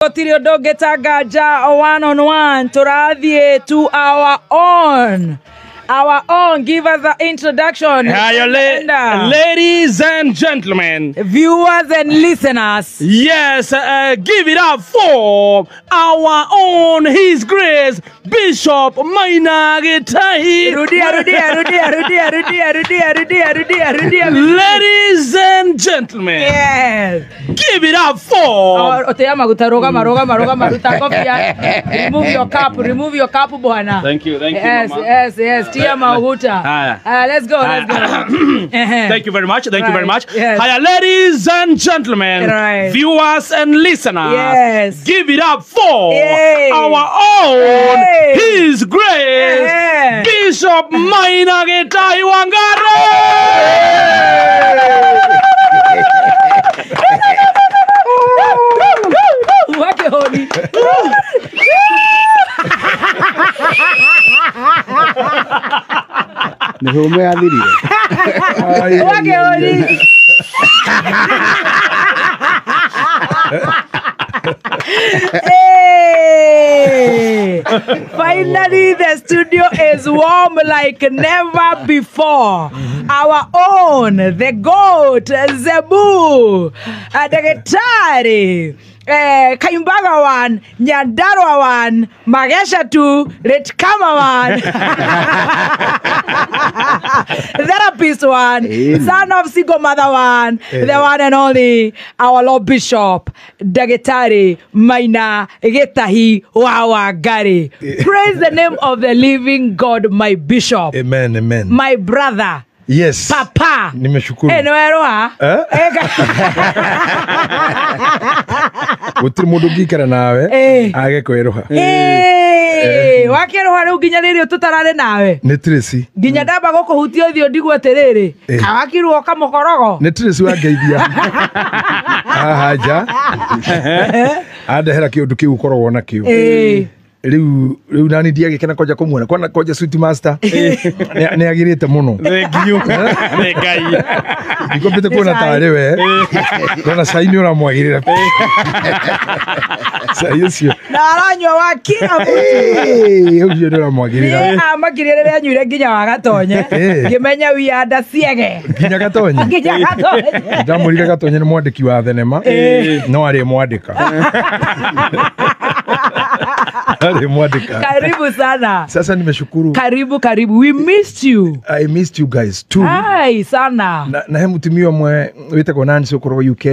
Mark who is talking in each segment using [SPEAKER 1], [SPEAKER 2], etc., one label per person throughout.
[SPEAKER 1] Gũtirĩ ũndũ ũngĩtanganja one on one tũrathiĩ to our own. Our own, give us the introduction.
[SPEAKER 2] Hiya, ladies and gentlemen,
[SPEAKER 1] viewers and listeners.
[SPEAKER 2] Yes, give it up for our own His Grace Bishop Maina Gitahi.
[SPEAKER 1] Rudia, rudia, rudia, rudia, rudia, rudia, rudia, rudia, rudia.
[SPEAKER 2] Ladies and gentlemen,
[SPEAKER 1] yes,
[SPEAKER 2] give it up for.
[SPEAKER 1] Otea maguta, rogama, rogama, rogama, ruta kofia. Remove your cap, remove your cap, bwana.
[SPEAKER 2] Thank you, thank you,
[SPEAKER 1] yes,
[SPEAKER 2] mama.
[SPEAKER 1] Yes, yes. Tia maguta. Let's go, let's go.
[SPEAKER 2] Thank you very much. Thank you very much.
[SPEAKER 1] Yes.
[SPEAKER 2] Hiya, ladies and gentlemen,
[SPEAKER 1] right,
[SPEAKER 2] viewers and listeners.
[SPEAKER 1] Yes.
[SPEAKER 2] Give it up for
[SPEAKER 1] Yay.
[SPEAKER 2] Our own
[SPEAKER 1] Yay.
[SPEAKER 2] His Grace
[SPEAKER 1] Yay.
[SPEAKER 2] Bishop Maina Gitahi Wangari.
[SPEAKER 1] Wakehoni. Wakehoni. Hey! Finally, the studio is warm like never before. Our own, the goat, Zebu, Daktari, Kayumbaga one, Nyandarua one, Magesha two, Retkama one, therapist one, son of single mother one, the one and only, our Lord Bishop, Daktari Maina Gitahi Wangari. Praise the name of the living God, my bishop.
[SPEAKER 3] Amen, amen.
[SPEAKER 1] My brother.
[SPEAKER 3] Yes.
[SPEAKER 1] Papa.
[SPEAKER 3] Nimeshukuru.
[SPEAKER 1] Eh, no
[SPEAKER 3] eh? Gutiri mundu ngikara nawe age kwiruha.
[SPEAKER 1] Eh, wakiruha riu nginya riria tutarare nawe.
[SPEAKER 3] Ni Tracy.
[SPEAKER 1] Nginya ndamba gukuhutia uthio ndigwe atiriri. Kawakirwo kamukorogo.
[SPEAKER 3] Ni Tracy wangeithia. Haha nja. Andehera kiundu kiu ukoragwo nakio. Riu riu nani ndiagikena kwanja kumuona kwana kwanja sweet master ni agirite muno.
[SPEAKER 2] Thank you. Ni Ngai
[SPEAKER 3] ndikombite kuona tari we kona cai ni uramwagirira cai ucio
[SPEAKER 1] na aranyua wa kila mtu
[SPEAKER 3] ucio ni uramwagirira
[SPEAKER 1] ni amakire riria anyuire nginya wa Gatonye ngimenya wi anda ciege
[SPEAKER 3] nginya Gatonye
[SPEAKER 1] nginya Gatonye
[SPEAKER 3] ndamurire Gatonye ni mwandiki wa thenema no ari mwandika.
[SPEAKER 1] Karibu sana.
[SPEAKER 3] Sasa nimeshukuru.
[SPEAKER 1] Karibu, karibu. We missed you.
[SPEAKER 3] I missed you guys too.
[SPEAKER 1] Ai sana.
[SPEAKER 3] Na he mutumia mwe witagwo Nancy ukorwo UK.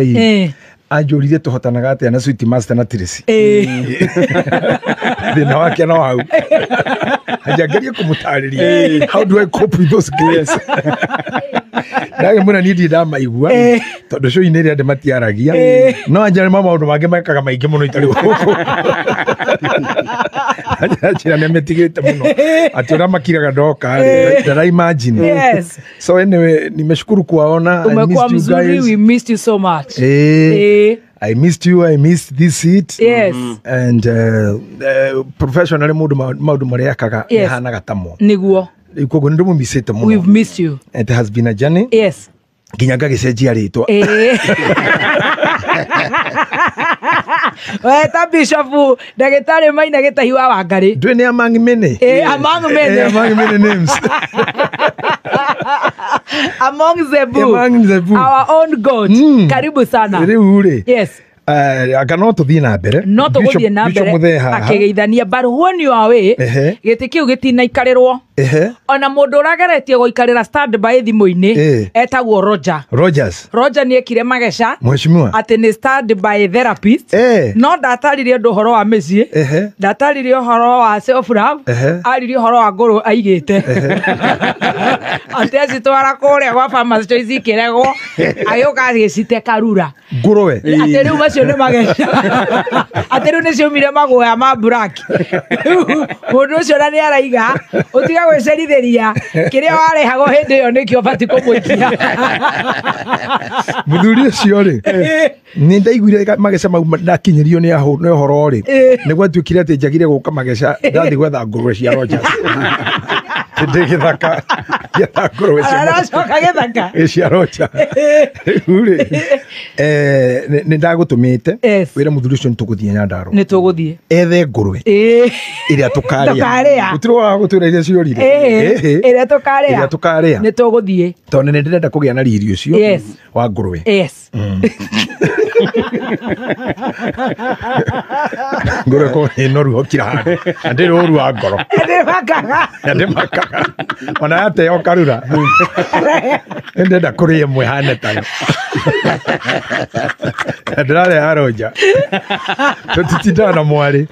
[SPEAKER 3] Anjũrire tũhotanaga atĩa na Sweet Master na Tracy. Thĩna wake no hau. Anjangeria kũmũtarĩria. How do I cope with those guys? Ndagĩmwĩra niĩ ndirĩ ndamaigua tondũ show-inĩ ĩrĩa andũ matiaragia no anjĩra nĩ maũndũ mangĩ mekaga maingĩ mũno itarĩ gũkũ. Anjĩra nĩ metigĩte mũno atĩ ũrĩa makiraga ndoka rĩ ndara imagine.
[SPEAKER 1] Yes.
[SPEAKER 3] So anyway, nimeshukuru kuwaona. I missed you guys.
[SPEAKER 1] We missed you so much.
[SPEAKER 3] I missed you. I missed this seat.
[SPEAKER 1] Yes.
[SPEAKER 3] And professionally maundu maria ekaga nihanaga tamo.
[SPEAKER 1] Niguo.
[SPEAKER 3] Koguo nĩ ndĩmũmicĩte mũno.
[SPEAKER 1] We've missed you.
[SPEAKER 3] It has been a journey.
[SPEAKER 1] Yes.
[SPEAKER 3] Nginya ngagĩcenjia rĩtwa.
[SPEAKER 1] We ta Bishop Ndagĩtarĩ Maina Gitahi wa Wangari.
[SPEAKER 3] Ndũĩ nĩ among many.
[SPEAKER 1] Among many.
[SPEAKER 3] Among many names.
[SPEAKER 1] Among Zebu.
[SPEAKER 3] Among Zebu.
[SPEAKER 1] Our own God. Karibu sana.
[SPEAKER 3] Rĩu rĩ.
[SPEAKER 1] Yes.
[SPEAKER 3] Aka no tũthiĩ na mbere.
[SPEAKER 1] No tũgũthiĩ na mbere akĩgeithania but when you are away gĩtĩ kĩu gĩtinaikarĩrwo. Ona mũndũ ũrageretie gũikarĩra stand by thimũ-inĩ etagwo Roger.
[SPEAKER 3] Rogers.
[SPEAKER 1] Roger nĩ ekire mageca
[SPEAKER 3] mheshimiwa
[SPEAKER 1] atĩ nĩ stand by therapist no ndatarire ũndũ ũhoro wa mĩciĩ ndatarire ũhoro wa self love aririe ũhoro wa ngũrũ aigĩte atĩ acitwara kũrĩa gwa Farmers Choice ikĩregwo agĩũka agĩcite karura
[SPEAKER 3] ngũrũwe
[SPEAKER 1] atĩ rĩu macio nĩ mageca atĩ rĩu nĩciumire maguoya ma black. Mũndũ ũcio na nĩ araiga ũtiga gwĩcerithĩria kĩrĩa warehagwo hĩndĩ ĩyo nĩkĩo ũbatiĩ kũmũikia.
[SPEAKER 3] Mũthuri ũcio rĩ nĩ ndaiguire mageca mau ndakinyĩrio nĩ ũhoro rĩ nĩ gwatuĩkire atĩ njagire gũka mageca ndathiĩ gwetha ngũrũwe cia Rogers. Ndĩ gĩthaka gĩetha ngũrwe cia
[SPEAKER 1] Aracoka gĩthaka.
[SPEAKER 3] cia rocha. Rĩu rĩ, nĩ ndagũtũmĩte
[SPEAKER 1] Yes.
[SPEAKER 3] wĩra mũthuri ũcio nĩ tũgũthiĩ Nyandarũa
[SPEAKER 1] Nĩ tũgũthiĩ.
[SPEAKER 3] ethe ngũrwe
[SPEAKER 1] Ĩĩ.
[SPEAKER 3] ĩrĩa tũkarĩa.
[SPEAKER 1] Tũkarĩa.
[SPEAKER 3] Gũtirĩ wa gũtwĩra iria ciorire.
[SPEAKER 1] Ĩĩ.
[SPEAKER 3] Ĩhĩ.
[SPEAKER 1] Ĩrĩa tũkarĩa.
[SPEAKER 3] Ĩrĩa tũkarĩa.
[SPEAKER 1] Nĩ tũgũthiĩ.
[SPEAKER 3] Tondũ nĩ ndĩrenda kũgĩa na riri ũcio
[SPEAKER 1] Yes.
[SPEAKER 3] wa ngũrwe.
[SPEAKER 1] Yes.
[SPEAKER 3] Ngũrwe ko nĩ noru hokira handũ na ndĩrĩ ũru wa ngoro.
[SPEAKER 1] Nĩ makaga.
[SPEAKER 3] Na ndĩmakaga ona yateo karura nĩ ndĩrenda kũrĩa ĩmwe hane tayo. Na ndĩrarĩa ya ronja tũtitindaga na mwarĩ,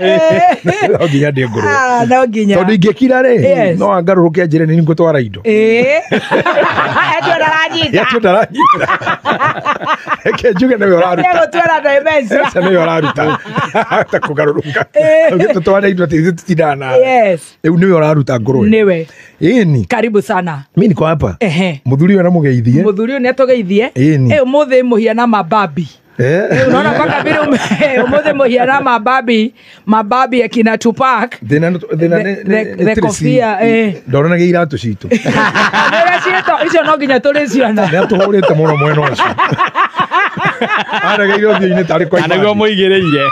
[SPEAKER 3] no nginya ndĩ ngũrwe.
[SPEAKER 1] Ah, no nginya.
[SPEAKER 3] Tondũ ingĩkira rĩ,
[SPEAKER 1] Yes.
[SPEAKER 3] no angarũrũke njĩre nĩ ngũtwara indo.
[SPEAKER 1] Ĩĩ. Etu ndaranyita.
[SPEAKER 3] Yatũ ndaranyita, reke njuge nĩwe ũraruta.
[SPEAKER 1] Nĩegũtwara dementia.
[SPEAKER 3] Aca nĩwe ũraruta ta kũgarũrũka tũtware indo atĩ ithuĩ tũtindaga nawe.
[SPEAKER 1] Yes.
[SPEAKER 3] Rĩu nĩwe ũraruta ngũrwe.
[SPEAKER 1] Nĩwe.
[SPEAKER 3] Ĩni.
[SPEAKER 1] Karibu sana.
[SPEAKER 3] Mi niko hapa.
[SPEAKER 1] Ehe.
[SPEAKER 3] Mũthuri ũyũ namũgeithie.
[SPEAKER 1] Mũthuri ũyũ nĩatũgeithie.
[SPEAKER 3] Ĩni.
[SPEAKER 1] Ĩ ũmũthĩ mũhiana mababi. Unaona mpaka vile ũmũthĩ mũhiana mababi, mababi akina Tupac.
[SPEAKER 3] Thĩna thĩna
[SPEAKER 1] The kofia, eh.
[SPEAKER 3] Ndoranagia iratũ citũ.
[SPEAKER 1] Nĩũrĩa ciĩtwo icio no nginya tũrĩciona.
[SPEAKER 3] Nĩ atũhũrĩte mũno mwena ũcio. Aregeire ũthiũ-inĩ tarĩ kwa
[SPEAKER 2] Na nĩguo mũigĩrĩire.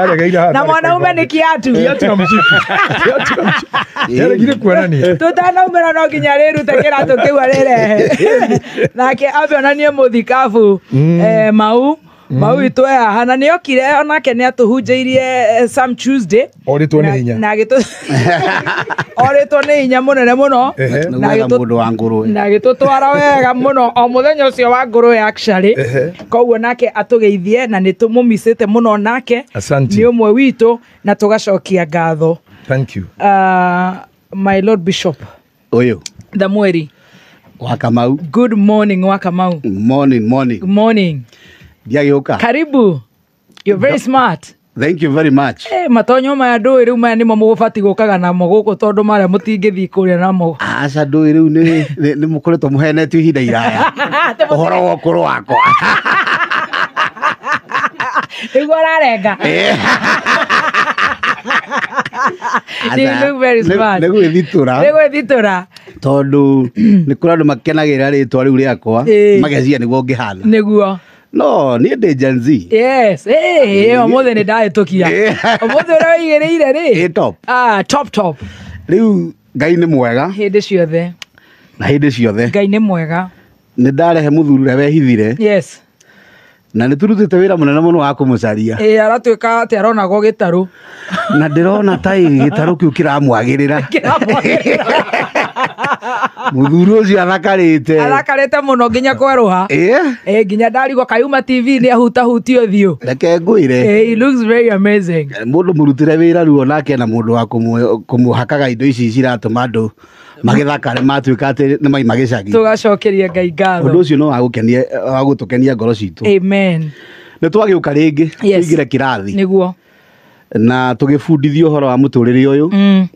[SPEAKER 3] Aregeire haha
[SPEAKER 1] Na
[SPEAKER 3] tarĩ kwa
[SPEAKER 1] mwanaume nĩ
[SPEAKER 3] ibandi.
[SPEAKER 1] kiatu.
[SPEAKER 3] Kiatu na mũcibi. Kiatu na mũcibi. Nĩaregire kuonania.
[SPEAKER 1] Tũtanaumĩra no nginya rĩrute kĩratũ kĩu arĩrehe. Nake ambe onanie mũthikabu mau mau witũ e haha na nĩokire onake nĩatũhunjĩirie some Tuesday.
[SPEAKER 3] Orĩtwo nĩ hinya.
[SPEAKER 1] Na agĩtũ orĩtwo nĩ hinya mũnene mũno.
[SPEAKER 3] Ehe.
[SPEAKER 1] Na
[SPEAKER 4] Nĩgwetha mũndũ wa ngũrwe.
[SPEAKER 1] Na agĩtũtwara wega mũno o mũthenya ũcio wa ngũrwe actually.
[SPEAKER 3] Ehe.
[SPEAKER 1] Koguo nake atũgeithie na nĩ tũmũmicĩte mũno nake.
[SPEAKER 3] Asante.
[SPEAKER 1] Nĩ ũmwe witũ na tũgacokia ngatho.
[SPEAKER 3] Thank you.
[SPEAKER 1] My Lord Bishop
[SPEAKER 4] Ũyũ
[SPEAKER 1] Thamueli,
[SPEAKER 4] wa Kamau.
[SPEAKER 1] Good morning wa Kamau.
[SPEAKER 4] Morning, morning.
[SPEAKER 1] Good morning.
[SPEAKER 4] Ndiagĩũka.
[SPEAKER 1] Karibu. You're very smart.
[SPEAKER 4] Thank you very much.
[SPEAKER 1] Matonyo maya ndũĩ rĩu maya nĩmo mũgũbatiĩ gũkaga namo gũkũ tondũ marĩa mũtingĩthiĩ kũrĩa namo.
[SPEAKER 4] Aca ndũĩ rĩu nĩ mũkoretwo mũhenetio ihinda iraya ũhoro wa ũkũrũ wakwa.
[SPEAKER 1] Nĩguo ũrarenga. You look very smart.
[SPEAKER 4] Nĩ gwĩthitũra.
[SPEAKER 1] Nĩ gwĩthitũra.
[SPEAKER 4] Tondũ nĩ kũrĩ andũ makenagĩrĩra rĩtwa rĩu rĩakwa mageciria nĩguo ngĩhana.
[SPEAKER 1] Nĩguo.
[SPEAKER 4] No niĩ ndĩ Gen Z.
[SPEAKER 1] Yes. Ũmũthĩ nĩ ndahĩtũkia. Ũmũthĩ ũrĩa wĩigĩrĩire rĩ.
[SPEAKER 4] Ĩ top.
[SPEAKER 1] Ah, top top.
[SPEAKER 4] Rĩu Ngai nĩ mwega.
[SPEAKER 1] Hĩndĩ ciothe.
[SPEAKER 4] Na hĩndĩ ciothe.
[SPEAKER 1] Ngai nĩ mwega.
[SPEAKER 4] Nĩ ndarehe mũthuri ũrĩa wehithire.
[SPEAKER 1] Yes.
[SPEAKER 4] Na nĩ tũrutĩte wĩra mũnene mũno wa kũmũcaria.
[SPEAKER 1] Ĩ aratuĩka atĩ aronagwo gĩtarũ.
[SPEAKER 4] Na ndĩrona ta gĩtarũ kĩu kĩramwagĩrĩra.
[SPEAKER 1] Kĩramwagĩrĩra.
[SPEAKER 4] Mũthuri ũcio athakarĩte.
[SPEAKER 1] Athakarĩte mũno nginya kwerũha.
[SPEAKER 4] Ĩ.
[SPEAKER 1] Nginya ndarigwo kayuma TV nĩ ahutahutia ũthiũ.
[SPEAKER 4] Reke ngwĩre.
[SPEAKER 1] He looks very amazing.
[SPEAKER 4] Mũndũ mũrutĩre wĩra ruo nake na mũndũ wa kũmũhakaga indo ici ciratũma andũ magĩthakare matuĩka atĩ nĩ maima gĩcagi.
[SPEAKER 1] Tũgacokeria Ngai ngatho.
[SPEAKER 4] Ũndũ ũcio no wa gũtũkenia ngoro citũ.
[SPEAKER 1] Amen.
[SPEAKER 4] Nĩ twagĩũka rĩngĩ
[SPEAKER 1] Yes.
[SPEAKER 4] tũingĩre kĩrathi.
[SPEAKER 1] Nĩguo.
[SPEAKER 4] Na tũgĩbundithio ũhoro wa mũtũrĩre ũyũ.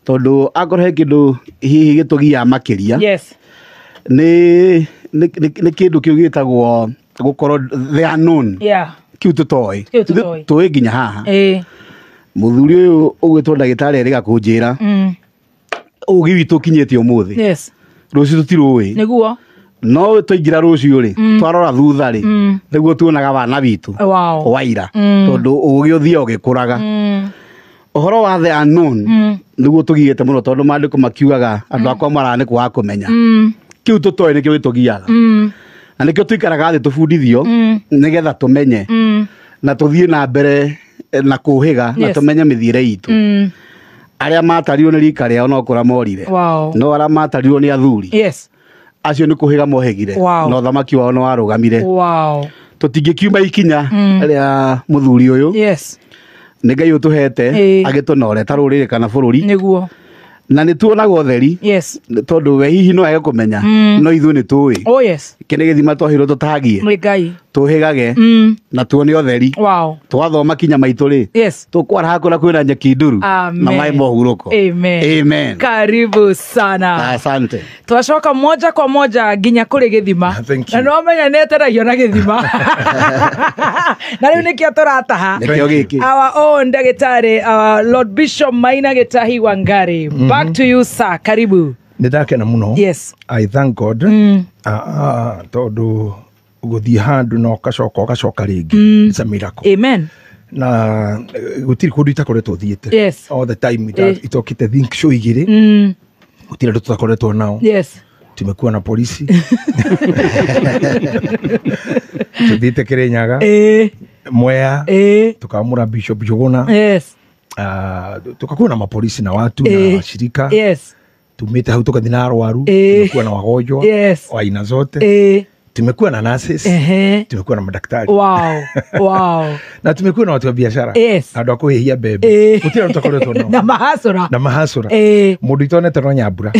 [SPEAKER 4] Tondũ akorwo he kĩndũ hihi gĩtũgiaga makĩria.
[SPEAKER 1] Yes.
[SPEAKER 4] Nĩ kĩndũ kĩu gĩtagwo gũkorwo the unknown.
[SPEAKER 1] Yeah.
[SPEAKER 4] Kĩu tũtoĩ.
[SPEAKER 1] Kĩu tũtoĩ.
[SPEAKER 4] Tũĩ nginya haha.
[SPEAKER 1] Ĩ.
[SPEAKER 4] Mũthuri ũyũ ũgwĩtwo ndagĩtarĩ erĩga kũnjĩra. Ũgĩ witũ ũkinyĩte ũmũthĩ.
[SPEAKER 1] Yes.
[SPEAKER 4] Rũciũ tũtirũĩ.
[SPEAKER 1] Nĩguo.
[SPEAKER 4] No twaingĩra rũciũ rĩ, twarora thutha rĩ, nĩguo tuonaga wana witũ.
[SPEAKER 1] Wow.
[SPEAKER 4] Waira. Tondũ ũgĩ ũthiaga ũgĩkũraga. Ũhoro wa the unknown nĩguo tũgiĩte mũno tondũ maandĩko makiugaga andũ akwa maraga nĩ kwaga kũmenya. Kĩu tũtoĩ nĩkĩo gĩtũgiaga. Na nĩkĩo tũikaraga thĩ tũbundithio nĩgetha tũmenye na tũthiĩ na mbere na kũhĩga na tũmenye mĩthiĩre itũ. Arĩa matarirwo nĩ rika rĩao no kũra morire.
[SPEAKER 1] Wow.
[SPEAKER 4] No arĩa matarirwo nĩ athuri.
[SPEAKER 1] Yes.
[SPEAKER 4] Acio nĩ kũhĩga mohĩgire.
[SPEAKER 1] Wow.
[SPEAKER 4] Na ũthamaki wao nĩ warũgamire.
[SPEAKER 1] Wow.
[SPEAKER 4] Tũtingĩkiuma ikinya rĩa mũthuri ũyũ.
[SPEAKER 1] Yes.
[SPEAKER 4] Nĩ Ngai ũtũhete agĩtũnore ta rũrĩrĩ kana bũrũri.
[SPEAKER 1] Nĩguo.
[SPEAKER 4] Na nĩ tuonaga ũtheri.
[SPEAKER 1] Yes.
[SPEAKER 4] Tondũ we hihi no age kũmenya no ithuĩ nĩ tũĩ.
[SPEAKER 1] Oh yes.
[SPEAKER 4] Kĩ nĩ gĩthima twaheirwo tũtagie.
[SPEAKER 1] Nĩ Ngai.
[SPEAKER 4] Tũhĩgage. Na tuone ũtheri.
[SPEAKER 1] Wow.
[SPEAKER 4] Twathoma kinya maitũ rĩ.
[SPEAKER 1] Yes.
[SPEAKER 4] Tũkwaraha kũrĩa kwĩna nyeki nduru.
[SPEAKER 1] Amen.
[SPEAKER 4] Na maĩ mohurũko.
[SPEAKER 1] Amen.
[SPEAKER 4] Amen.
[SPEAKER 1] Karibu sana.
[SPEAKER 4] Asante.
[SPEAKER 1] Twacoka moja kwa moja nginya kũrĩ gĩthima.
[SPEAKER 3] Thank you.
[SPEAKER 1] Na nĩwamenya nĩeteragio na gĩthima. Na rĩu nĩkĩo tũrataha.
[SPEAKER 4] Nĩkĩo gĩkĩ.
[SPEAKER 1] Our own ndagĩtarĩ, our Lord Bishop Maina Gĩtahi Wangari. Back to you sir, karibu.
[SPEAKER 3] Nĩ ndakena mũno.
[SPEAKER 1] Yes.
[SPEAKER 3] I thank God. Tondũ gũthiĩ handũ na ũgacoka rĩngĩ. It's a miracle.
[SPEAKER 1] Amen.
[SPEAKER 3] Na gũtirĩ kũndũ itakoretwo thiĩte.
[SPEAKER 1] Yes.
[SPEAKER 3] All the time itokĩte think show igĩrĩ. Gũtirĩ andũ tũtakoretwo nao.
[SPEAKER 1] Yes.
[SPEAKER 3] Tumekuwa na polisi. Tuthiĩte Kirinyaga. Mwea. Tukamura Bishop Jogona.
[SPEAKER 1] Yes.
[SPEAKER 3] Tukakuwa na mapolisi na watu na shirika.
[SPEAKER 1] Yes.
[SPEAKER 3] Tumete hau tukathi na arwaru. Tumekuwa na wagonjwa.
[SPEAKER 1] Yes.
[SPEAKER 3] Wa aina zote. Tumekuwa na nurses. Tumekuwa na madaktari.
[SPEAKER 1] Wow. Wow.
[SPEAKER 3] Na tumekuwa na watu wa biashara.
[SPEAKER 1] Yes.
[SPEAKER 3] Andũ a kũhĩhia mbembe. Gũtirĩ andũ tũtakoretwo nao.
[SPEAKER 1] Na mahasũra.
[SPEAKER 3] Na mahasũra. Mũndũ itonete no Nyambura.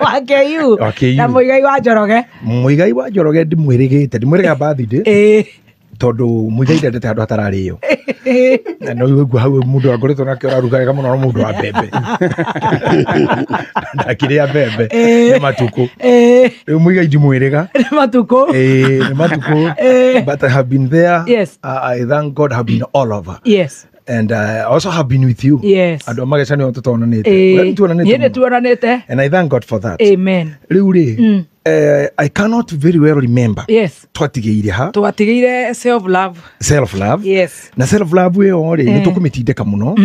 [SPEAKER 1] Wa KU. Na Muigai wa Njoroge.
[SPEAKER 3] Muigai wa Njoroge ndimwĩrĩgĩte. Ndimwĩrĩga birthday. Tondũ Muigai ndendete handũ hatararĩo. Na no ũguo hau mũndũ akoretwo nake ũraruga wega mũno no mũndũ wa mbembe. Ndakĩrĩa mbembe nĩ matukũ. Rĩu Muigai ndimwĩrĩga.
[SPEAKER 1] Nĩ matukũ.
[SPEAKER 3] Nĩ matukũ. But I have been there.
[SPEAKER 1] Yes.
[SPEAKER 3] I thank God have been all over.
[SPEAKER 1] Yes.
[SPEAKER 3] And I also have been with you.
[SPEAKER 1] Yes.
[SPEAKER 3] Andũ a Mageca nĩo tũtonanĩte.
[SPEAKER 1] Nĩ nĩtuonanĩte.
[SPEAKER 3] And I thank God for that.
[SPEAKER 1] Amen.
[SPEAKER 3] Rĩu rĩ, I cannot very well remember.
[SPEAKER 1] Yes.
[SPEAKER 3] Twatigĩire ha?
[SPEAKER 1] Twatigĩire self love.
[SPEAKER 3] Self love.
[SPEAKER 1] Yes.
[SPEAKER 3] Na self love ĩyo rĩ, nĩ tũkũmĩtindĩka mũno.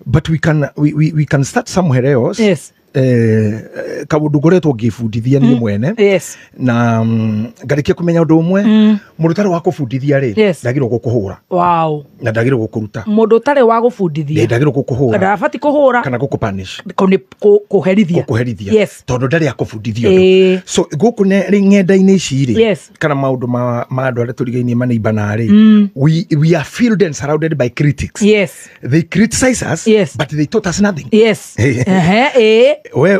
[SPEAKER 3] But we can we can start somewhere else.
[SPEAKER 1] Yes.
[SPEAKER 3] Kaũndũ ngoretwo ngĩbundithia niĩ mwene.
[SPEAKER 1] Yes.
[SPEAKER 3] Na ngarĩkia kũmenya ũndũ ũmwe, mũndũ ũtarĩ wa kũbundithia rĩ, ndagĩrĩirwo gũkũhũra.
[SPEAKER 1] Wow.
[SPEAKER 3] Na ndagĩrĩirwo gũkũruta.
[SPEAKER 1] Mũndũ ũtarĩ wa gũbundithia.
[SPEAKER 3] Ndagĩrĩirwo gũkũhũra.
[SPEAKER 1] Ndabatiĩ kũhũra.
[SPEAKER 3] Kana gũkũpunish.
[SPEAKER 1] Kũherithia.
[SPEAKER 3] Gũkũherithia.
[SPEAKER 1] Yes.
[SPEAKER 3] Tondũ ndarĩ akũbundithia ũndũ. So gũkũ ng'enda-inĩ ici rĩ,
[SPEAKER 1] Yes.
[SPEAKER 3] kana maũndũ ma andũ arĩa tũrigainie maneimbana rĩ, we are filled and surrounded by critics.
[SPEAKER 1] Yes.
[SPEAKER 3] They criticize us,
[SPEAKER 1] yes,
[SPEAKER 3] but they taught us nothing.
[SPEAKER 1] Yes.
[SPEAKER 3] We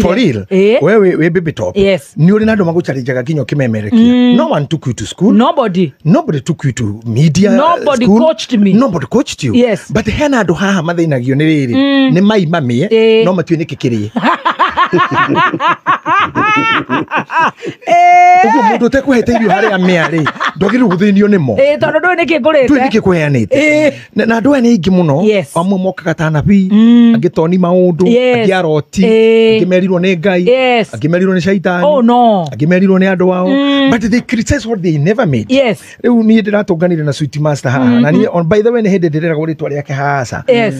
[SPEAKER 1] for
[SPEAKER 3] real. We we baby top.
[SPEAKER 1] Yes.
[SPEAKER 3] Ni uri na andũ magũchallenjaga nginya ũkĩmemerekia. No one took you to school.
[SPEAKER 1] Nobody.
[SPEAKER 3] Nobody took you to media.
[SPEAKER 1] Nobody
[SPEAKER 3] school.
[SPEAKER 1] Coached me.
[SPEAKER 3] Nobody coached you.
[SPEAKER 1] Yes.
[SPEAKER 3] But hena andũ haha mathĩnagio nĩ rĩrĩ. Nĩ mai mamĩe no matue nĩkĩ kĩrĩe. Ũguo mũndũ ũtekũhete irio harĩa mĩa rĩ, ndwagĩrĩirwo gũthĩnio nĩmo.
[SPEAKER 1] Tondũ ndũĩ nĩkĩ ngũrĩte.
[SPEAKER 3] Ndũĩ nĩkĩ kũheanĩte. Na andũ aya nĩ aingĩ mũno. Amwe mokaga ta anabii, angĩ toni maũndũ, angĩ aroti, angĩ merirwo nĩ Ngai, angĩ merirwo nĩ Shaitani,
[SPEAKER 1] oh no,
[SPEAKER 3] angĩ merirwo nĩ andũ ao. But they criticize what they never made.
[SPEAKER 1] Yes.
[SPEAKER 3] Rĩu niĩ ndĩratũnganire na Sweet Master haha. Na niĩ on by the way nĩ hĩndĩ ndĩreragwo rĩtwa rĩake haha.
[SPEAKER 1] Yes.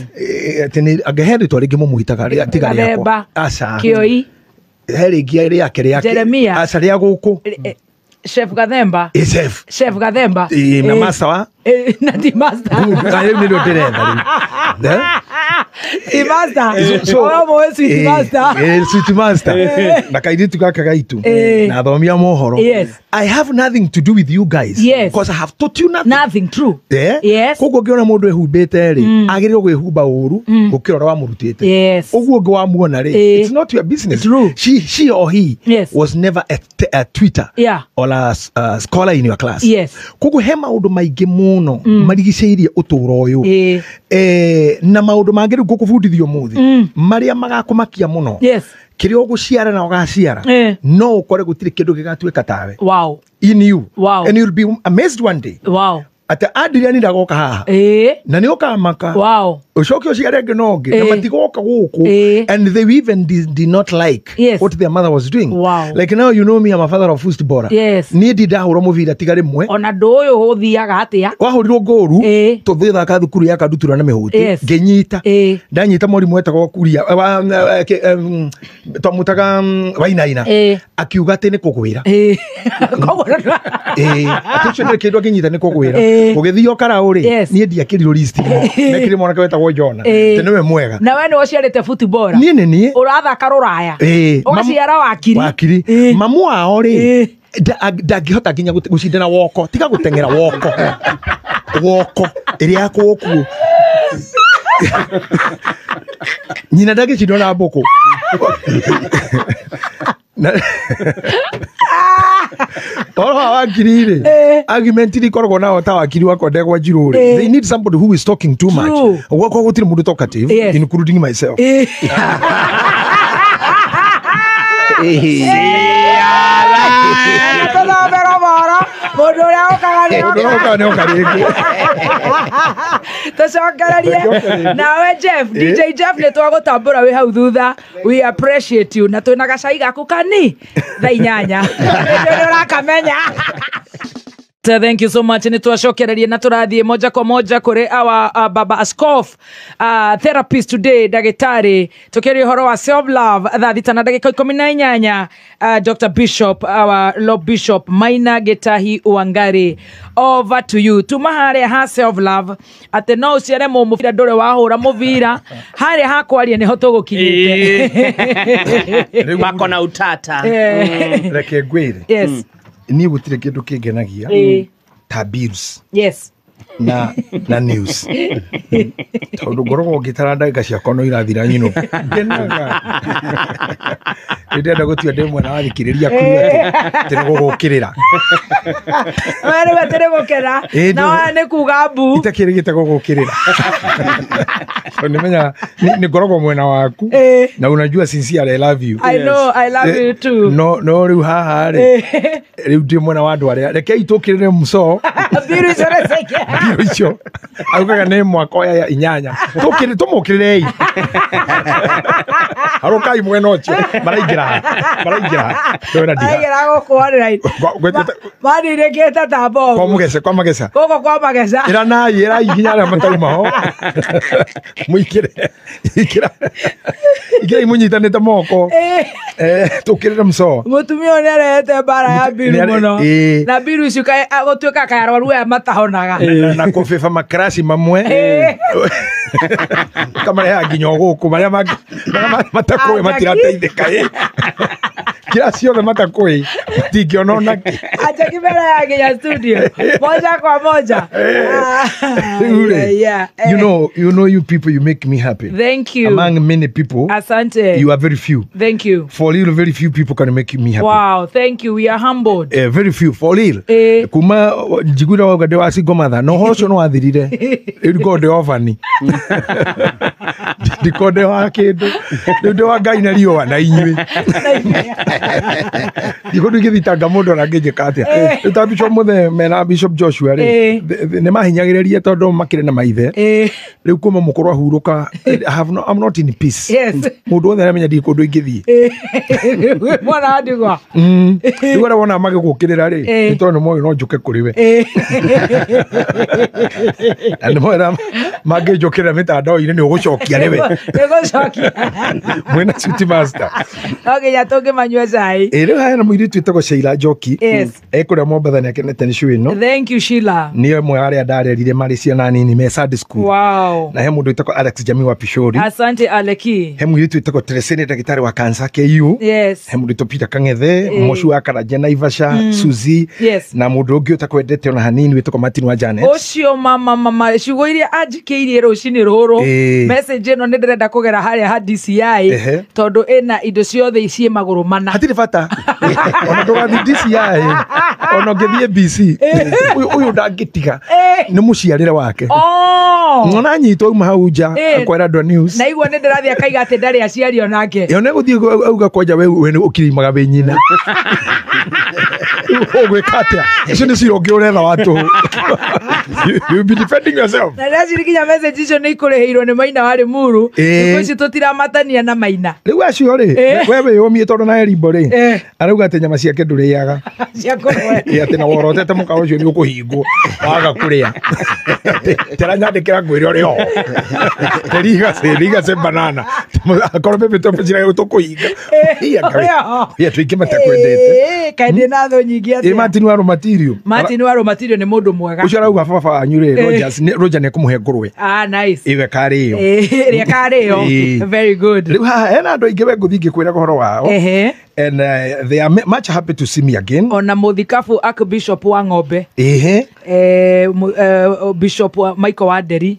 [SPEAKER 3] Atĩ nĩ angĩhe rĩtwa rĩngĩ mũmũhitaga tiga rĩakwa. Aca.
[SPEAKER 1] Kĩoi.
[SPEAKER 3] He rĩngĩ rĩake rĩake.
[SPEAKER 1] Jeremia.
[SPEAKER 3] Aca rĩa gũkũ.
[SPEAKER 1] Chef Gathemba.
[SPEAKER 3] Chef.
[SPEAKER 1] Chef Gathemba.
[SPEAKER 3] Na master wa?
[SPEAKER 1] Na ti master.
[SPEAKER 3] Rĩu nĩrĩo ndĩretha rĩu.
[SPEAKER 1] Ti master. So, sweet master.
[SPEAKER 3] Sweet master. Na kairitu gaka gaitu. Na athomia mohoro.
[SPEAKER 1] Yes.
[SPEAKER 3] I have nothing to do with you guys.
[SPEAKER 1] Yes.
[SPEAKER 3] Because I have taught you nothing.
[SPEAKER 1] Nothing, true.
[SPEAKER 3] Yeah?
[SPEAKER 1] Yes.
[SPEAKER 3] Koguo ngĩona mũndũ ehumbĩte rĩ, agĩrĩirwo gwĩhumba ũru gũkĩra ũrĩa wamũrutĩte.
[SPEAKER 1] Yes.
[SPEAKER 3] Ũguo ũngĩ wamuona rĩ, it's not your business.
[SPEAKER 1] True.
[SPEAKER 3] She or he
[SPEAKER 1] yes,
[SPEAKER 3] was never a Twitter
[SPEAKER 1] yeah,
[SPEAKER 3] or a scholar in your class.
[SPEAKER 1] Yes.
[SPEAKER 3] Koguo he maũndũ maingĩ mũno marigicĩirie ũtũũro ũyũ. Na maũndũ mangĩ rĩu ngũkũbundithia ũmũthĩ marĩa magakũmakia mũno.
[SPEAKER 1] Yes.
[SPEAKER 3] Kĩrĩa ũgũciara na ũgaciara no ũkore gũtirĩ kĩndũ gĩgatuĩka tawe.
[SPEAKER 1] Wow.
[SPEAKER 3] In you.
[SPEAKER 1] Wow.
[SPEAKER 3] And you'll be amazed one day.
[SPEAKER 1] Wow.
[SPEAKER 3] Ate Adrian ndagoka haha. Na nĩ ũkamaka.
[SPEAKER 1] Wow.
[SPEAKER 3] Ũcoke ũciare angĩ no ũngĩ na matigoka gũkũ. And they even did not like
[SPEAKER 1] yes,
[SPEAKER 3] what their mother was doing.
[SPEAKER 1] Wow.
[SPEAKER 3] Like now you know me, I'm a father of footballer.
[SPEAKER 1] Yes.
[SPEAKER 3] Niĩ ndindahũra mũbira tiga rĩmwe.
[SPEAKER 1] Ona ndũ ũyũ ũthiaga atĩa?
[SPEAKER 3] Wahũrirwo ngũru tũthĩthaka thukuru ya Kandutura na mĩhũti.
[SPEAKER 1] Yes.
[SPEAKER 3] Ngĩnyita. Ndanyita mwarimũ etagwo Kuria twamũtaga Wainaina. Akiuga atĩ nĩ kũgwĩra. Atĩ ũcio nĩ kĩndũ akĩnyita nĩ kũgwĩra. Ũgĩthio karaũ rĩ, niĩ ndiakĩrirwo list. Mekĩrĩ mwanake wetagwo Jona. Atĩ nĩwe mwega.
[SPEAKER 1] Na we nĩwe ũciarĩte footballer.
[SPEAKER 3] Niĩ nĩ niĩ.
[SPEAKER 1] Ũrathaka rũraya. Ũgaciara wakiri.
[SPEAKER 3] Wakiri. Mamu wao rĩ, ndangĩhota nginya gũcindana woko. Tiga gũteng'era woko. Woko. Ĩrĩa ya kũũkuo. Nyina ndangĩcindwo na mbũkũ. Toro wa wakiri rĩ, argument iria ikoragwo nao ta wakiri wakwa Ndegwa Njirũ rĩ, they need somebody who is talking too much. Gwakwa gũtirĩ mũndũ talkative,
[SPEAKER 1] yes,
[SPEAKER 3] including myself.
[SPEAKER 1] Tũthomere ũhoro. Mũndũ ũrĩa ũkaga nĩ
[SPEAKER 3] Mũndũ ũrĩa ũkaga nĩ oka rĩngĩ.
[SPEAKER 1] Tũcokererie nawe Jeff, DJ Jeff nĩ twagũtambũra wĩ hau thutha. We appreciate you na twĩna gacai gaku kani thaa 8. Nĩ ũrakamenya. Thank you so much. Nĩ twacokererie na tũrathiĩ moja kwa moja kũrĩ our Baba Askof, therapist today, ndagĩtarĩ, tũkĩaria ũhoro wa self love thaa 6:18. Dr. Bishop, our Lord Bishop Maina Gitahi Wangari, over to you. Tuma harĩa ha self love atĩ no ũciare mũbira ndũrĩ wahũra mũbira harĩa ha kwaria nĩho tũgũkinyĩte.
[SPEAKER 2] Wako na utata.
[SPEAKER 3] Reke ngwĩre.
[SPEAKER 1] Yes.
[SPEAKER 3] Niĩ gũtirĩ kĩndũ kĩngenagia ta bills.
[SPEAKER 1] Yes.
[SPEAKER 3] Na news. Tondũ ngoragwo ngĩtara ndagĩka ciakwa no irathira nyino. Ngenaga. Ndĩrenda gũtua ndĩ mwena wa thikĩrĩria kuga atĩ nĩ gũgũkĩrĩra.
[SPEAKER 1] We rĩu atĩ nĩ gũkena. Na wa nĩ kuga mbu.
[SPEAKER 3] Itakĩrĩgĩte gũgũkĩrĩra. Tondũ nĩmenya nĩ ngoragwo mwena waku. Na unajua sincerely I love you.
[SPEAKER 1] I know I love you too.
[SPEAKER 3] No rĩu haha rĩ. Rĩu ndĩ mwena wa andũ arĩa. Rekei tũkĩrĩre mũco.
[SPEAKER 1] Mbiru icio nĩ
[SPEAKER 3] Mbiru icio. Augaga nĩ mwaka ya 8. Tũkĩrĩ tũmũkĩrĩrei. Harokai mwena ũcio. Maraingĩra. Maraingĩra. Twĩna ndiga.
[SPEAKER 1] Maraingĩra gũkũ online. Mandirĩkĩte ta bomu.
[SPEAKER 3] Kwa mũgeca, kwa mageca.
[SPEAKER 1] Gũkũ kwa mageca.
[SPEAKER 3] Ĩra nai, ĩra ikinya arĩa matauma ho. Mũingĩre. Ingĩra. Ingĩrai mũnyitanĩte moko. Tũkĩrĩre mũco.
[SPEAKER 1] Mũtumia ũyũ nĩarehete mbara ya mbiru mũno. Na mbiru icio gũtuĩka kaĩ arwaru aya matahonaga.
[SPEAKER 3] Na kũbĩba makraci mamwe. Ũkamarehaga nginya o gũkũ marĩa matakũĩ matirateithĩka. Kira ciothe matakũĩ matingĩona ona kĩ.
[SPEAKER 1] Anjaki mbere ya nginya studio. Moja kwa moja.
[SPEAKER 3] Rĩu rĩ, you know you people, you make me happy.
[SPEAKER 1] Thank you.
[SPEAKER 3] Among many people.
[SPEAKER 1] Asante.
[SPEAKER 3] You are very few.
[SPEAKER 1] Thank you.
[SPEAKER 3] For real, very few people can make me happy.
[SPEAKER 1] Wow, thank you. We are humbled.
[SPEAKER 3] Very few, for real. Kuma njiguire wauga ndĩ wa single mother. No ũhoro ũcio nĩ wathirire. Rĩu ndikoragwo ndĩ orphan. Ndikoragwo ndĩ wa kĩndũ. Rĩu ndĩ wa Ngai na riũa na inyuĩ. Ndikũndũ ingĩthitanga mũndũ ona angĩnjĩka atĩa. Rĩu ta Bishop Mũthee mena Bishop Joshua rĩ, nĩ mahinyagĩrĩria tondũ makĩrĩ na maithe. Rĩu kuma mũkũrũ ahurũka, I'm not in peace. Mũndũ wothe aramenya ndirĩ kũndũ ingĩthiĩ.
[SPEAKER 1] Mwana wa ndigwa.
[SPEAKER 3] Rĩu arĩa wonaga magĩgũkĩrĩra rĩ, nĩ tondũ nĩmoĩ no njũke kũrĩ we. Na nĩmoĩ mangĩnjũkĩrĩra mĩtandao-inĩ nĩ ũgũcokia nĩwe.
[SPEAKER 1] Nĩũgũcokia.
[SPEAKER 3] Mwĩna Suit Master.
[SPEAKER 1] No nginya tũngĩmanyua cai.
[SPEAKER 3] Rĩu hena mũirĩtu wĩtagwo Sheila Njoki. Ekũrĩa Mombatha nĩakenete nĩ show ĩno.
[SPEAKER 1] Thank you Sheila.
[SPEAKER 3] Nĩ ĩmwe arĩa ndarerire marĩ ciana nini me Sunday school.
[SPEAKER 1] Wow.
[SPEAKER 3] Na he mũndũ wĩtagwo Alex Jami wa Pishori.
[SPEAKER 1] Asante Aleki.
[SPEAKER 3] He mũirĩtu wĩtagwo Teresene ndagĩtarĩ wa cancer KU.
[SPEAKER 1] Yes.
[SPEAKER 3] He mũndũ wĩtagwo Peter Kang'ethe, Mocu wa Karanja Naivasha, Suzy.
[SPEAKER 1] Yes.
[SPEAKER 3] Na mũndũ ũngĩ ũtakwendete ona hanini wĩtagwo Martin wa Janet.
[SPEAKER 1] Ũcio mama ciugo iria anjikĩirie rũcinĩ rũrũ. Message ĩno nĩ ndĩrenda kũgera harĩa ha DCI tondũ ĩna indo ciothe ciĩ magũrũ mana.
[SPEAKER 3] Hatirĩ bata. Ona ndũgathiĩ DCI, ona ũngĩthiĩ BC, ũyũ ndangĩtiga. Nĩ mũciarĩre wake. Ona anyitwo auma hau nja akwĩra andũ a news.
[SPEAKER 1] Na igua nĩ ndĩrathiĩ akaiga atĩ ndarĩ aciari onake.
[SPEAKER 3] Ĩyo nĩegũthiĩ auga kwanja we ũkirimaga wĩ nyina. Ũgwĩka atĩa? Icio nĩ cira ũngĩ ũretha wa tũhũ. You'll be defending yourself.
[SPEAKER 1] Na ndĩreciria nginya message icio nĩ ikũrĩhĩirwo nĩ Maina wa Limuru. Thikũ ici tũtiramatania na Maina.
[SPEAKER 3] Rĩu acio rĩ, we wĩyũmie tondũ na Erimbo rĩ, arauga atĩ nyama ciake ndũrĩaga.
[SPEAKER 1] Cia kũrĩa.
[SPEAKER 3] Atĩ na worotete mũkawa ũcio nĩ ũkũhingwo waga kũrĩa. Teranyandĩkĩra ngwĩre ũrĩ ho. Terigase banana. Akorwo bebe tũbeciraga tũkũhinga. Ia tũingĩ matakwendete.
[SPEAKER 1] Kaĩ ndĩ na thũ nyingĩ atĩa.
[SPEAKER 3] Martin wa Rũmatirio.
[SPEAKER 1] Martin wa Rũmatirio nĩ mũndũ mwega.
[SPEAKER 3] Ũcio arauga baba wanyu rĩ, Roger nĩekũmũhe ngũrwe.
[SPEAKER 1] Ah, nice.
[SPEAKER 3] Ĩwe karĩo.
[SPEAKER 1] Ĩrĩa karĩo. Very good.
[SPEAKER 3] Rĩu haha hena andũ aingĩ we ngũthiĩ ngĩkwĩraga ũhoro wao. And they are much happy to see me again.
[SPEAKER 1] Ona mũthikabu Archbishop wa Ng'ombe. Bishop wa Michael wa Nderi.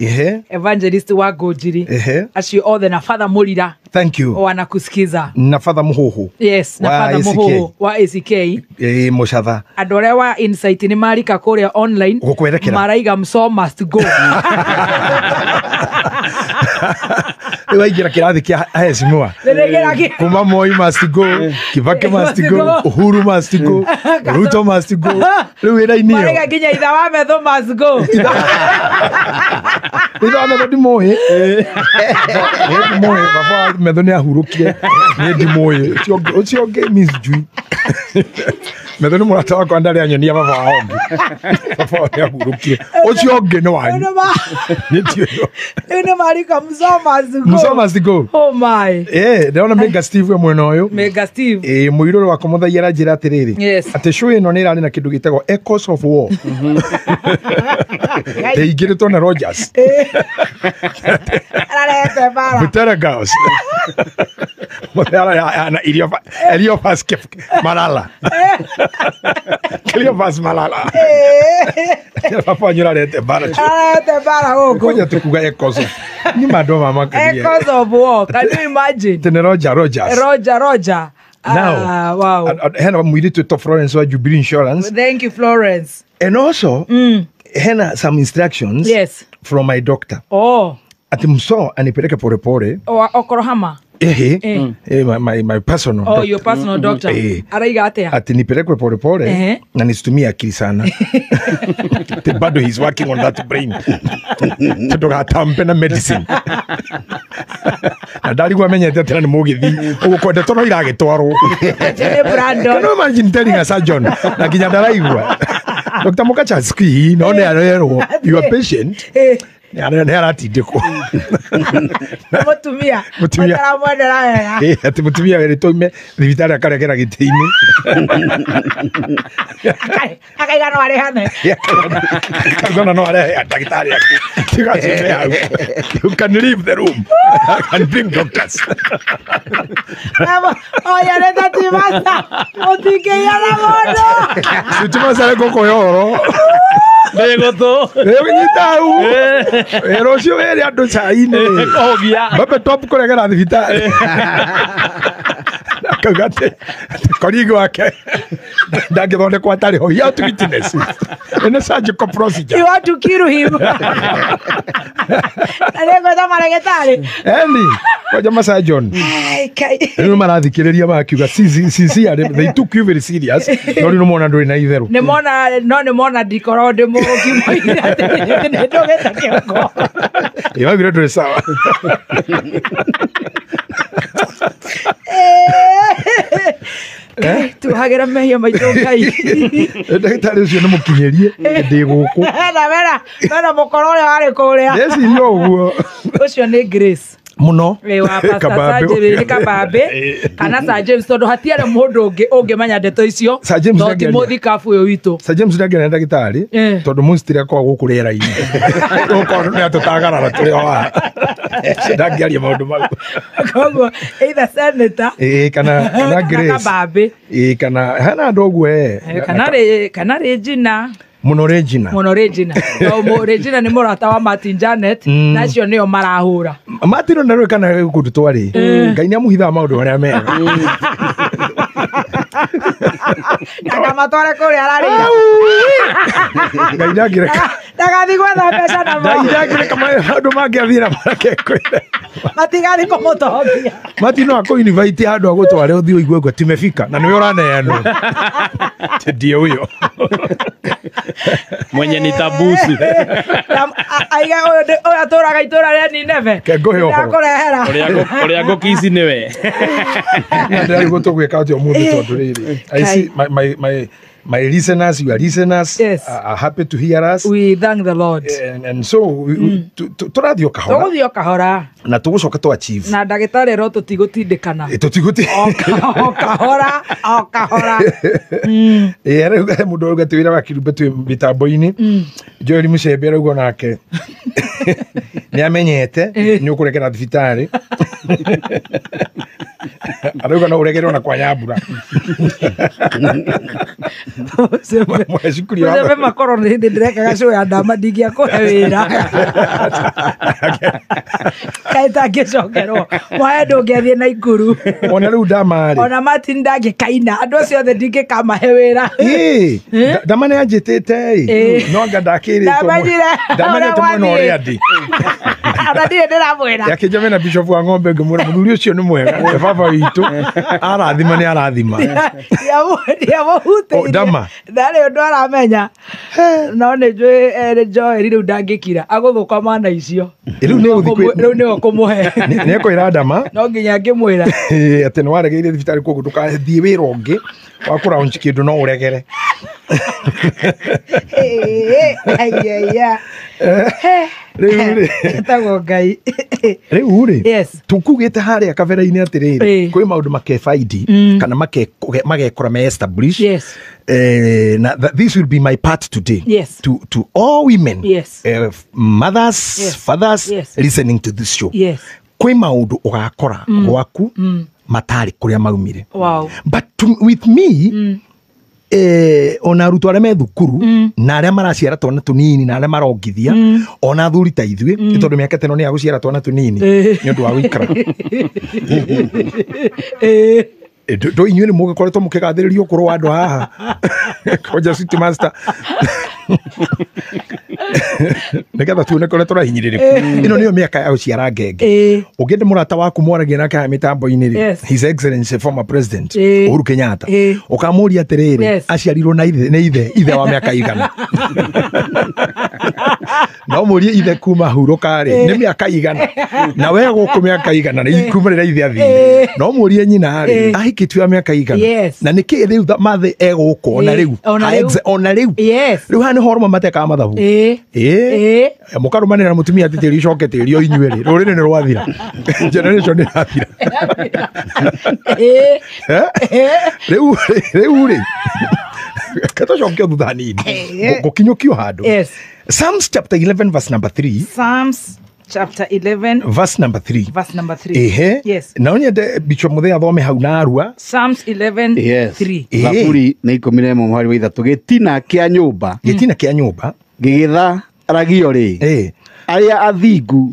[SPEAKER 1] Evangelist wa Ngũnjiri. Acio othe na Father Mũrira.
[SPEAKER 3] Thank you.
[SPEAKER 1] Wanakusikiza.
[SPEAKER 3] Na Father Mũhũhũ.
[SPEAKER 1] Yes, na Father Mũhũhũ wa ACK.
[SPEAKER 3] Mũcatha.
[SPEAKER 1] Andũ arĩa wa Insight nĩ marika kũrĩa online.
[SPEAKER 3] Gũkwerekera.
[SPEAKER 1] Maraiga Mso must go.
[SPEAKER 3] Rĩu aingĩra kĩrathi kĩa heshimiwa. Kuma Moi must go, Kibaki must go, Uhuru must go, Ruto must go. Rĩu wĩra-inĩ ĩyo.
[SPEAKER 1] Marega nginya itha wa metho must go.
[SPEAKER 3] Itha wa metho ndimũĩ. Niĩ ndimũĩ, baba wa metho nĩ ahurũkire. Niĩ ndimũĩ. Ũcio ũngĩ miss njui. Metho nĩ mũrata wakwa ndarĩ anyonia baba wa ũngĩ. Baba wa nĩ ahurũkire. Ũcio ũngĩ nĩ wanyu. Niĩ ndiũĩ.
[SPEAKER 1] Rĩu nĩ marika Musa must go.
[SPEAKER 3] Musa must go.
[SPEAKER 1] Oh my.
[SPEAKER 3] Ndĩrona Mega Steve we mwena ũyũ.
[SPEAKER 1] Mega Steve.
[SPEAKER 3] Mũirũrũ wakwa mũthaiga aranjĩra atĩrĩrĩ.
[SPEAKER 1] Yes.
[SPEAKER 3] Atĩ show ĩno nĩ ĩrarĩ na kĩndũ gĩtagwo Echoes of War. Ĩingĩrĩtwo na Rogers.
[SPEAKER 1] Ararehete mbara.
[SPEAKER 3] Butera Girls. Mũthaiga na Eliofas Malala. Cleophas Malala. Baba wanyu ararehete mbara.
[SPEAKER 1] Ararehete mbara gũkũ.
[SPEAKER 3] Kwanja tukuga Echoes. Ni mandũ mama kagĩa.
[SPEAKER 1] Echoes of War. Can you imagine?
[SPEAKER 3] Tene Roger Rogers.
[SPEAKER 1] Roger Roger.
[SPEAKER 3] Now,
[SPEAKER 1] wow.
[SPEAKER 3] Hena mũirĩtu wĩtwo Florence wa Jubilee Insurance.
[SPEAKER 1] Thank you, Florence.
[SPEAKER 3] And also, hena some instructions
[SPEAKER 1] yes.
[SPEAKER 3] from my doctor.
[SPEAKER 1] Oh.
[SPEAKER 3] Ati mso anipeleke pole pole.
[SPEAKER 1] Okorohama.
[SPEAKER 3] My personal
[SPEAKER 1] doctor.
[SPEAKER 3] doctor.
[SPEAKER 1] Your personal doctor. Araiga atia?
[SPEAKER 3] Ati nipelekwe pole pole na nisitumie akili sana. Ati bado he's working on that brain. Tudogatampe na medicine. Na ndarigwo amenyete atĩ nĩ mũgĩthi ũgũkwenda tondũ iragĩtwarwo. Can you imagine telling a surgeon na nginya ndaraigua. Dr. Mukacha sikii no nĩ arerwo you are patient. Nĩ aratindĩkwo.
[SPEAKER 1] Mũtumia. Mũtaramwendera wega.
[SPEAKER 3] Atĩ mũtumia werĩtwo oime thibitarĩ akaregera gĩtĩ-inĩ.
[SPEAKER 1] Akaiga no arehane.
[SPEAKER 3] Akauga no arehe ndagĩtarĩ ake. Tiga acume hau. You can leave the room. I can bring doctors.
[SPEAKER 1] Oya neta timasa. Mũtingĩiyana mũndũ.
[SPEAKER 3] Timasa gũkũhe ũhoro.
[SPEAKER 2] Ndĩgũtũ.
[SPEAKER 3] Rĩu hau. Wĩra ũcio wĩre andũ cai-inĩ.
[SPEAKER 2] Kũhogia.
[SPEAKER 3] Babe top kũregera thibitarĩ. Akauga atĩ colleague wake ndangĩthondekwo atarĩ ho. He had to witness in a surgical procedure.
[SPEAKER 1] You want to kill him. Na nĩngwĩta marĩgĩtarĩ.
[SPEAKER 3] Eni, kwanja masurgeon. Rĩu marathikĩrĩria makiuga sincerely they took you very serious. No rĩu nĩmona ndũrĩ na itherũ.
[SPEAKER 1] Nĩmona no nĩmona ndikorwo ndĩ mũrũki moigire atĩ nĩndũgĩte kĩongo.
[SPEAKER 3] Ĩmaugire ndũrĩ sawa.
[SPEAKER 1] Tuhagira mehia maitũ Ngai.
[SPEAKER 3] Ndagĩtarĩ ũcio nĩ mũkinyĩrie ndĩ gũkũ.
[SPEAKER 1] Na mena mũkoro ũrĩa warĩ kũrĩa.
[SPEAKER 3] Ndeciria ũguo.
[SPEAKER 1] Ũcio nĩ Grace.
[SPEAKER 3] Mũno.
[SPEAKER 1] Wa Pastor Sir James Kabambe kana Sir James tondũ hatiarĩ mũndũ ũngĩ ũngĩmenya ndeto icio.
[SPEAKER 3] Sir James
[SPEAKER 1] no ti mũthikabu ũyũ witũ.
[SPEAKER 3] Sir James ndangĩona ndagĩtarĩ tondũ mũcitire akoragwo gũkũ rĩera-inĩ. Gũkorwo nĩ atũtagarara tũrĩ o haha. Ndangĩaria maũndũ mau.
[SPEAKER 1] Koguo either senator
[SPEAKER 3] kana Grace
[SPEAKER 1] Kabambe
[SPEAKER 3] kana hena andũ ũguo
[SPEAKER 1] kana Regina.
[SPEAKER 3] Mũno Regina.
[SPEAKER 1] Mũno Regina. No Regina nĩ mũrata wa Martin Janet na acio nĩo marahũra.
[SPEAKER 3] Martin ona rĩu kana kũndũ twarĩ. Ngai nĩamũhithaga maũndũ marĩa mega.
[SPEAKER 1] Ndakamatware kũrĩa ararĩra.
[SPEAKER 3] Ngai ndangĩreka.
[SPEAKER 1] Ndagathiĩ gwetha mbeca namo.
[SPEAKER 3] Ngai ndangĩreka maũndũ mangĩathiĩ na mareke kwĩre.
[SPEAKER 1] Matigathiĩ kũmũtongia.
[SPEAKER 3] Martin no akũ invite handũ agũtware ũthiĩ ũigue ũguo tumefika na nĩwe ũraneanwo. Ndiĩ ũyũ.
[SPEAKER 2] Mwenye ni tabusi.
[SPEAKER 1] Aiga ũyũ atũraga itũra rĩa Nineve.
[SPEAKER 3] Ngũhe ũhoro.
[SPEAKER 1] Ndakũrehera.
[SPEAKER 2] Ũrĩa ngũkici nĩwe.
[SPEAKER 3] Ndĩrarigwo tũgwĩka atĩa ũmũthĩ tondũ rĩrĩ. I see my listeners, your listeners,
[SPEAKER 1] yes,
[SPEAKER 3] are happy to hear us.
[SPEAKER 1] We thank the Lord.
[SPEAKER 3] And so tũrathiĩ o kahora.
[SPEAKER 1] Tũgũthiĩ o kahora.
[SPEAKER 3] Na tũgũcoka tũ achieve.
[SPEAKER 1] Na ndagĩtarĩ ro tũtigũtindĩkana.
[SPEAKER 3] Tũtigũtindĩkana.
[SPEAKER 1] O kahora, o kahora.
[SPEAKER 3] Rĩu he mũndũ arauga atĩ wĩra wa Kirumba twĩ mĩtambo-inĩ. Joel Mũcembe arauga nake nĩ amenyete nĩ ũkũrekera thibitarĩ. Arauga no ũregerwo na kwa Nyambura.
[SPEAKER 1] Mũcembe makorwo nĩ hĩndĩ ndĩrekaga show ya ndama ndingĩakũhe wĩra. Kaĩ tangĩcokerwo mwahe ndũngĩathiĩ na Ikuru.
[SPEAKER 3] Ona rĩu ndama rĩ.
[SPEAKER 1] Ona Martin ndangĩkaina andũ acio othe ndingĩkamahe wĩra.
[SPEAKER 3] Ndama nĩ anjĩtĩte ĩ no anga ndakĩrĩtwo.
[SPEAKER 1] Ndamenyire
[SPEAKER 3] Ndamenyete mwena ũrĩa ndĩ.
[SPEAKER 1] Ona ndirĩ ndĩramwĩra.
[SPEAKER 3] Yakĩnjame na bishop wa ng'ombe ngĩmwĩra mũthuri ũcio nĩ mwega nĩ baba witũ arathima nĩ arathima.
[SPEAKER 1] Ndiamũhutĩirie.
[SPEAKER 3] Oh, Dama.
[SPEAKER 1] Ndarĩ ũndũ aramenya. No nĩ njũĩ Joel rĩu ndangĩkira. Agũthũka mana icio.
[SPEAKER 3] Rĩu nĩ ũgũthiĩ kwĩ-
[SPEAKER 1] Rĩu nĩwe ũkũmũhe.
[SPEAKER 3] Nĩ ekwĩra Dama
[SPEAKER 1] No nginya ngĩmwĩra.
[SPEAKER 3] atĩ nĩ waregeire thibitarĩ koguo ndũkathiĩ wĩra ũngĩ wa kũraunch kĩndũ no ũregere.
[SPEAKER 1] Aiya.
[SPEAKER 3] Rĩu rĩ
[SPEAKER 1] Etagwo Ngai.
[SPEAKER 3] rĩu rĩ
[SPEAKER 1] Yes.
[SPEAKER 3] tukugĩte harĩa kabere-inĩ atĩrĩrĩ
[SPEAKER 1] Ĩĩ.
[SPEAKER 3] kwĩ maũndũ makebaidi kana magekora me establish.
[SPEAKER 1] Yes.
[SPEAKER 3] Na this will be my part today.
[SPEAKER 1] Yes.
[SPEAKER 3] To all women.
[SPEAKER 1] Yes.
[SPEAKER 3] Mothers,
[SPEAKER 1] Yes.
[SPEAKER 3] fathers
[SPEAKER 1] Yes.
[SPEAKER 3] listening to this show.
[SPEAKER 1] Yes.
[SPEAKER 3] Kwĩ maũndũ ũgakora gwaku matarĩ kũrĩa maumire.
[SPEAKER 1] Wow.
[SPEAKER 3] But with me ona arutwo arĩa me thukuru na arĩa maraciara twana tũnini na arĩa marongithia ona athuri ta ithuĩ nĩ tondũ mĩaka ta ĩno nĩ ya gũciara twana tũnini nĩ ũndũ wa gũikara. Ndũ inyuĩ nĩ mũgĩkoretwo mũkĩgathĩrĩria ũkũrũ wa andũ haha koja city master nĩgetha tuone kũrĩa tũrahinyĩrĩrĩka. Ĩno nĩyo mĩaka ya gũciara ngenge. Ũngĩenda mũrata waku mwaragia nake haha mĩtambo-inĩ rĩ,
[SPEAKER 1] Yes.
[SPEAKER 3] His Excellency former President Uhuru Kenyatta ũkamũria atĩrĩrĩ
[SPEAKER 1] Yes.
[SPEAKER 3] aciarirwo na ithe nĩ ithe ithe wa mĩaka igana no mũrie ithe kuma hurũka rĩ nĩ mĩaka igana na we gũkũ mĩaka igana nĩ kuma rĩrĩa ithe athire no mũrie nyina rĩ ahikĩtio ya mĩaka igana
[SPEAKER 1] Yes.
[SPEAKER 3] na nĩkĩ rĩu mathĩ egũkũ ona rĩu
[SPEAKER 1] Ona rĩu.
[SPEAKER 3] Ona rĩu
[SPEAKER 1] Yes.
[SPEAKER 3] rĩu haha nĩ horo matekaga mathabu.
[SPEAKER 1] Ĩĩ.
[SPEAKER 3] Mũkarũmanĩra na mũtumia atĩ tĩri ũcoke tĩri o inyuĩ rĩ rũrĩrĩ nĩ rwathira generation nĩ rathira. Rĩu rĩu rĩ katũcoke thutha hanini ngũkinyũkio handũ.
[SPEAKER 1] Yes.
[SPEAKER 3] Psalms chapter 11 verse number 3.
[SPEAKER 1] Psalms chapter 11
[SPEAKER 3] verse number 3.
[SPEAKER 1] verse number 3.
[SPEAKER 3] Ehe.
[SPEAKER 1] Yes.
[SPEAKER 3] Na nyende Bishop Muthee athome hau na arua.
[SPEAKER 1] Psalms 11
[SPEAKER 4] Yes.
[SPEAKER 1] 3.
[SPEAKER 4] Thaburi nĩ 11 mũhari wa 3 gĩtina kĩa nyũmba
[SPEAKER 3] Gĩtina kĩa nyũmba
[SPEAKER 4] gĩgĩtharagio rĩ arĩa athingu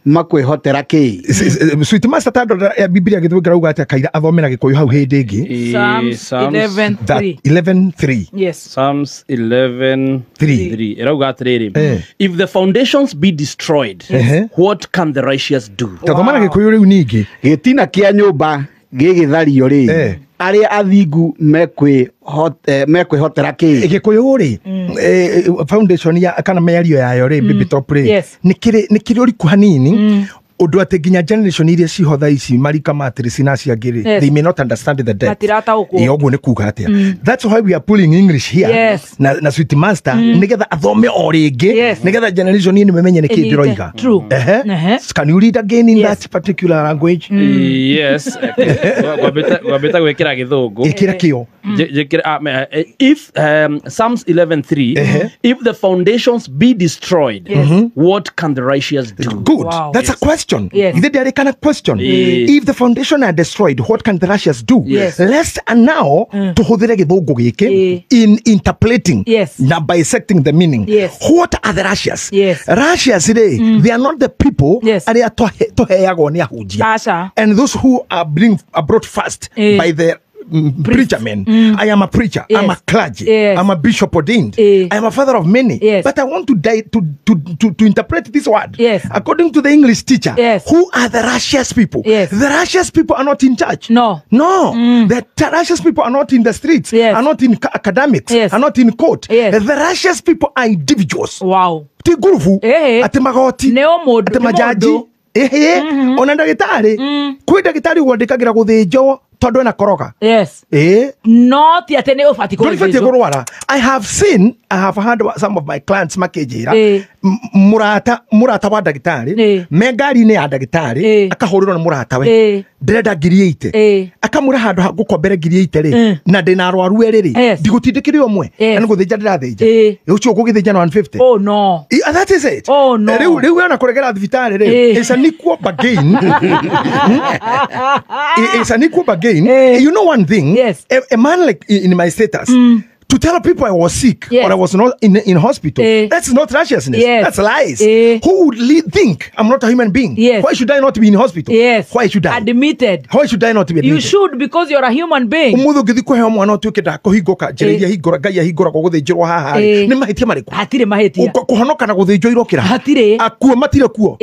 [SPEAKER 4] makwĩhotera kĩ.
[SPEAKER 3] Sweet master tando ya Biblia gĩthũngũ rauga atĩa kaira athome na gĩkũyũ hau hĩndĩ ĩngĩ.
[SPEAKER 1] Psalms 11 3.
[SPEAKER 3] 11:3.
[SPEAKER 1] Yes.
[SPEAKER 2] Psalms 11:3 ĩrauga atĩrĩrĩ, if the foundations be destroyed, what can the righteous do?
[SPEAKER 3] Tathoma na gĩkũyũ rĩu ningĩ.
[SPEAKER 4] Gĩtina kĩa nyũmba gĩgĩthario rĩ arĩa athingu mekwĩhotera kĩ.
[SPEAKER 3] Gĩkũyũ rĩ foundation ya kana mĩario yayo rĩ Baby Top rĩ
[SPEAKER 1] Yes.
[SPEAKER 3] nĩ kĩrĩ ũriku hanini ũndũ atĩ nginya generation iria ciho thaa ici marika ma atĩrĩ na acio angĩ rĩ
[SPEAKER 1] Yes.
[SPEAKER 3] they may not understand the depth.
[SPEAKER 1] Matirataũkwo.
[SPEAKER 3] Ĩ, ũguo nĩ kuga atĩa. That's why we are pulling English here.
[SPEAKER 1] Yes.
[SPEAKER 3] Na Sweet Master nĩgetha athome o rĩngĩ
[SPEAKER 1] Yes.
[SPEAKER 3] nĩgetha generation ĩno ĩmenye nĩkĩ
[SPEAKER 1] Ĩnyite.
[SPEAKER 3] ndĩroiga.
[SPEAKER 1] True.
[SPEAKER 3] Ehe.
[SPEAKER 1] Ehe.
[SPEAKER 3] Can you read again in
[SPEAKER 1] Yes.
[SPEAKER 3] that particular language?
[SPEAKER 2] Yes. Ngwambĩte gwĩkĩra gĩthũngũ.
[SPEAKER 3] Ĩkĩra kĩo.
[SPEAKER 2] If Psalms 11:3, if the foundations be destroyed, what can the righteous do?
[SPEAKER 3] Good.
[SPEAKER 1] Wow.
[SPEAKER 3] That's a question.
[SPEAKER 1] Yes.
[SPEAKER 3] Ithe ndĩarĩ question.
[SPEAKER 2] Yes.
[SPEAKER 3] If the foundation are destroyed, what can the righteous do?
[SPEAKER 1] Yes.
[SPEAKER 3] Let's now tũhũthĩre gĩthũngũ gĩkĩ in interpolating
[SPEAKER 1] Yes.
[SPEAKER 3] na bisecting the meaning.
[SPEAKER 1] Yes.
[SPEAKER 3] What are the righteous?
[SPEAKER 1] Yes.
[SPEAKER 3] Righteous rĩ, they are not the people
[SPEAKER 1] Yes.
[SPEAKER 3] arĩa tũheagwo nĩ ahunjia.
[SPEAKER 1] Aca.
[SPEAKER 3] And those who are brought first by the preacher men. I am a preacher.
[SPEAKER 1] Yes.
[SPEAKER 3] I'm a clergy.
[SPEAKER 1] Yes.
[SPEAKER 3] I'm a bishop ordained.
[SPEAKER 1] Eh.
[SPEAKER 3] I am a father of many.
[SPEAKER 1] Yes.
[SPEAKER 3] But I want to die to interpret this word.
[SPEAKER 1] Yes.
[SPEAKER 3] According to the English teacher.
[SPEAKER 1] Yes.
[SPEAKER 3] Who are the righteous people?
[SPEAKER 1] Yes.
[SPEAKER 3] The righteous people are not in church.
[SPEAKER 1] No.
[SPEAKER 3] No. The righteous people are not in the streets.
[SPEAKER 1] Yes.
[SPEAKER 3] Are not in academics.
[SPEAKER 1] Yes.
[SPEAKER 3] Are not in court.
[SPEAKER 1] Yes.
[SPEAKER 3] The righteous people are individuals.
[SPEAKER 1] Wow.
[SPEAKER 3] Ti ngurubu.
[SPEAKER 1] Eh.
[SPEAKER 3] Ati magoti.
[SPEAKER 1] Nĩ o mũndũ,
[SPEAKER 3] Ati
[SPEAKER 1] nĩ
[SPEAKER 3] majaji.
[SPEAKER 1] mũndũ.
[SPEAKER 3] Ehe. Ona ndagĩtarĩ. Kwĩ ndagĩtarĩ gwandĩkagĩra gũthĩnjwo tondũ ena koroga.
[SPEAKER 1] Yes.
[SPEAKER 3] Ĩĩ.
[SPEAKER 1] No ti atĩ nĩ ũbatiĩ
[SPEAKER 3] Ndũribatiĩ
[SPEAKER 1] kũthĩnjwo.
[SPEAKER 3] kũrwara. I have seen, I have had some of my clients makĩnjĩra
[SPEAKER 1] Ĩĩ.
[SPEAKER 3] mũrata wa ndagĩtarĩ
[SPEAKER 1] Ĩĩ.
[SPEAKER 3] me ngari-inĩ ya ndagĩtarĩ
[SPEAKER 1] Ĩĩ.
[SPEAKER 3] akahũrĩrwo nĩ mũratawe
[SPEAKER 1] Ĩĩ.
[SPEAKER 3] ndĩrenda 80,000
[SPEAKER 1] Ĩĩ.
[SPEAKER 3] akamwĩra handũ ha ngũkombere 80,000 rĩ na ndĩna arwaru erĩ rĩ
[SPEAKER 1] Yes.
[SPEAKER 3] ndigũtindĩkĩre ũmwe
[SPEAKER 1] Yes.
[SPEAKER 3] na nĩ gũthĩnja ndĩrathĩnja
[SPEAKER 1] Ĩĩ.
[SPEAKER 3] ũcio ũgũgĩthĩnja na 150.
[SPEAKER 1] Oh no.
[SPEAKER 3] That is it.
[SPEAKER 1] Oh, no.
[SPEAKER 3] Rĩu ona kũregera thibitarĩ rĩ
[SPEAKER 1] Ĩĩ.
[SPEAKER 3] it's an equal bargain. It's an equal bargain.
[SPEAKER 1] Ĩĩ.
[SPEAKER 3] You know one thing?
[SPEAKER 1] Yes.
[SPEAKER 3] A man like in my status, To tell people I was sick
[SPEAKER 1] Yes.
[SPEAKER 3] or I was not in hospital, that's not righteousness.
[SPEAKER 1] Yes.
[SPEAKER 3] That's lies. Who would think I'm not a human being?
[SPEAKER 1] Yes.
[SPEAKER 3] Why should I not be in hospital?
[SPEAKER 1] Yes.
[SPEAKER 3] Why should I?
[SPEAKER 1] Admitted.
[SPEAKER 3] Why should I not be admitted?
[SPEAKER 1] You should, because you're a human being.
[SPEAKER 3] Umuthi ũngĩthiĩ kũheo mwana ũtuĩke ndakũhingũka njĩra iria hingũra Ngai ahingũragwo gũthĩnjĩrwo haha rĩ, nĩ mahĩtia marĩkũ?
[SPEAKER 1] Hatirĩ mahĩtia.
[SPEAKER 3] Kũhonoka na gũthĩnjwo irokĩra.
[SPEAKER 1] Hatirĩ.
[SPEAKER 3] Akuo matirĩ kuo.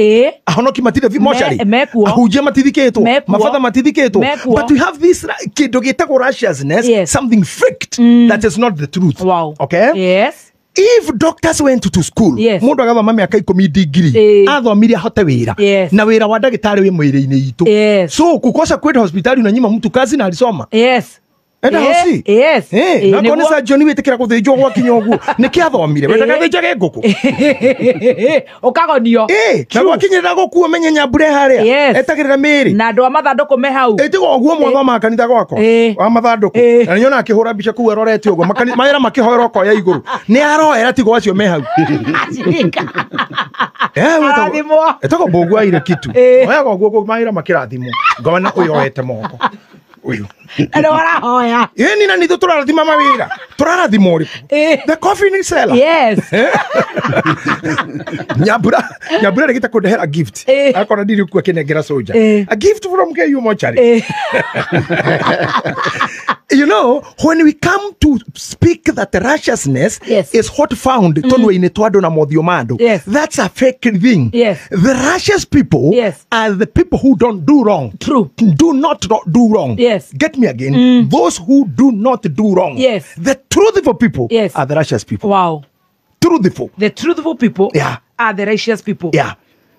[SPEAKER 3] Ahonoki matirĩ mocarĩ.
[SPEAKER 1] Mekuo.
[SPEAKER 3] Ahunjia matithikĩtwo.
[SPEAKER 1] Mekuo.
[SPEAKER 3] Mabatha matithikĩtwo.
[SPEAKER 1] Mekuo.
[SPEAKER 3] But we have this kĩndũ gĩtagwo righteousness,
[SPEAKER 1] Yes.
[SPEAKER 3] something faked that is not the truth.
[SPEAKER 1] Wow.
[SPEAKER 3] Okay?
[SPEAKER 1] Yes.
[SPEAKER 3] If doctors went to school,
[SPEAKER 1] Yes.
[SPEAKER 3] mundu agathoma miaka 10 degree, athomire ahote wira.
[SPEAKER 1] Yes.
[SPEAKER 3] Na wira wa ndagĩtarĩ wĩ mwĩrĩ-inĩ itũ.
[SPEAKER 1] Yes.
[SPEAKER 3] So kukosa kwenda hospitali unanyima mtu kazi na alisoma.
[SPEAKER 1] Yes.
[SPEAKER 3] Enda hosi.
[SPEAKER 1] Yes.
[SPEAKER 3] Na kone sa John wĩtĩkĩra gũthĩnjwo gwakinya ũguo. Nĩkĩ athomire? Wendaga thĩnjage ngũkũ.
[SPEAKER 1] Ũkagonio.
[SPEAKER 3] Na gwakinyĩrĩra gũkua menye nyambure harĩa.
[SPEAKER 1] Yes.
[SPEAKER 3] Etagĩrĩra mĩĩrĩ.
[SPEAKER 1] Na andũ a mathandũkũ me hau.
[SPEAKER 3] Ĩtiga ũguo mwathoma kanitha gwakwa. Wa mathandũkũ. Na nĩnyona akĩhũra mbica kũu arorete ũguo. Mawĩra makĩhoera ũkoya igũrũ. Nĩ aroera tigo acio me hau.
[SPEAKER 1] Arathimwo.
[SPEAKER 3] Etagwo mbũgua aire kitu. Oyaga ũguo mawĩra makĩrathimwo. Ngona ũyũ oete moko. Uyu.
[SPEAKER 1] Andũ marahoya.
[SPEAKER 3] Ĩni na nithu tũrarathima mawĩra. Tũrarathima ũrĩkũ? The coffin seller.
[SPEAKER 1] Yes.
[SPEAKER 3] Nyambura rĩgĩte kũndehera gift. Akora ndiri kuo akĩnengera soldier. A gift from KU mortuary. You know, when we come to speak that righteousness
[SPEAKER 1] yes.
[SPEAKER 3] is what found tondu-inĩ twa andũ na mothiũ ma andũ.
[SPEAKER 1] Yes.
[SPEAKER 3] That's a fake thing.
[SPEAKER 1] Yes.
[SPEAKER 3] The righteous people
[SPEAKER 1] yes.
[SPEAKER 3] are the people who don't do wrong.
[SPEAKER 1] True.
[SPEAKER 3] Do not do wrong.
[SPEAKER 1] Yes.
[SPEAKER 3] Get me again. Those who do not do wrong.
[SPEAKER 1] Yes.
[SPEAKER 3] The truthful people
[SPEAKER 1] yes.
[SPEAKER 3] are the righteous people.
[SPEAKER 1] Wow.
[SPEAKER 3] Truthful.
[SPEAKER 1] The truthful people
[SPEAKER 3] yeah.
[SPEAKER 1] are the righteous people.
[SPEAKER 3] Yeah.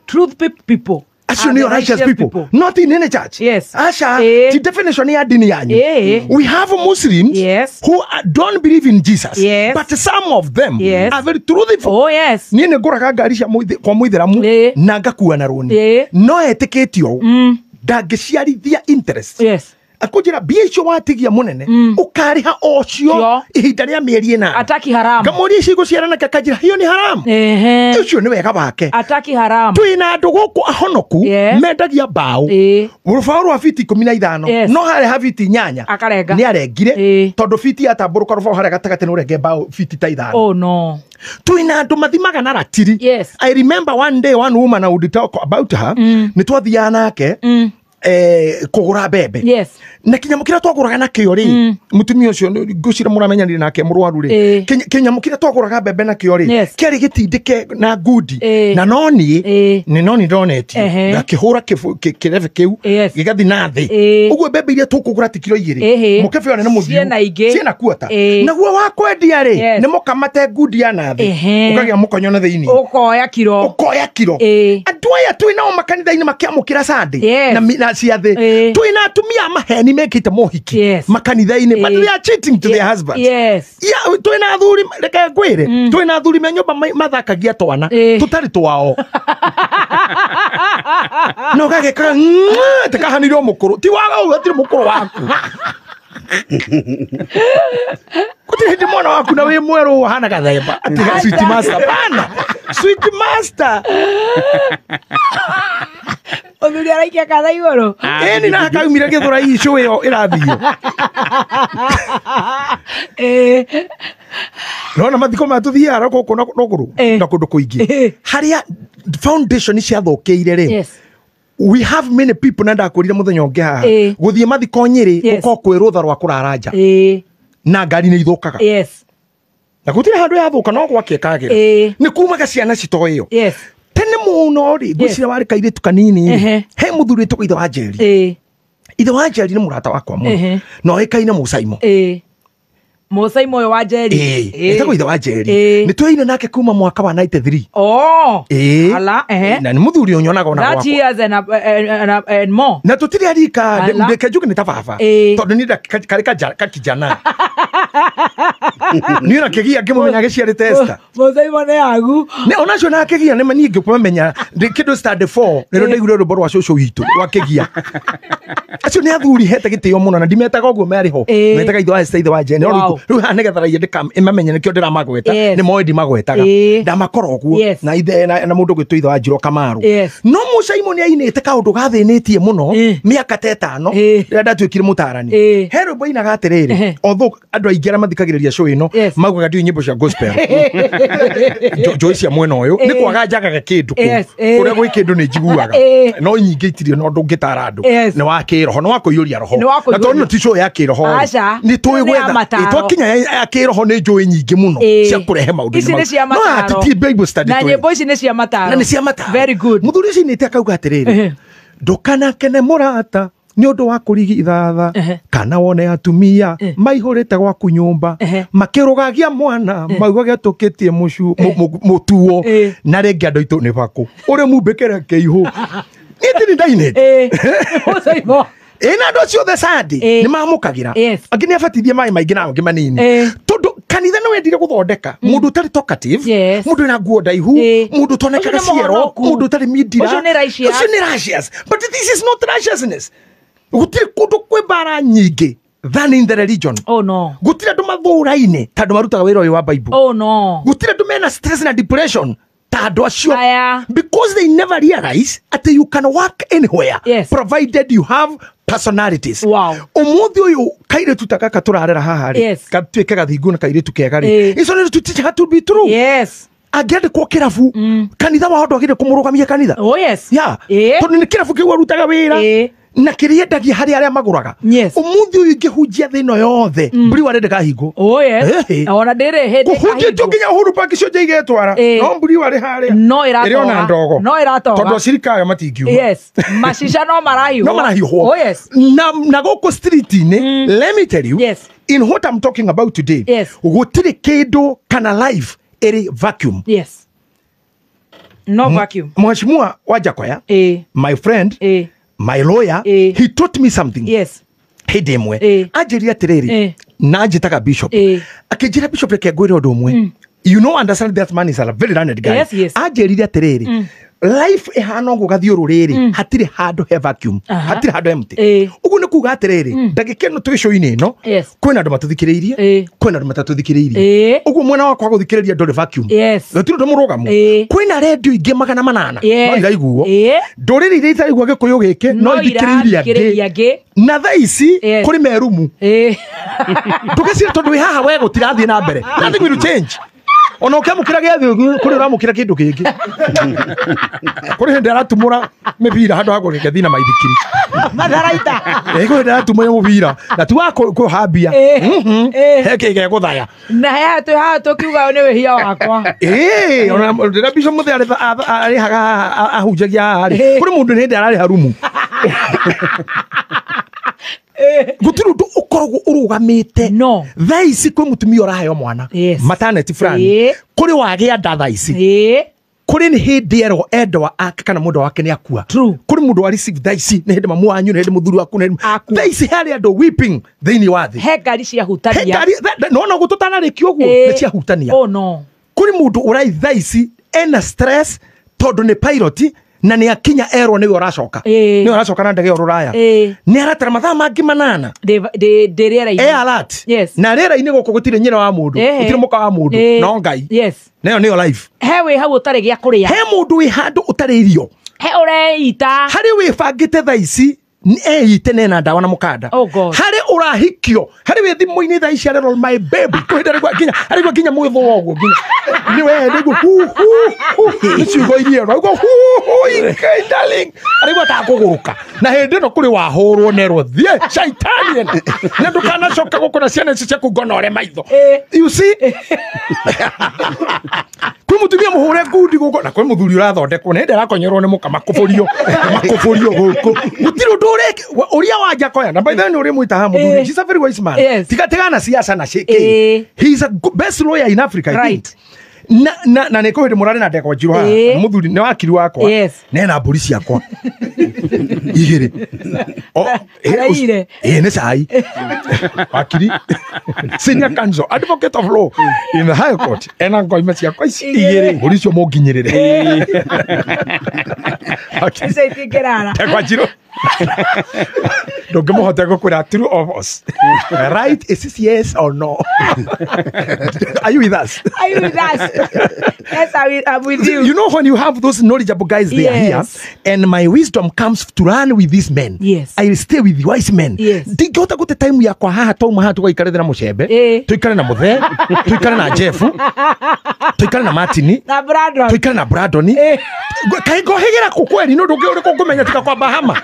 [SPEAKER 1] Truthful people.
[SPEAKER 3] Acio nĩo righteous people. Not in any church.
[SPEAKER 1] Yes.
[SPEAKER 3] Asha, the definition ya dini yanyu. We have Muslims
[SPEAKER 1] yes.
[SPEAKER 3] who don't believe in Jesus.
[SPEAKER 1] Yes.
[SPEAKER 3] But some of them
[SPEAKER 1] yes.
[SPEAKER 3] are very truthful.
[SPEAKER 1] Oh, yes.
[SPEAKER 3] Niĩ nĩ ngũraga ngari cia kwa mũithĩramu na ngakua na rũni. No etĩkĩtio ndangĩciarithia interest.
[SPEAKER 1] Yes.
[SPEAKER 3] Akũnjĩra mbia icio watigia mũnene ũkarĩha o cio ihinda rĩa mĩeri ĩnana.
[SPEAKER 1] Ataki haramu.
[SPEAKER 3] Ngamũria ici igũciarana akanjĩra hiyo nĩ haramu. Ũcio nĩ wega wake.
[SPEAKER 1] Ataki haramu.
[SPEAKER 3] Twĩna andũ gũkũ ahonoku mendagia mbaũ. Rũbaũ rwa fiti 15 no harĩa ha fiti 8
[SPEAKER 1] akarenga.
[SPEAKER 3] Nĩ arengire tondũ fiti yatambũrũka rũbaũ harĩa gatagatĩ nĩ ũrenge mbaũ fiti ta 5.
[SPEAKER 1] Oh no.
[SPEAKER 3] Twĩna andũ mathimaga na ratiri.
[SPEAKER 1] Yes.
[SPEAKER 3] I remember one day one woman I would talk about her. Nĩ twathiaga nake kũgũra mbembe.
[SPEAKER 1] Yes.
[SPEAKER 3] Na kĩnyamũ kĩrĩa twagũraga nakĩo rĩ, mũtumia ũcio ngwĩciria mũramenyanire nake mũrwaru rĩ, kĩnyamũ kĩrĩa twagũraga mbembe nakĩo rĩ, kĩarĩ gĩtindĩke na ngundi na no niĩ nĩ no niĩ ndonetio ngakĩhũra kĩrebe kĩu gĩgathiĩ na thĩ ũguo mbembe iria tũkũgũra ti kiro 2 mũkebe ona nĩ mũthiu ciĩna kuota naguo wa kwendia rĩ nĩ mũkamate ngundi ya na thĩ ũkagĩa mũkonyo na thĩinĩ
[SPEAKER 1] ũkoya kiro
[SPEAKER 3] andũ aya twĩ nao makanitha-inĩ makĩamũkĩra Sunday na ciathĩ twĩna atumia a maheni mekĩte mohiki makanitha-inĩ but they are cheating to their husbands.
[SPEAKER 1] Yes.
[SPEAKER 3] Yeah, twĩna athuri reke ngwĩre twĩna athuri me nyũmba mathakagia twana tũtarĩ twao na ũgagĩkaga tĩkahanire o mũkũrũ ti waga ũguo hatirĩ mũkũrũ waku gũtirĩ hĩndĩ mwana waku na wĩ mwerũ ũhana gathemba atiga sweet master bana sweet master
[SPEAKER 1] Mũthuri araikia kana igũrũ.
[SPEAKER 3] Ĩni na akaumire gĩthũra icũ ĩyo ĩrathio. Nona mathiko maya tũthiaga gũkũ na kũrũ na kũndũ kũingĩ harĩa foundation ciathũkĩire rĩ. We have many people na ndakwĩrire mũthenya ũngĩ haha gũthiĩ mathiko Nyĩrĩ gũkorwo kwĩ rũtha rwa kũrara nja na ngari nĩ ithũkaga. Na gũtirĩ handũ yathũka no gwake ĩkagĩra nĩ kumaga ciana citoĩyo. Tene mũno rĩ ngwĩciria warĩ kairĩtu kanini rĩ he mũthuri wĩtagwo ithe wa Njeri. Ithe wa Njeri nĩ mũrata wakwa mũno na oĩkaine Mũcaimo.
[SPEAKER 1] Mũcaimo ũyũ wa Njeri
[SPEAKER 3] ĩtagwo ithe wa Njeri nĩ twaine nake kuma mwaka wa 93.
[SPEAKER 1] Oh. Ala,
[SPEAKER 3] na nĩ mũthuri ũnyonaga ona gwakwa.
[SPEAKER 1] 30 years and more.
[SPEAKER 3] Na tũtirĩ arika ndeke njuge nĩ ta baba tondũ niĩ karĩ kakijana niĩ na kĩgia ngĩmũmenya agĩciarĩte Esther.
[SPEAKER 1] Mũcaimo nĩ agu.
[SPEAKER 3] Nĩ onacio na kĩgia nĩ niĩ ngĩkũmenya kĩndũ stand 4 nĩrĩo ndaiguire rwĩmbo rwa cũcũ witũ rwa kĩgia. Acio nĩ athuri hete gĩtĩo mũno na ndimetaga ũguo marĩ ho metaga ithe wa Esther ithe wa Njeri. Rĩu haha nĩgetha raia ndĩkamamenye nĩkĩo ndĩramagweta nĩ moĩ ndimagwetaga ndamakora ũguo na ithe na mũndũ ũgwĩtwo ithe wa Njirũ Kamaru. No Mũcaimo nĩ ainĩte kaũndũ gathĩnĩtie mũno mĩaka ta ĩtano rĩrĩa ndatuĩkire mũtarani. He rwĩmbo ainaga atĩrĩrĩ although andũ aingĩ aingĩ arĩa mathikagĩrĩria show ĩno
[SPEAKER 1] Yes.
[SPEAKER 3] maugaga ndiũĩ nyĩmbo cia gospel. Njũĩ cia mwena ũyũ nĩ kwaga njagaga kĩndũ kũu.
[SPEAKER 1] Yes,
[SPEAKER 3] Kũrĩa gwĩ kĩndũ nĩ njiguaga. No nyingĩ itirĩ na ũndũ ũngĩtara andũ.
[SPEAKER 1] Yes.
[SPEAKER 3] Nĩ wa kĩroho, nĩ wa kũiyũria roho.
[SPEAKER 1] Nĩ wa kũiyũria.
[SPEAKER 3] Na tondũ ĩno ti show ya kĩroho rĩ,
[SPEAKER 1] Aca.
[SPEAKER 3] nĩ tũĩ
[SPEAKER 1] Nĩ ya
[SPEAKER 3] gwetha.
[SPEAKER 1] mataro.
[SPEAKER 3] Twakinya ya kĩroho nĩ njũĩ nyingĩ mũno cia kũrehe maũndũ
[SPEAKER 1] Ici nĩ cia
[SPEAKER 3] No
[SPEAKER 1] mataro.
[SPEAKER 3] ti Bible study
[SPEAKER 1] Na
[SPEAKER 3] tũĩ.
[SPEAKER 1] nyĩmbo ici nĩ cia mataro.
[SPEAKER 3] Na nĩ cia mataro.
[SPEAKER 1] Very good.
[SPEAKER 3] Mũthuri ũcio nĩte akauga atĩrĩrĩ, ndũkanakene mũrata nĩ ũndũ wa kũrigithatha kana wone atumia maihũrĩte gwaku nyũmba makĩrũgagia mwana maugage atũkĩtie mũtuo na rĩngĩ andũ aitũ nĩ bakũ ũrĩ mumbĩkĩre kĩihũ niĩ ndirĩ ndainĩte.
[SPEAKER 1] Ũcaimo.
[SPEAKER 3] Ĩ na andũ acio othe Sunday nĩ mamũkagĩra. Angĩ nĩ abatithie maĩ maingĩ na angĩ manini tondũ kanitha nĩ wendire gũthondeka mũndũ ũtarĩ talkative, mũndũ wĩna nguo ndaihu, mũndũ ũtonekaga
[SPEAKER 1] Ũcio nĩ
[SPEAKER 3] ciero,
[SPEAKER 1] mũhonoku.
[SPEAKER 3] mũndũ ũtarĩ mindira.
[SPEAKER 1] Ũcio nĩ righteous.
[SPEAKER 3] Ũcio nĩ righteous. But this is not righteousness. Gũtirĩ kũndũ kwĩ mbara nyingĩ than in the religion.
[SPEAKER 1] Oh no.
[SPEAKER 3] Gũtirĩ andũ mathũraine ta andũ marutaga wĩra ũyũ wa Bible.
[SPEAKER 1] Oh no.
[SPEAKER 3] Gũtirĩ andũ mena stress na depression ta andũ acio.
[SPEAKER 1] Aya.
[SPEAKER 3] Because they never realize that you can work anywhere
[SPEAKER 1] Yes.
[SPEAKER 3] provided you have personalities.
[SPEAKER 1] Wow.
[SPEAKER 3] Ũmũthĩ ũyũ kairĩtu ta gaka tũrarera haha rĩ,
[SPEAKER 1] Yes.
[SPEAKER 3] gatuĩke gathingu na kairĩtu kega rĩ, it's only to teach her to be true.
[SPEAKER 1] Yes.
[SPEAKER 3] Angĩandĩkwo kĩrabu, kanitha wao ndwagĩrĩire kũmũrũgamia kanitha.
[SPEAKER 1] Oh yes.
[SPEAKER 3] Yeah. Tondũ nĩ kĩrabu kĩu arutaga wĩra na kĩrĩendagia harĩ arĩa magũraga.
[SPEAKER 1] Yes.
[SPEAKER 3] Ũmũthĩ ũyũ ingĩhunjia thĩ ĩno yothe, mburi warĩ ndĩkahingwo.
[SPEAKER 1] Oh yes. Ona ndĩrĩ hĩndĩ
[SPEAKER 3] Kũhunjĩtio nginya Uhuru Park icio nja igetwara. No mburi warĩ harĩa.
[SPEAKER 1] No ĩratoga.
[SPEAKER 3] Ĩrĩ ona ndogo.
[SPEAKER 1] No ĩratoga.
[SPEAKER 3] Tondũ acirika ayo matingiuma.
[SPEAKER 1] Yes. Macica no marahiũhwo.
[SPEAKER 3] No marahiũhwo.
[SPEAKER 1] Oh yes.
[SPEAKER 3] Na gũkũ street-inĩ, let me tell you,
[SPEAKER 1] Yes.
[SPEAKER 3] in what I'm talking about today,
[SPEAKER 1] Yes.
[SPEAKER 3] gũtirĩ kĩndũ kana life ĩrĩ vacuum.
[SPEAKER 1] Yes. No vacuum.
[SPEAKER 3] Mheshimiwa Wajakoya, my friend, my lawyer, he taught me something.
[SPEAKER 1] Yes.
[SPEAKER 3] Hĩndĩ ĩmwe anjĩrire atĩrĩrĩ, na anjĩtaga bishop, akĩnjĩra bishop reke ngwĩre ũndũ ũmwe. You know, understand that man is a very learned guy.
[SPEAKER 1] Yes, yes.
[SPEAKER 3] Anjĩrire atĩrĩrĩ, life ĩhana ũguo gathiũrũrĩ rĩ, hatirĩ handũ he vacuum, hatirĩ handũ empty. Ũguo nĩ kuga atĩrĩrĩ, ndagĩka ĩno twĩ show-inĩ ĩno, kwĩna andũ matũthikĩrĩirie, kwĩna andũ matatũthikĩrĩirie. Ũguo mwena wakwa gũthikĩrĩria ndũrĩ vacuum.
[SPEAKER 1] Yes.
[SPEAKER 3] Gũtirĩ ũndũ mũrũgamu. Kwĩna rendio ingĩ 800 no iraiguo. Ndũrĩrĩ iria itaraigua gĩkũyũ gĩkĩ no ithikĩrĩirie angĩ. Na thaa ici kũrĩ merumu. Ndũgĩcire tondũ wĩ haha we gũtirathiĩ na mbere. Nothing will change. Ona ũkĩamũkĩra gĩathĩ kũrĩ ũramũkĩra kĩndũ kĩngĩ. Kũrĩ hĩndĩ aratumũra mĩbira handũ ha kũreke na maithikiri.
[SPEAKER 1] Matharaita.
[SPEAKER 3] Kũrĩ hĩndĩ aratumũra mũbira na ti wa kũhambia. He kĩgĩa gũthaya.
[SPEAKER 1] Na he twĩ haha tũkiuga nĩ wĩhia wakwa.
[SPEAKER 3] Ona rĩrĩa Bishop Mũthee arĩhaga ahunjagia haha rĩ, kũrĩ mũndũ nĩ hĩndĩ ararĩha rumu. Gũtirĩ ũndũ ũkoragwo ũrũgamĩte.
[SPEAKER 1] No.
[SPEAKER 3] Thaa ici kwĩ mũtumia ũraheo mwana. Maternity fulani. Kũrĩ wagĩa nda thaa ici. Kũrĩ nĩ hĩndĩ erwo endwa ake kana mũndũ wake nĩ akua. Kũrĩ mũndũ wa receive thaa ici nĩ hĩndĩ mamu wanyu, nĩ hĩndĩ mũthuri waku, nĩ hĩndĩ thaa ici harĩ andũ weeping thĩinĩ wa thĩ.
[SPEAKER 1] He ngari ciahutania.
[SPEAKER 3] He ngari, nona ũguo tũtanarĩkia ũguo nĩ ciahutania.
[SPEAKER 1] Oh no.
[SPEAKER 3] Kũrĩ mũndũ ũrai thaa ici ena stress tondũ nĩ pilot na nĩ akinya erwo nĩwe ũracoka. Nĩwe ũracoka na ndege ĩyo rũraya. Nĩ aratara mathaa mangĩ 8.
[SPEAKER 1] Ndĩ rĩera-inĩ.
[SPEAKER 3] E alert.
[SPEAKER 1] Yes.
[SPEAKER 3] Na rĩera-inĩ gũkũ gũtirĩ nyina wa mũndũ, gũtirĩ mũka wa mũndũ, no Ngai.
[SPEAKER 1] Yes.
[SPEAKER 3] Nayo nĩyo life.
[SPEAKER 1] He wĩ hau ũtarĩ gĩa kũrĩa.
[SPEAKER 3] He mũndũ wĩ handũ ũtarĩ irio.
[SPEAKER 1] He ũreita.
[SPEAKER 3] Harĩ wĩbangĩte thaa ici eite nena ndawa na mũkanda.
[SPEAKER 1] Oh God.
[SPEAKER 3] Harĩ ũrahikio, harĩ wĩ thimũ-inĩ thaa ici arerwo my baby. Kwĩ hĩndĩ arĩgua nginya mwĩthũa ũguo nginya. Nĩ we nĩguo hu hu hu. Nĩ ciugo iria erwo. Arĩgua hu hu Ngai darling. Arĩgua ta kũgũrũka. Na hĩndĩ ĩno kũrĩ wahũrwo nerwo thiĩ shaitani ĩno. Na ndũkanacoka gũkũ na ciana ici ciaku ngonore maitho. You see? Kwĩ mũtumia mũhũre ngundi gũkũ na kwĩ mũthuri ũrathondekwo na hĩndĩ arakonyorwo nĩ mũka makũbũrio makũbũrio gũkũ. Gũtirĩ ũndũ ũrĩa wa Njakoya na by the way nĩ ũrĩ mwĩta haha mũthuri. She's a very wise man. Tiga na siasa na shake. He is a best lawyer in Africa, I think. Na nĩ kũhĩndĩ mũrarĩ na ndegwa njirũ haha. Mũthuri nĩ wakiri wakwa. Nena mbũri ciakwa igĩrĩ.
[SPEAKER 1] Araire.
[SPEAKER 3] Nĩ cai. Wakiri senior counsel advocate of law in the high court ena ngoima ciakwa ici igĩrĩ. Mbũri icio mũnginyĩrĩre.
[SPEAKER 1] Icio itingĩrara.
[SPEAKER 3] Ndegwa njirũ. Ndũngĩmũhota gũkwĩra true or false. Right, is this yes or no? Are you with us?
[SPEAKER 1] Are you with us? Yes, I'm with you.
[SPEAKER 3] You know, when you have those knowledgeable guys, they are here, and my wisdom comes to run with these men.
[SPEAKER 1] Yes.
[SPEAKER 3] I will stay with the wise men.
[SPEAKER 1] Yes.
[SPEAKER 3] Ndingĩhota gũte time yakwa haha twauma haha tũgaikare thĩ na mũcembe, tũikare na mũthee, tũikare na Jeff, tũikare na Martini,
[SPEAKER 1] na Brandon,
[SPEAKER 3] tũikare na Brandon. Kaĩ ngohĩgĩra kũ kweri nĩ ũndũ ũngĩ ũrĩkũ ngũmenya tiga kwa Bahama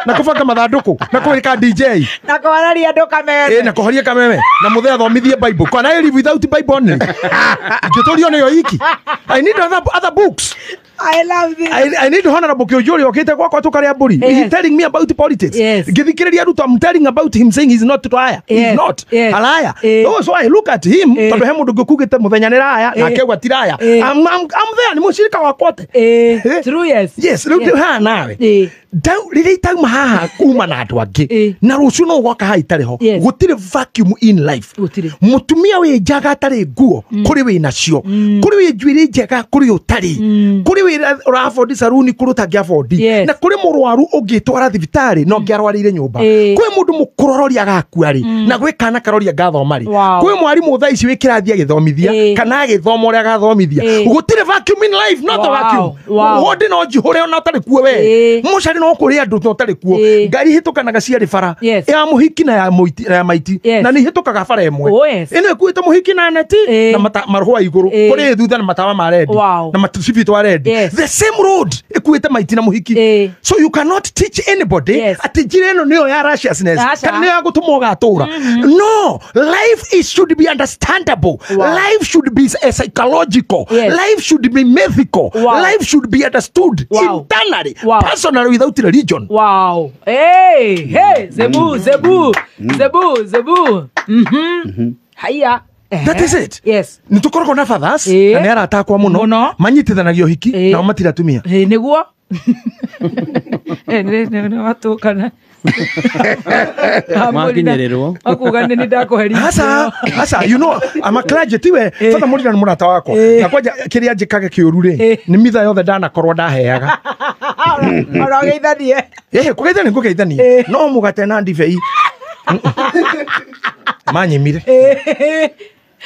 [SPEAKER 3] na kũbanga mathandũkũ na kũĩka DJ
[SPEAKER 1] na kũhoreria andũ kameme
[SPEAKER 3] na kũhoria kameme na mũthee athomithie Bible. Can I live without Bible only? Ingĩtũrio nĩyo iki. I need other books.
[SPEAKER 1] I love this.
[SPEAKER 3] I need Honorable Kiojori okete gwakwa tukaria mburi.
[SPEAKER 1] Yes.
[SPEAKER 3] He's telling me about politics.
[SPEAKER 1] Yes.
[SPEAKER 3] Ngithikiriria Ruto, I'm telling about him saying he's not liar.
[SPEAKER 1] Yes.
[SPEAKER 3] He's not
[SPEAKER 1] yes.
[SPEAKER 3] a liar.
[SPEAKER 1] Yes.
[SPEAKER 3] Oh, so I look at him
[SPEAKER 1] yes.
[SPEAKER 3] tondu he mundu ngukugite muthenya ni raya
[SPEAKER 1] yes.
[SPEAKER 3] na akegwa ti raya.
[SPEAKER 1] Yes.
[SPEAKER 3] I'm there ni mucirika wakwa te.
[SPEAKER 1] True, yes.
[SPEAKER 3] Yes, riu
[SPEAKER 1] yes.
[SPEAKER 3] haha nawe.
[SPEAKER 1] Yes.
[SPEAKER 3] Rĩrĩa itauma haha kuma na andũ angĩ na rũciũ no ũgoka haha itarĩ ho
[SPEAKER 1] yes.
[SPEAKER 3] Gũtirĩ vacuum in life.
[SPEAKER 1] Gũtirĩ.
[SPEAKER 3] Mũtumia wĩ njaga atarĩ nguo kũrĩ wĩ nacio, kũrĩ wĩ njuĩrĩ njega kũrĩ ũtarĩ, kũrĩ wĩ ũra afford saruni kũrĩ ũtangĩ afford,
[SPEAKER 1] yes.
[SPEAKER 3] na kũrĩ mũrwaru ũngĩtwara thibitarĩ na ũngĩ arwarĩire nyũmba, kwĩ mũndũ mũkũrũ aroria agakua rĩ na gwĩ kana karoria ngathoma rĩ, kwĩ mwarimũ thaa ici wĩ kĩrathi agĩthomithia kana agĩthoma ũrĩa agathomithia. Gũtirĩ vacuum in life, not a vacuum. Wodi no njihũre ona ũtarĩ kuo we mũcari no kũrĩ andũ no ũtarĩ kuo. Ngari ihĩtũkanaga ciarĩ bara ya mũhiki na ya mũiti na ya maiti na nĩ ihĩtũkaga bara ĩmwe ĩno ĩkuĩte mũhiki na neti na marũa igũrũ kũrĩ thutha na matawa ma rendi na matucibi twa rendi. The same road ĩkuĩte maiti na mũhiki. So you cannot teach anybody atĩ njĩra ĩno nĩyo ya righteousness kana nĩyo ya gũtũma ũgatũra. No, life is should be understandable. Life should be psychological. Life should be mythical. Life should be understood internally, personally, without religion.
[SPEAKER 1] Wow. Hey, hey, Zebu, Zebu, Zebu, Zebu. Haya.
[SPEAKER 3] That is it.
[SPEAKER 1] Yes.
[SPEAKER 3] Nĩ tũkoragwo na fathers na nĩ arata akwa mũno manyitithanagia ũhiki nao matirĩ atumia.
[SPEAKER 1] Nĩguo. Nĩ watũkana.
[SPEAKER 2] Makinyĩrĩrwo.
[SPEAKER 1] Akuga nĩ ndakũherithia.
[SPEAKER 3] Asa, asa, you know, I'm a clergy tiwe. Father Mũrina nĩ mũrata wakwa. Na kwanja kĩrĩa njĩkaga kĩũru rĩ, nĩ mitha yothe ndanakorwo ndaheaga.
[SPEAKER 1] Ona ũgeithanie.
[SPEAKER 3] Kũgeithania ngũgeithania. No mũgate na ndibei. Manyimire.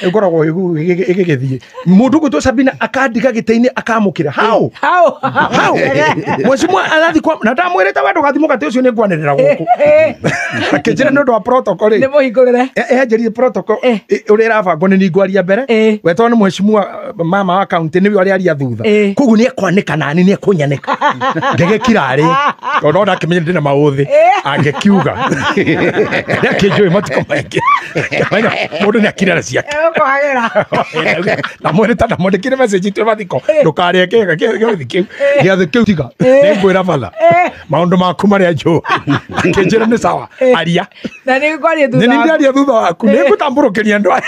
[SPEAKER 3] Ĩkoragwo ĩgĩgĩthiĩ. Mũndũ ũgwĩtwo Sabina akandiga gĩtĩ-inĩ akamũkĩra. How?
[SPEAKER 1] How?
[SPEAKER 3] How? Mheshimiwa arathiĩ kwa na ndamwĩrĩte we ndũgathiĩ mũgate ũcio nĩ ngwanĩrĩra gũkũ. Akĩnjĩra nĩ ũndũ wa protocol rĩ.
[SPEAKER 1] Nĩ mũhingũrĩre.
[SPEAKER 3] Anjĩrire protocol ũrĩa ĩrabangwo nĩ niĩ ngwaria mbere. We tondũ nĩ mheshimiwa mama wa county nĩwe ũrĩa aria thutha. Koguo nĩ ekwanĩka nani nĩ ekũnyanĩka. Ngĩgĩkira rĩ. Tondũ ndakĩmenya ndĩna maũthĩ. Angĩkiuga. Nĩ akĩnjũĩ matukũ maingĩ. Ngĩmenya mũndũ nĩ akirara ciake. Na mwĩrĩ ta ndamwandĩkire message twĩ mathiko ndũkarĩe kĩga gĩathĩ kĩu gĩathĩ kĩu tiga nĩngwĩra batha maũndũ maku marĩa njũĩ. Akĩnjĩra nĩ sawa aria
[SPEAKER 1] na nĩngwaria thutha
[SPEAKER 3] nĩ ndĩaria thutha waku nĩngũtambũrũkĩria andũ aya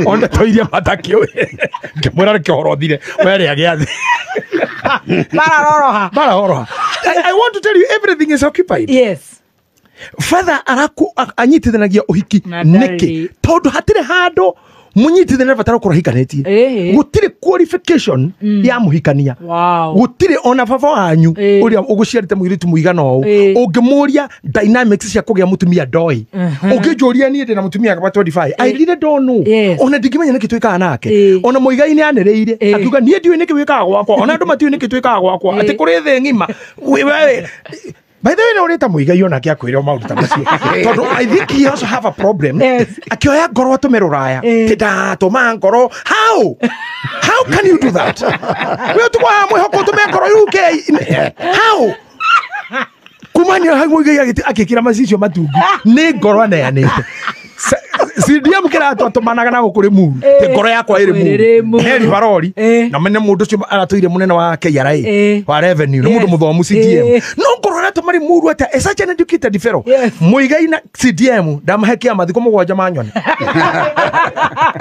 [SPEAKER 3] ona toiria matakĩũĩ. Ngĩmwĩra reke ũhoro ũthire werĩa gĩathĩ
[SPEAKER 1] bararoroha
[SPEAKER 3] bararoroha. I want to tell you everything is occupied.
[SPEAKER 1] Yes.
[SPEAKER 3] Father araku anyitithanagia ũhiki nĩkĩ tondũ hatirĩ handũ mũnyitithania batara gũkorwo ahikanĩtie. Gũtirĩ qualification ya mũhikania. Gũtirĩ ona baba wanyu ũrĩa ũgũciarĩte mũirĩtu mũigana ũũ ũngĩmũria dynamics cia kũgĩa mũtumia ndoĩ. Ũngĩnjũria niĩ ndĩna mũtumia wa 25 I really don't know. Ona ndingĩmenya nĩkĩ twĩkaga nake. Ona Mũigai nĩ anĩrĩire akiuga niĩ ndiũĩ nĩkĩ wĩkaga gwakwa ona andũ matiũĩ nĩkĩ twĩkaga gwakwa atĩ kũrĩ thĩ ng'ima. By the way, no reta Muigai ona akwĩra maũndũ ta macio tondũ I think he also have a problem. Akĩoya ngoro atũme rũraya ti ndatũma ngoro. How can you do that? We ũtukũ wa mwĩhoko ũtũme ngoro UK. How? Kumania hau Muigai akĩkĩra macicio matungu nĩ ngoro aneanĩte. CDM kĩratũ atũmanaga na gũkũ rĩ muru ti ngoro yakwa ĩrĩ muru heri barori na mene mũndũ ũcio aratũire mũnene wa KRA wa revenue nĩ mũndũ mũthomu CDM no ngoro aratũma rĩ muru atĩa is such an educated fellow. Muigai na CDM ndamahe kĩama thikũ mũgwanja manyone.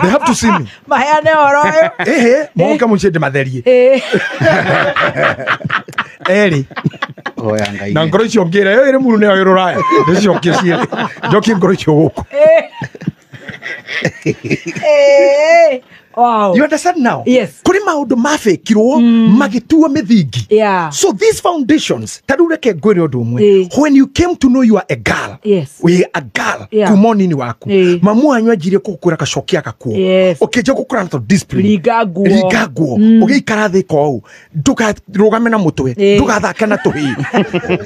[SPEAKER 3] They have to see me
[SPEAKER 1] maheane ũhoro ũyũ.
[SPEAKER 3] Ĩhĩ moke mũciĩ ndĩmatherie erĩ na ngoro icio ngĩra ĩyo ĩrĩ muru nĩyo ĩrĩ rũraya ndĩcicokie cierĩ njokie ngoro icio gũkũ.
[SPEAKER 1] Wow.
[SPEAKER 3] You understand now?
[SPEAKER 1] Yes.
[SPEAKER 3] Kuri maundu mabekirwo magituo mithingi.
[SPEAKER 1] Yeah.
[SPEAKER 3] So these foundations, ta riu reke ngwire undu umwe. When you came to know you are a girl.
[SPEAKER 1] Yes.
[SPEAKER 3] We a girl.
[SPEAKER 1] Yeah.
[SPEAKER 3] Kuma nini waku. Mamu wanyu anjirie kukwira gacokia gakuo.
[SPEAKER 1] Yes.
[SPEAKER 3] Ukinjia gukura na discipline.
[SPEAKER 1] Ringa nguo.
[SPEAKER 3] Ringa nguo. Ugiikara thi kou. Ndukarugame na mutwe. Ndugathake na tuhii.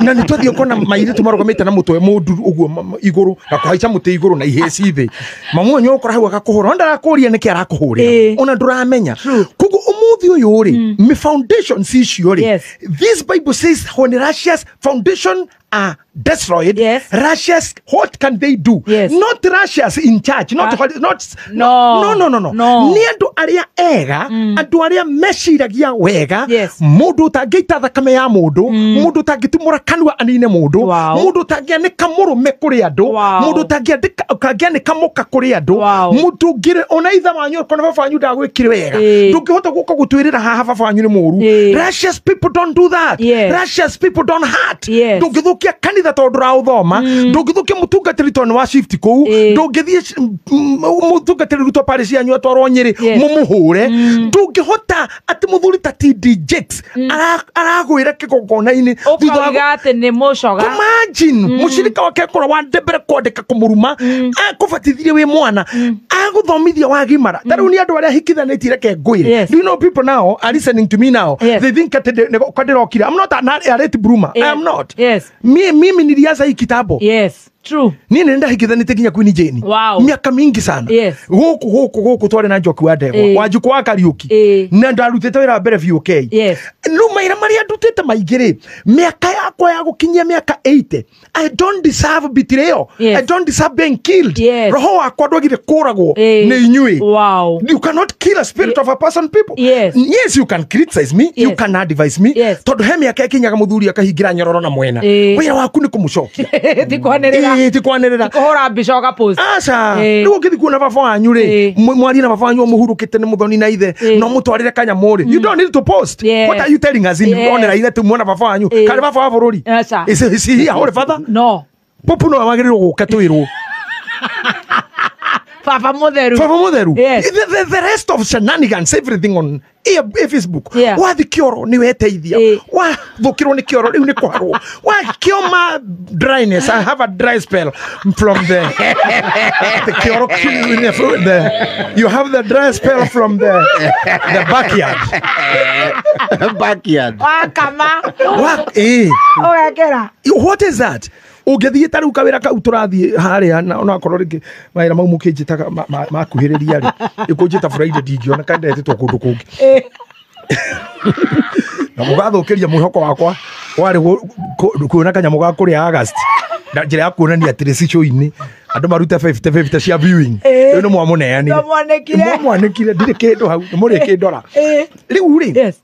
[SPEAKER 3] Na ni twathie kona mairitu marugamite na mutwe mundu uguo iguru na kuhaica muti iguru na iheci thi. Mamu wanyu ukora hau agakuhura. Ndarakuria niki arakuhurira. Ona nduramenya. Koguo umuthi uyu ri mi foundations icio ri.
[SPEAKER 1] Yes.
[SPEAKER 3] This Bible says when Russia's foundation are destroyed,
[SPEAKER 1] yes.
[SPEAKER 3] Russia's, what can they do?
[SPEAKER 1] Yes.
[SPEAKER 3] Not Russia's in charge, not, not
[SPEAKER 1] no.
[SPEAKER 3] No. Ni andu aria ega, andu aria meciragia wega,
[SPEAKER 1] yes.
[SPEAKER 3] Mundu utangĩita thakame ya mundu, mundu ũtangĩtumũra kanua anine mundu,
[SPEAKER 1] Wow.
[SPEAKER 3] mundu ũtangĩanĩka mũrũme kũrĩ andũ,
[SPEAKER 1] Wow.
[SPEAKER 3] mundu ũtangĩanĩka mũka kũrĩ andũ,
[SPEAKER 1] Wow.
[SPEAKER 3] mundu ũngĩrĩ ona ithe wanyu kana baba wanyu ndagwĩkire wega, ndũngĩhota gũka gũtwĩrĩra haha baba wanyu nĩ mũru.
[SPEAKER 1] Eh.
[SPEAKER 3] Russia's people don't do that.
[SPEAKER 1] Yes.
[SPEAKER 3] Russia's people don't hurt.
[SPEAKER 1] Yes.
[SPEAKER 3] Ndũngĩthũkia kanitha tondũ ndũraũthoma, ndũngĩthũkia mũtungatĩri tondũ nĩ wa shift kũu, ndũngĩthiĩ mũtungatĩri rutwo parish yanyu atwarwo Nyĩrĩ
[SPEAKER 1] Yes.
[SPEAKER 3] mũmũhũre, ndũngĩhota atĩ mũthuri ta TD Jakes aragwĩra kĩgongona-inĩ thutha wa
[SPEAKER 1] Ũkauga atĩ nĩ mũcoga.
[SPEAKER 3] Imagine mũcirika wake akorwo wa mbere kwandĩka kũmũruma, akũbatithirie wĩ mwana, agũthomithia wagimara. Ta rĩu nĩ andũ arĩa hikithanĩtie reke ngwĩre.
[SPEAKER 1] Yes.
[SPEAKER 3] Do you know people now are listening to me now?
[SPEAKER 1] Yes.
[SPEAKER 3] They think atĩ ndĩrokire. I'm not an late bloomer. I am not.
[SPEAKER 1] Yes.
[SPEAKER 3] Mimi nilianza hii kitambo.
[SPEAKER 1] Yes. True.
[SPEAKER 3] Niĩ nĩ ndahikithanĩtie nginya Queen Jane.
[SPEAKER 1] Wow.
[SPEAKER 3] Miaka mingi sana.
[SPEAKER 1] Yes.
[SPEAKER 3] Gũkũ twarĩ na Njoki wa Ndegwa,
[SPEAKER 1] Eh.
[SPEAKER 3] wa Njukũ wa Kariũki.
[SPEAKER 1] Eh.
[SPEAKER 3] Na ndarutĩte wĩra wa mbere VOK.
[SPEAKER 1] Yes.
[SPEAKER 3] Rĩu mawĩra marĩa ndutĩte maingĩ rĩ, mĩaka yakwa ya gũkinyia mĩaka 80, I don't deserve betrayal.
[SPEAKER 1] Yes.
[SPEAKER 3] I don't deserve being killed.
[SPEAKER 1] Yes.
[SPEAKER 3] Roho wakwa ndwagire kũragwo
[SPEAKER 1] Eh.
[SPEAKER 3] nĩ inyuĩ.
[SPEAKER 1] Wow.
[SPEAKER 3] You cannot kill a spirit of a person, people.
[SPEAKER 1] Yes.
[SPEAKER 3] Yes, you can criticize me. You
[SPEAKER 1] Yes.
[SPEAKER 3] can advise me.
[SPEAKER 1] Yes.
[SPEAKER 3] Tondũ he mĩaka ĩkinyaga mũthuri akahingĩra nyororo na mwena.
[SPEAKER 1] Eh.
[SPEAKER 3] Wĩra waku nĩ kũmũcokia.
[SPEAKER 1] Ti kwanĩrĩra.
[SPEAKER 3] Ĩĩ, ti kwanĩrĩra.
[SPEAKER 1] Kũhũra mbica ũgapost.
[SPEAKER 3] Aca,
[SPEAKER 1] Eh.
[SPEAKER 3] rĩu ũngĩthiĩ kuona baba wanyu rĩ,
[SPEAKER 1] Eh.
[SPEAKER 3] mwarie na baba wanyu ũmũhurũkĩte nĩ mũthoni na ithe,
[SPEAKER 1] Eh.
[SPEAKER 3] no mũtwarĩre kanyamũ rĩ. You don't need to post.
[SPEAKER 1] Yes.
[SPEAKER 3] What are you telling us in
[SPEAKER 1] Yes.
[SPEAKER 3] online atĩ muona baba wanyu?
[SPEAKER 1] Eh.
[SPEAKER 3] Karĩ baba wa bũrũri?
[SPEAKER 1] Aca.
[SPEAKER 3] Is he a holy father?
[SPEAKER 1] No.
[SPEAKER 3] Popu no wagĩrĩirwo gũka twĩrwo.
[SPEAKER 1] Baba mũtheru.
[SPEAKER 3] Baba mũtheru.
[SPEAKER 1] Yes.
[SPEAKER 3] The rest of shenanigans, everything on Facebook.
[SPEAKER 1] Yeah.
[SPEAKER 3] Wathi kĩoro nĩ weteithia.
[SPEAKER 1] Eh.
[SPEAKER 3] Wathũkĩrwo nĩ kĩoro rĩu nĩ kũharwo. Wakioma dryness. I have a dry spell from the kĩoro you have the dry spell from the backyard.
[SPEAKER 4] Backyard.
[SPEAKER 1] Wakama. Ũgekĩra.
[SPEAKER 3] What is that? Ũngĩthiĩ ta rĩu kawĩra kau tũrathiĩ harĩa na onakorwo rĩngĩ mawĩra mau mũkĩnjĩtaga makuhĩrĩria rĩ, ĩkũnjĩta Friday ndingĩona kana ndetĩtwo kũndũ kũngĩ. Na mũgathũkĩria mwĩhoko wakwa warĩ kuona kanyamũ ga kũrĩa August na njĩra ya kuonania atĩrĩ cico-inĩ andũ marute 50-50 cia viewing. Rĩu nĩ mwamũneanire.
[SPEAKER 1] Mwamwanĩkire.
[SPEAKER 3] Mwamwanĩkire, ndirĩ kĩndũ hau, nĩ mũrĩkĩndora. Rĩu rĩ,
[SPEAKER 1] Yes.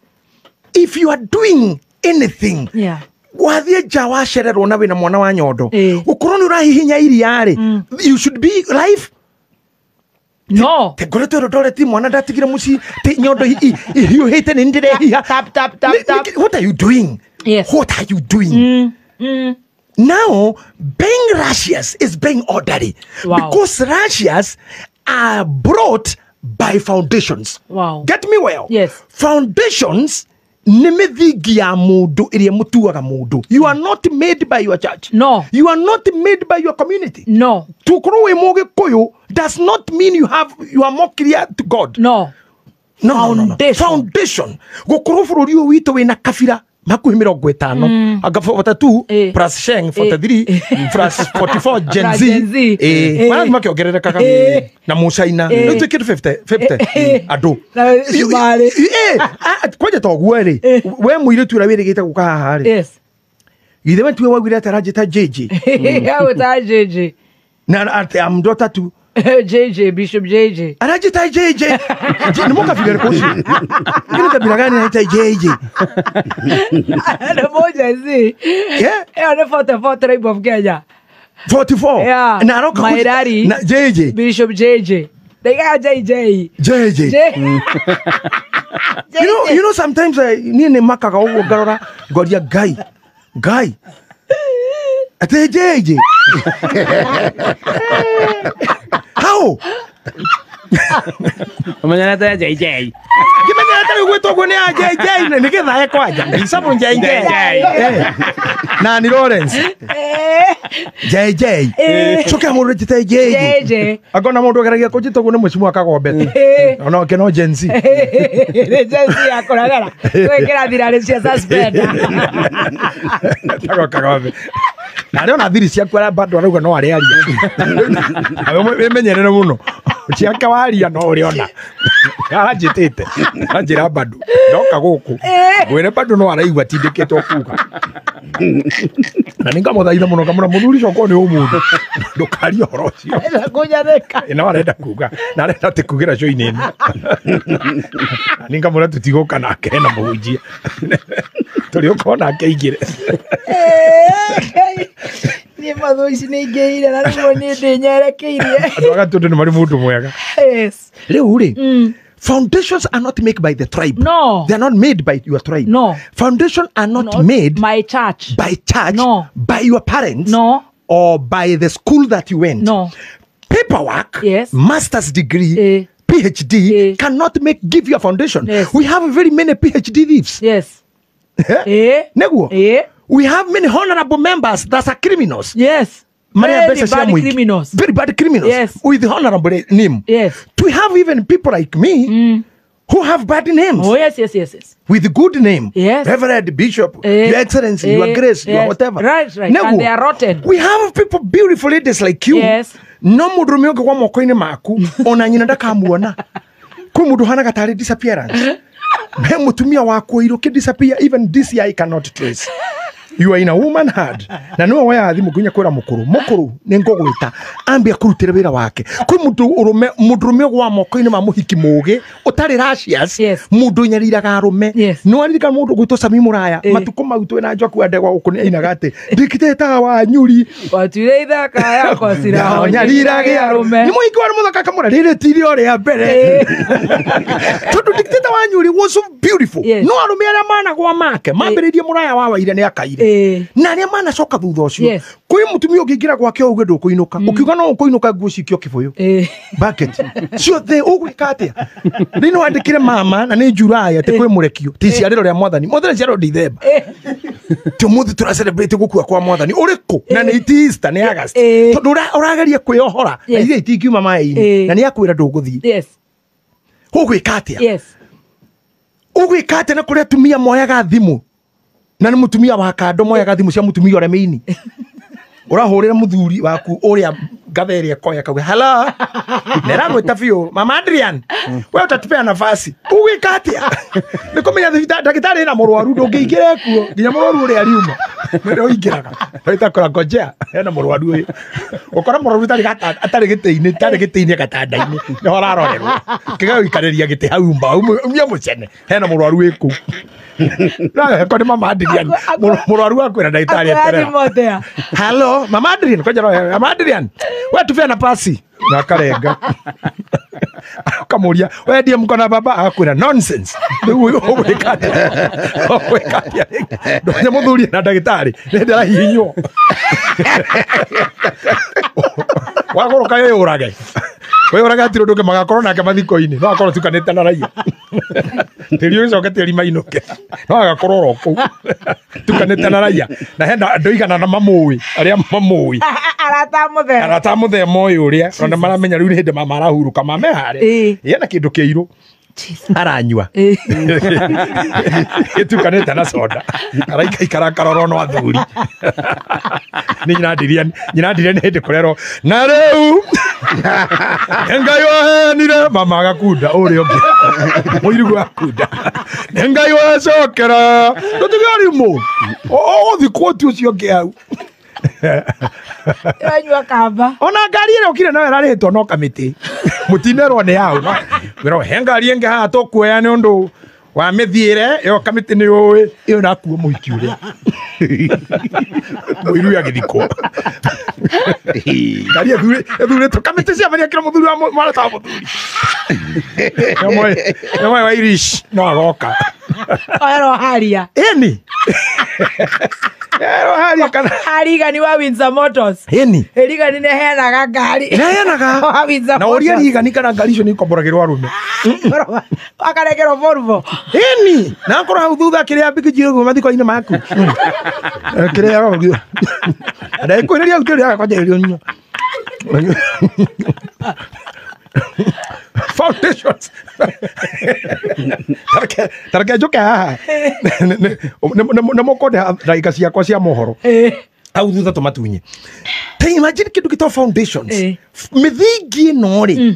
[SPEAKER 3] if you are doing anything,
[SPEAKER 1] Yeah.
[SPEAKER 3] wathiĩ nja wacererwo na wĩna mwana wa nyondo,
[SPEAKER 1] Eh.
[SPEAKER 3] ũkorwo nĩ ũrahihinya iria rĩ, you should be live.
[SPEAKER 1] No.
[SPEAKER 3] Te ngoretwo Eldoret mwana ndatigire mũciĩ te nyondo ihiũhĩte nĩ ndĩrehiha.
[SPEAKER 1] Tap, tap, tap, tap.
[SPEAKER 3] What are you doing?
[SPEAKER 1] Yes.
[SPEAKER 3] What are you doing? Now, being righteous is being orderly.
[SPEAKER 1] Wow.
[SPEAKER 3] Because righteous are brought by foundations.
[SPEAKER 1] Wow.
[SPEAKER 3] Get me well.
[SPEAKER 1] Yes.
[SPEAKER 3] Foundations nĩ mĩthingi ya mũndũ ĩrĩa mũtuaga mũndũ. You are not made by your church.
[SPEAKER 1] No.
[SPEAKER 3] You are not made by your community.
[SPEAKER 1] No.
[SPEAKER 3] Tukorwo wĩ mũgĩkũyũ does not mean you are more clear to God.
[SPEAKER 1] No.
[SPEAKER 3] No, no, no, no.
[SPEAKER 1] Foundation.
[SPEAKER 3] Foundation. Gũkorwo bũrũri ũyũ witũ wĩna kabira makuhĩ 50 anga 42 plus Sheng 43 plus 44 Gen Z.
[SPEAKER 1] Gen Z.
[SPEAKER 3] Marathiĩ makĩongererekaga na mũcaina rĩu twĩkĩte 50 andũ
[SPEAKER 1] Na Cumarĩ.
[SPEAKER 3] Kwanja ta ũguo rĩ, we mũirĩtu ũrĩa wĩrĩgĩte gũka haha rĩ,
[SPEAKER 1] Yes.
[SPEAKER 3] githĩ we tiwe waugire atĩ aranjĩta JJ
[SPEAKER 1] Agwĩta JJ.
[SPEAKER 3] na atĩ am daughter to
[SPEAKER 1] JJ, Bishop JJ.
[SPEAKER 3] Anajita JJ. Ni mukabila ũrĩkũ ũcio? Ni kabila gani anaita JJ?
[SPEAKER 1] Nĩ mũJZ.
[SPEAKER 3] Yeah.
[SPEAKER 1] Ĩyo nĩ 44 tribe of Kenya.
[SPEAKER 3] 44.
[SPEAKER 1] Yeah.
[SPEAKER 3] Na aroka
[SPEAKER 1] Mairari.
[SPEAKER 3] Na JJ.
[SPEAKER 1] Bishop JJ. Ndaigaga JJ.
[SPEAKER 3] JJ.
[SPEAKER 1] J.
[SPEAKER 3] You know sometimes niĩ nĩ makaga ũguo ngarora ngoria Ngai. Ngai. Ate JJ. How?
[SPEAKER 2] Ũmenyerete JJ.
[SPEAKER 3] Ngĩmenyerete rĩu gwĩtwo ũguo nĩ a JJ nĩgetha ekwanja Bicabu JJ na ni Lawrence JJ coke mũndũ njĩte JJ angona mũndũ ageragia kũnjĩta ũguo nĩ mũcimu akagombete ona ke no Gen Z
[SPEAKER 1] nĩ Gen Z ya kũregera gwĩkĩra thirarĩ cia suspender
[SPEAKER 3] Tago kagombe na rĩo na thiri ciaku arĩa bado arauga no arĩaria wĩmenyerere mũno ciake waria no ũrĩona aranjĩtĩte anjĩra bado ndoka gũkũ ngwĩre bado no araigua tindĩkĩtwo kuga na nĩngamũthaitha mũno ngamũra mũthuri cokorwo nĩ ũmũndũ ndũkarie ũhoro ũcio
[SPEAKER 1] kũnyanĩka
[SPEAKER 3] no arenda kuga na arenda atĩ kugĩra cũinĩ ĩno na nĩngamũra tũtigũka nake na mũhunjia tũrĩũka onake aingĩre
[SPEAKER 1] niĩ matho ici nĩ ingĩire na rĩmwe niĩ ndĩnyerekeirie
[SPEAKER 3] andũ a Gatũndũ nĩ marĩ mũndũ mwega
[SPEAKER 1] yes
[SPEAKER 3] rĩu rĩ foundations are not made by the tribe.
[SPEAKER 1] No.
[SPEAKER 3] They are not made by your tribe.
[SPEAKER 1] No.
[SPEAKER 3] Foundations are not made
[SPEAKER 1] by church.
[SPEAKER 3] By church.
[SPEAKER 1] No.
[SPEAKER 3] By your parents.
[SPEAKER 1] No.
[SPEAKER 3] Or by the school that you went.
[SPEAKER 1] No.
[SPEAKER 3] Paperwork.
[SPEAKER 1] Yes.
[SPEAKER 3] Master's degree. PhD cannot give you a foundation.
[SPEAKER 1] Yes.
[SPEAKER 3] We have very many PhD thieves.
[SPEAKER 1] Yes.
[SPEAKER 3] Neguo. We have many honorable members that are criminals.
[SPEAKER 1] Yes.
[SPEAKER 3] Very
[SPEAKER 1] bad criminals.
[SPEAKER 3] Very bad criminals.
[SPEAKER 1] Yes.
[SPEAKER 3] With honorable name.
[SPEAKER 1] Yes.
[SPEAKER 3] We have even people like me who have bad names.
[SPEAKER 1] Oh, yes, yes, yes, yes.
[SPEAKER 3] With good name.
[SPEAKER 1] Yes.
[SPEAKER 3] Reverend, Bishop, Your Excellency, Your Grace, your whatever.
[SPEAKER 1] Right, right.
[SPEAKER 3] Neguo.
[SPEAKER 1] And they are rotten.
[SPEAKER 3] We have people, beautiful ladies like you.
[SPEAKER 1] Yes.
[SPEAKER 3] No mũndũrũme ũngĩ gwa moko-inĩ maku ona nyina ndakamuona. Kwĩ mũndũ ũhanaga tarĩ disappearance. He mũtumia waku ũirũ kĩ disappear even DCI cannot trace. You are in a woman hand. Na niwe woyaga thimũ nginya kwĩra mũkũrũ. Mũkũrũ nĩ ngũgwĩta ambia kũrutĩra wĩra wake. Kwĩ mũndũrũme gwa moko-inĩ ma mũhiki mũgĩ ũtarĩ rashias. Mũndũ ũnyariraga arũme. Nĩ waririkana mũndũ ũgwĩtwo Sami Mũraya matukũ mau twĩ na Njoku wa Ndegwa gũkũ nĩ ainaga atĩ ndikiteta wa nyuri
[SPEAKER 1] watuire ithaka yakwa ciraho
[SPEAKER 3] nyariraga arũme. Nĩ mũhiki wa mũthaka akamwĩra rĩrĩ ti rĩo rĩa mbere. Tondũ dictator wa nyuri was so beautiful. No arũme arĩa managwa make mambĩrĩirie Mũraya wa Waire nĩ akaire. Na arĩa manacoka thutha ũcio kwĩ mũtumia ũngĩingĩra gwake ũguo ndũkũinũka ũkiuga no ũkũinũka nguo cikio kĩbũyũ bucket ciothe ũgwĩka atĩa rĩu nĩ wandĩkire mama na nĩ July atĩ kwĩ mũrekio ti ciarĩro rĩa mwathani mwathani ciarĩro December ti ũmũthĩ tũra celebrate gũkua kwa mwathani ũrĩkũ na nĩ ti Easter nĩ August tondũ ũrageria kwĩohora na iria itingiuma maĩ-inĩ na nĩ akwĩra ndũgũthiĩ ũgwĩka atĩa ũgwĩka atĩa na kũrĩa atumia moyaga thimũ na nĩ mũtumia wa kando moyaga thimũ cia mũtumia ũrĩa mĩini ũrahũrĩra mũthuri waku ũrĩa ngatha ĩrĩa ekoya kauga hello nĩragwĩta biũ mama Adrian we ũtatupea nafasi ũgwĩka atĩa nĩ kũmenya ndagĩtarĩ ĩna mũrwaru ndũngĩingĩra kuo nginya mũrwaru ũrĩa ariuma nĩrĩo ũingĩraga ĩtakũra ngojea hena mũrwaru ũyũ ũkora mũrwaru atarĩ gĩtĩ-inĩ tarĩ gĩtĩ-inĩ gatanda-inĩ nĩho ararorerwo kĩga gũikarĩria gĩtĩ hau mbaũ umia mũcene hena mũrwaru wĩ kũu no nĩ mama Adrian mũrwaru akwĩra ndagĩtarĩ eterera hello mama Adrian kwanja mama Adrian we tupea nafasi na akarenga akamuria we ndiye mko na baba akwĩra nonsense rĩu ũgwĩka atĩa ndonya mũthuri na ndagĩtarĩ nĩ ndĩrahihinywo wagũrũka wĩyũrage wĩyũrage hatirĩ ũndũ ũngĩ magakorwo nake mathiko-inĩ no akorwo tukanĩte na raia tĩri ũgĩcoke tĩri mainũke no agakorwo oro kũu tukanĩte na raia na hena andũ igana na mamũĩ arĩa mamũĩ arata mũthemba ũyũ ũrĩa ona maramenya rĩu nĩ hĩndĩ mama arahurũka mame harĩa ena kĩndũ kĩirũ aranyua ĩtukanĩte na soda araikaikara akarorwo no athuri nĩ nyina Adrian nĩ hĩndĩ kũrerwo na rĩu Ngai waheanire mama agakunda ũrĩa ũngĩ mũirigu akunda nĩ Ngai wacokera ndũtige ũrimũ ũgũthikwo ti ũcio ũngĩ hau
[SPEAKER 1] Ĩranyua kamba
[SPEAKER 3] ona ngari ĩrĩa ũkire nayo ĩrarĩhĩtwo no kamĩtĩ mũtinerwo nĩ hau wĩrwo he ngari ĩngĩ haha tũkuoya nĩ ũndũ wa mĩthiĩre ĩyo kamĩtĩ nĩ ũĩ ĩyo nakuo mũhiki ũrĩa mũiru agĩthikwo ngari ĩthurĩtwo kamĩtĩ ciabaria kĩra mũthuri wa mwana ta mũthuri nĩmoĩ wa Irish no agoka
[SPEAKER 1] oerwo haria
[SPEAKER 3] ĩni Haria kana
[SPEAKER 1] Arigani wa Windsor Motors.
[SPEAKER 3] Ĩni.
[SPEAKER 1] Rigani nĩ aheanaga ngari.
[SPEAKER 3] Nĩaheanaga.
[SPEAKER 1] Wa Windsor
[SPEAKER 3] Na ũria
[SPEAKER 1] Motors.
[SPEAKER 3] rigani kana ngari icio nĩ ikomboragĩrwo arũme.
[SPEAKER 1] Akarekerwo Volvo.
[SPEAKER 3] Ĩni. Na akorwo hau thutha kĩrĩa mbikiji ũguo mathiko-inĩ maku. Kĩrĩa ũguo. Ndakwĩrĩria ũkĩrĩa kwanjĩrĩrio nyua. Foundations. Tareke njoke haha. Nĩ mũkũndĩha ndagĩka ciakwa cia mohoro. Hau thutha tũmatunye. Ta imagine kĩndũ gĩtagwo foundations. Mĩthingi ĩno rĩ,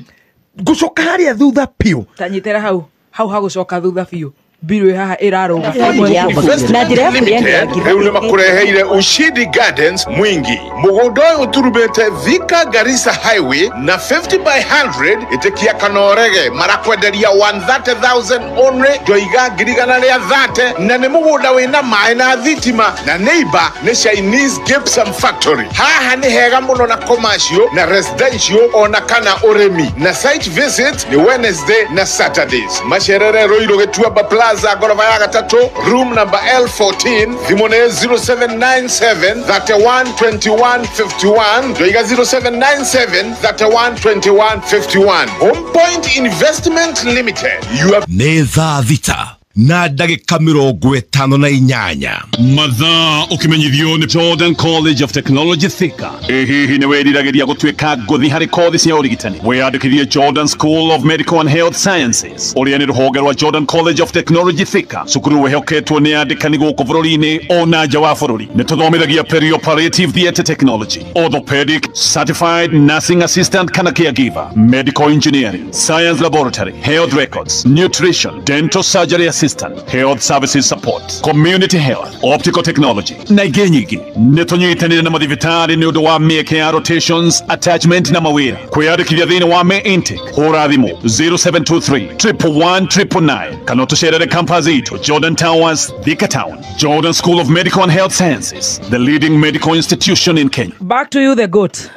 [SPEAKER 3] ngũcoka harĩa thutha biũ.
[SPEAKER 1] Ta nyitĩra hau. Hau hagũcoka thutha biũ. Mbiru haha ĩrarũga.
[SPEAKER 5] Na njĩra ya kũrĩanĩra ngima.
[SPEAKER 6] Rĩu nĩmakũreheire Ushindi Gardens Mwingi. Mũgũnda ũyũ ũturumĩte Thika Garissa Highway na 50 by 100 ĩtĩkia kanorege marakwenderia 130,000 only ndoiga 130,000 na nĩ mũgũnda wĩna maĩ na thitima na neighbor nĩ Chinese Gypsum Factory. Haha nĩ hega mũno na commercial na residential ona kana ũrĩmi na site visit nĩ Wednesday na Saturdays. Macerere Ruiru Gĩtuamba Plaza ngoroba ya gatatũ room number L14 thimũ nĩ 0797 31 21 51 ndoiga 0797 31 21 51. Home Point Investment Limited. You have
[SPEAKER 7] Nĩ thaa thita na ndagĩka 58.
[SPEAKER 8] Mathaa ũkĩmenyithio nĩ Jordan College of Technology Thika. Ĩ hihi nĩ wĩriragĩria gũtuĩka ngũthi harĩ kothi cia ũrigitani? Wĩyandĩkithie Jordan School of Medical and Health Sciences ũrĩa nĩ rũhonge rwa Jordan College of Technology Thika, cukuru wĩhoketwo nĩ andĩkani gũkũ bũrũri-inĩ ona nja wa bũrũri. Nĩ tũthomithagia perioperative theatre technology, orthopedic, certified nursing assistant kana caregiver, medical engineering, science laboratory, health records, nutrition, dental surgery assistant, health services support, community health, optical technology na ingĩ nyingĩ. Nĩ tũnyitanĩire na mathibitarĩ nĩ ũndũ wa mĩeke ya rotations, attachment na mawĩra. Kwĩyandĩkithia thĩinĩ wa May intake, hũra thimũ 0723 111 999 kana ũtũcerere campus itũ Jordan Towers, Thika Town. Jordan School of Medical and Health Sciences, the leading medical institution in Kenya.
[SPEAKER 1] Back to you the goat.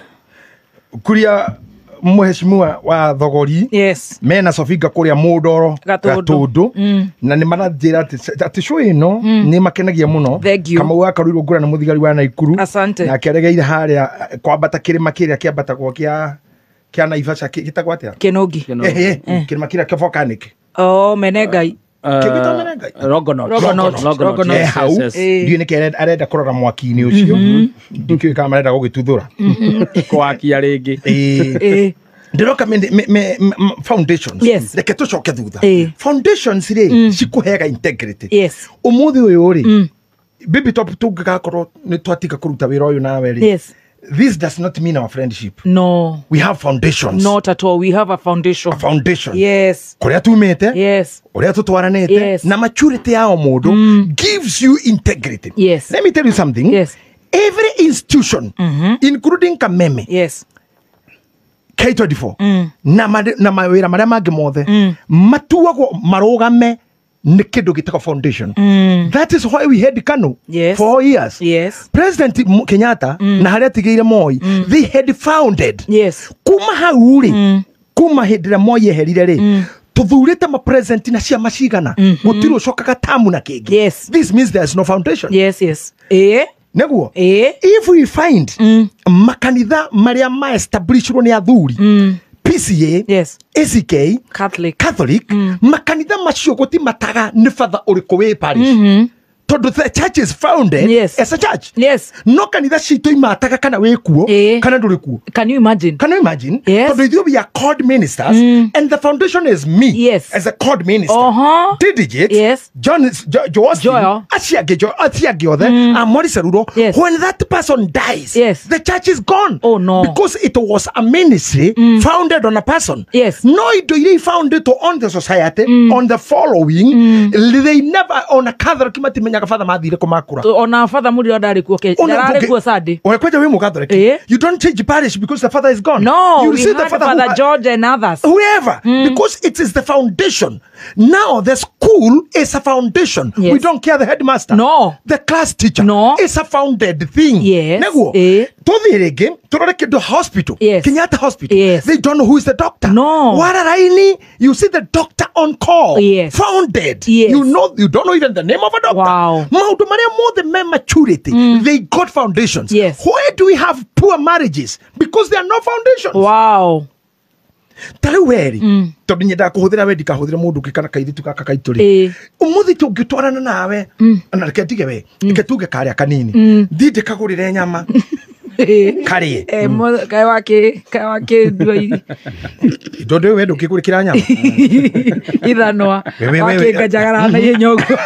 [SPEAKER 3] Kuria mheshimiwa wa Thogori.
[SPEAKER 1] Yes.
[SPEAKER 3] Mena Sofinga kũrĩa Mũndoro
[SPEAKER 1] Gatũndũ.
[SPEAKER 3] Na nĩ maranjĩra atĩ show ĩno nĩ makenagia mũno. Kamau akaruirwo ngũra na mũthigari wa Naikuru.
[SPEAKER 1] Asante.
[SPEAKER 3] Nake aregeire harĩa kwambata kĩrĩma kĩrĩa kĩambatagwo kĩa Naivasha gĩtagwo atĩa?
[SPEAKER 1] Kĩnũngi.
[SPEAKER 3] Kĩrĩma kĩrĩa kĩa volcanic.
[SPEAKER 1] Oh, Menegai.
[SPEAKER 3] Kĩgĩtwo
[SPEAKER 2] Rogonot.
[SPEAKER 1] Rogonot.
[SPEAKER 3] Hau ndiũĩ nĩkĩ arenda kũrora mwaki-inĩ ũcio. Ndikĩũĩ kana marenda gũgĩtuthũra.
[SPEAKER 2] Kwakia rĩngĩ.
[SPEAKER 3] Ndĩroka foundations.
[SPEAKER 1] Yes.
[SPEAKER 3] Reke tũcoke thutha. Foundations rĩ cikũheaga integrity.
[SPEAKER 1] Yes.
[SPEAKER 3] Ũmũthĩ ũyũ rĩ, baby top tũngĩgakorwo nĩ twatiga kũruta wĩra ũyũ nawe rĩ.
[SPEAKER 1] Yes.
[SPEAKER 3] This does not mean our friendship.
[SPEAKER 1] No.
[SPEAKER 3] We have foundations.
[SPEAKER 1] Not at all. We have a foundation.
[SPEAKER 3] A foundation.
[SPEAKER 1] Yes.
[SPEAKER 3] Kũrĩa tumĩte.
[SPEAKER 1] Yes.
[SPEAKER 3] Ũrĩa tũtwaranĩte.
[SPEAKER 1] Yes.
[SPEAKER 3] Na maturity ya o mũndũ gives you integrity.
[SPEAKER 1] Yes.
[SPEAKER 3] Let me tell you something.
[SPEAKER 1] Yes.
[SPEAKER 3] Every institution, including Kameme.
[SPEAKER 1] Yes.
[SPEAKER 3] K24. Na mawĩra marĩa mangĩ mothe. Matuagwo marũgame nĩ kĩndũ gĩtagwo foundation. That is why we had Kanu.
[SPEAKER 1] Yes.
[SPEAKER 3] 4 years.
[SPEAKER 1] Yes.
[SPEAKER 3] President Kenyatta na harĩa atigĩire Moi, they had founded.
[SPEAKER 1] Yes.
[SPEAKER 3] Kuma hau rĩ, kuma hĩndĩ ĩrĩa Moi eherire rĩ, tũthurĩte ma president na ciama cigana, gũtirĩ ũcokaga tamu na kĩngĩ.
[SPEAKER 1] Yes.
[SPEAKER 3] This means there is no foundation.
[SPEAKER 1] Yes, yes. Eh?
[SPEAKER 3] Nĩguo.
[SPEAKER 1] Eh?
[SPEAKER 3] If we find makanitha marĩa ma establishirwo nĩ athuri, PCA,
[SPEAKER 1] yes.
[SPEAKER 3] ACK,
[SPEAKER 1] Catholic,
[SPEAKER 3] makanitha macio gũtimataga nĩ batha ũrĩkũ wĩ parish. Tondũ the church is founded,
[SPEAKER 1] yes,
[SPEAKER 3] as a church.
[SPEAKER 1] Yes.
[SPEAKER 3] No kanitha citũ imataga kana wĩ kuo, kana ndũrĩ kuo.
[SPEAKER 1] Can you imagine?
[SPEAKER 3] Can you imagine?
[SPEAKER 1] Yes.
[SPEAKER 3] Tondũ ithuĩ we are called ministers, and the foundation is me,
[SPEAKER 1] yes,
[SPEAKER 3] as a called minister. DDJ,
[SPEAKER 1] yes,
[SPEAKER 3] John, Joel, acio angĩ othe, Morris Ceruro.
[SPEAKER 1] Yes.
[SPEAKER 3] When that person dies,
[SPEAKER 1] yes,
[SPEAKER 3] the church is gone.
[SPEAKER 1] Oh no.
[SPEAKER 3] Because it was a ministry founded on a person.
[SPEAKER 1] Yes.
[SPEAKER 3] No indo iria founded on the society, on the following, they never on a Catholic matimenyaga father mathire kũmakũra.
[SPEAKER 1] Ona father Muriro ndarĩ kuo ndararĩ kuo Sunday.
[SPEAKER 3] Ona kwanja wĩ Mũgathoreki. You don't change parish because the father is gone.
[SPEAKER 1] No,
[SPEAKER 3] you
[SPEAKER 1] we
[SPEAKER 3] see the
[SPEAKER 1] had
[SPEAKER 3] father
[SPEAKER 1] Father George and others.
[SPEAKER 3] Whoever, because it is the foundation. Now the school School is a foundation.
[SPEAKER 1] Yes.
[SPEAKER 3] We don't care the headmaster.
[SPEAKER 1] No.
[SPEAKER 3] The class teacher.
[SPEAKER 1] No.
[SPEAKER 3] It's a founded thing.
[SPEAKER 1] Yes.
[SPEAKER 3] Neguo. Tuthie ringi turore kindu hospital.
[SPEAKER 1] Yes.
[SPEAKER 3] Kenyatta Hospital.
[SPEAKER 1] Yes.
[SPEAKER 3] They don't know who is the doctor.
[SPEAKER 1] No.
[SPEAKER 3] Wararaini, you see the doctor on call.
[SPEAKER 1] Yes.
[SPEAKER 3] Founded.
[SPEAKER 1] Yes.
[SPEAKER 3] You know, you don't know even the name of a doctor.
[SPEAKER 1] Wow.
[SPEAKER 3] Maundu maria mothe me maturity. They got foundations.
[SPEAKER 1] Yes.
[SPEAKER 3] Why do we have poor marriages? Because there are no foundations.
[SPEAKER 1] Wow.
[SPEAKER 3] Tari weri tondu nyendaga kuhuthira we ndikahuthira mundu ungi kana kairitu gaka kaitu ri umuthi tungitwarana nawe na reke ndige we reke tuge karia kanini thiĩ ndĩkagũrĩre nyama karie
[SPEAKER 1] kae wake ndua
[SPEAKER 3] tondu we ndũngĩgũrĩkĩra nyama
[SPEAKER 1] ithanwa wake ngajagara na ihenya ũguo.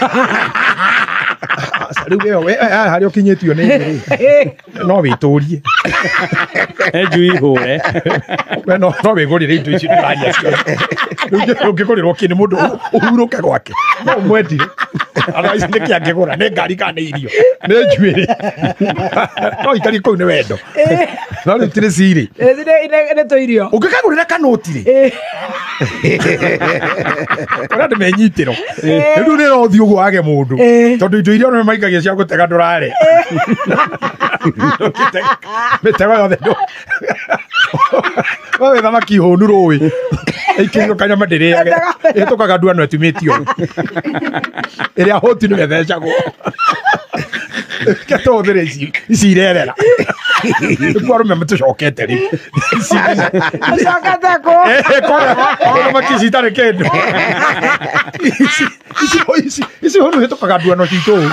[SPEAKER 3] Rĩu we harĩa ũkinyĩtio nĩ rĩ no wĩtũrie
[SPEAKER 2] njui hũre
[SPEAKER 3] we no wĩgũrĩre indo icio ndĩraria ciothe. Rĩu ũngĩgũrĩrwo kĩ nĩ mũndũ ũhurũke gwake no ũmwendire otherwise nĩ kĩ angĩgũra nĩ ngari kana nĩ irio nĩ njuĩrĩ no ikari kũu nĩ wendo no rĩu tirĩ cirĩ
[SPEAKER 1] nĩ tũirio
[SPEAKER 3] ũngĩkagũrĩra kanoti rĩ ũrĩa andũ menyitĩro rĩu nĩ rothiĩ ũguo wage mũndũ tondũ indo iria arũme maikagia cia gũtega ndũrarĩa mĩtego yothe wewe thamaki hũnu rũĩ ĩikĩirio kanyama ndĩrĩage ĩhĩtũkaga nduano ĩtumĩtio ĩrĩa hũti nĩwe ĩthecagwo reke tũhũthĩre ici irerera nĩkuo arũme matũcokete rĩu
[SPEAKER 1] ũcokete kũ
[SPEAKER 3] thamaki ici itarĩ kĩndũ ici hũnu hĩtũkaga nduano citũ ũũ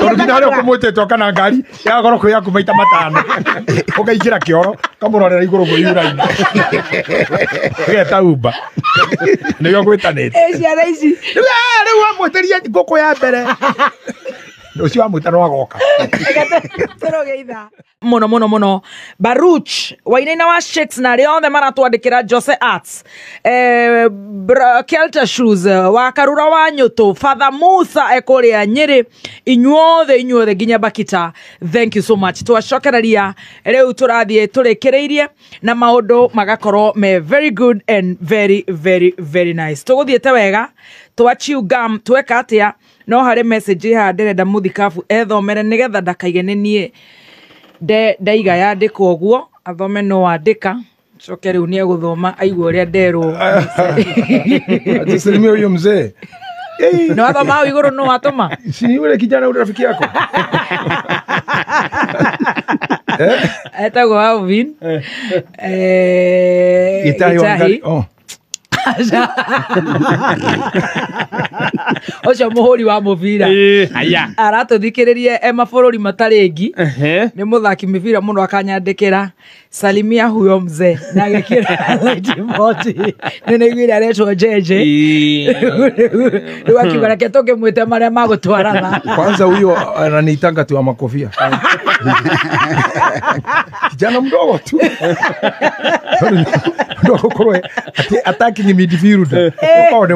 [SPEAKER 3] tondũ nginya harĩa ũkũmwĩtĩte kana ngari ya goro kwĩ yaku maita matano ũkaingĩra kĩoro ũkamũrorera igũrũ gwĩ yurainĩ ũgeta umba nĩguo gwĩtanĩte
[SPEAKER 1] ciana ici
[SPEAKER 3] rĩu wamwĩtĩria ngũkũ ya mbere ũcio wamwĩta no agoka
[SPEAKER 1] tũrũgeitha mũno mũno mũno Baruch wainaina wa Shakes na arĩa othe maratwandĩkĩra Jose Arts Kelta Shoes wa Karura wa Nyũtũ Father Musa ekũrĩa Nyĩrĩ inyuothe nginya Bakita thank you so much twacokereria rĩu tũrathiĩ tũrĩkĩrĩirie na maũndũ magakorwo me very good and very very very nice tũgũthiĩte wega twa chew gum tweka atĩa no harĩ message haha ndĩrenda mũthikabu ethomere nĩgetha ndakaige nĩ niĩ ndaiga yandĩkwo ũguo athome no wandĩka coke rĩu nĩ egũthoma aigua ũrĩa nderwo
[SPEAKER 3] atisalimia huyo mzee
[SPEAKER 1] no wathoma hau igũrũ no watũma
[SPEAKER 3] si yule kijana yule rafiki yako
[SPEAKER 1] etagwo Alvin
[SPEAKER 3] Gitahi oh
[SPEAKER 1] ũcio mũhũri wa mũbira aratũthikĩrĩrie e mabũrũri matarĩ ngi nĩ mũthaki mĩbira mũno akanyandĩkĩra salimia huyo mzee na agĩkĩra light emoji nĩ nĩiguire aretwo Jeje rĩu akiuga reke tũngĩmwĩte marĩa magũtwarana
[SPEAKER 3] kwanza huyo ananiitanga tu wa makofia kijana mdogo tu ndo akorwo ati attacking midfielder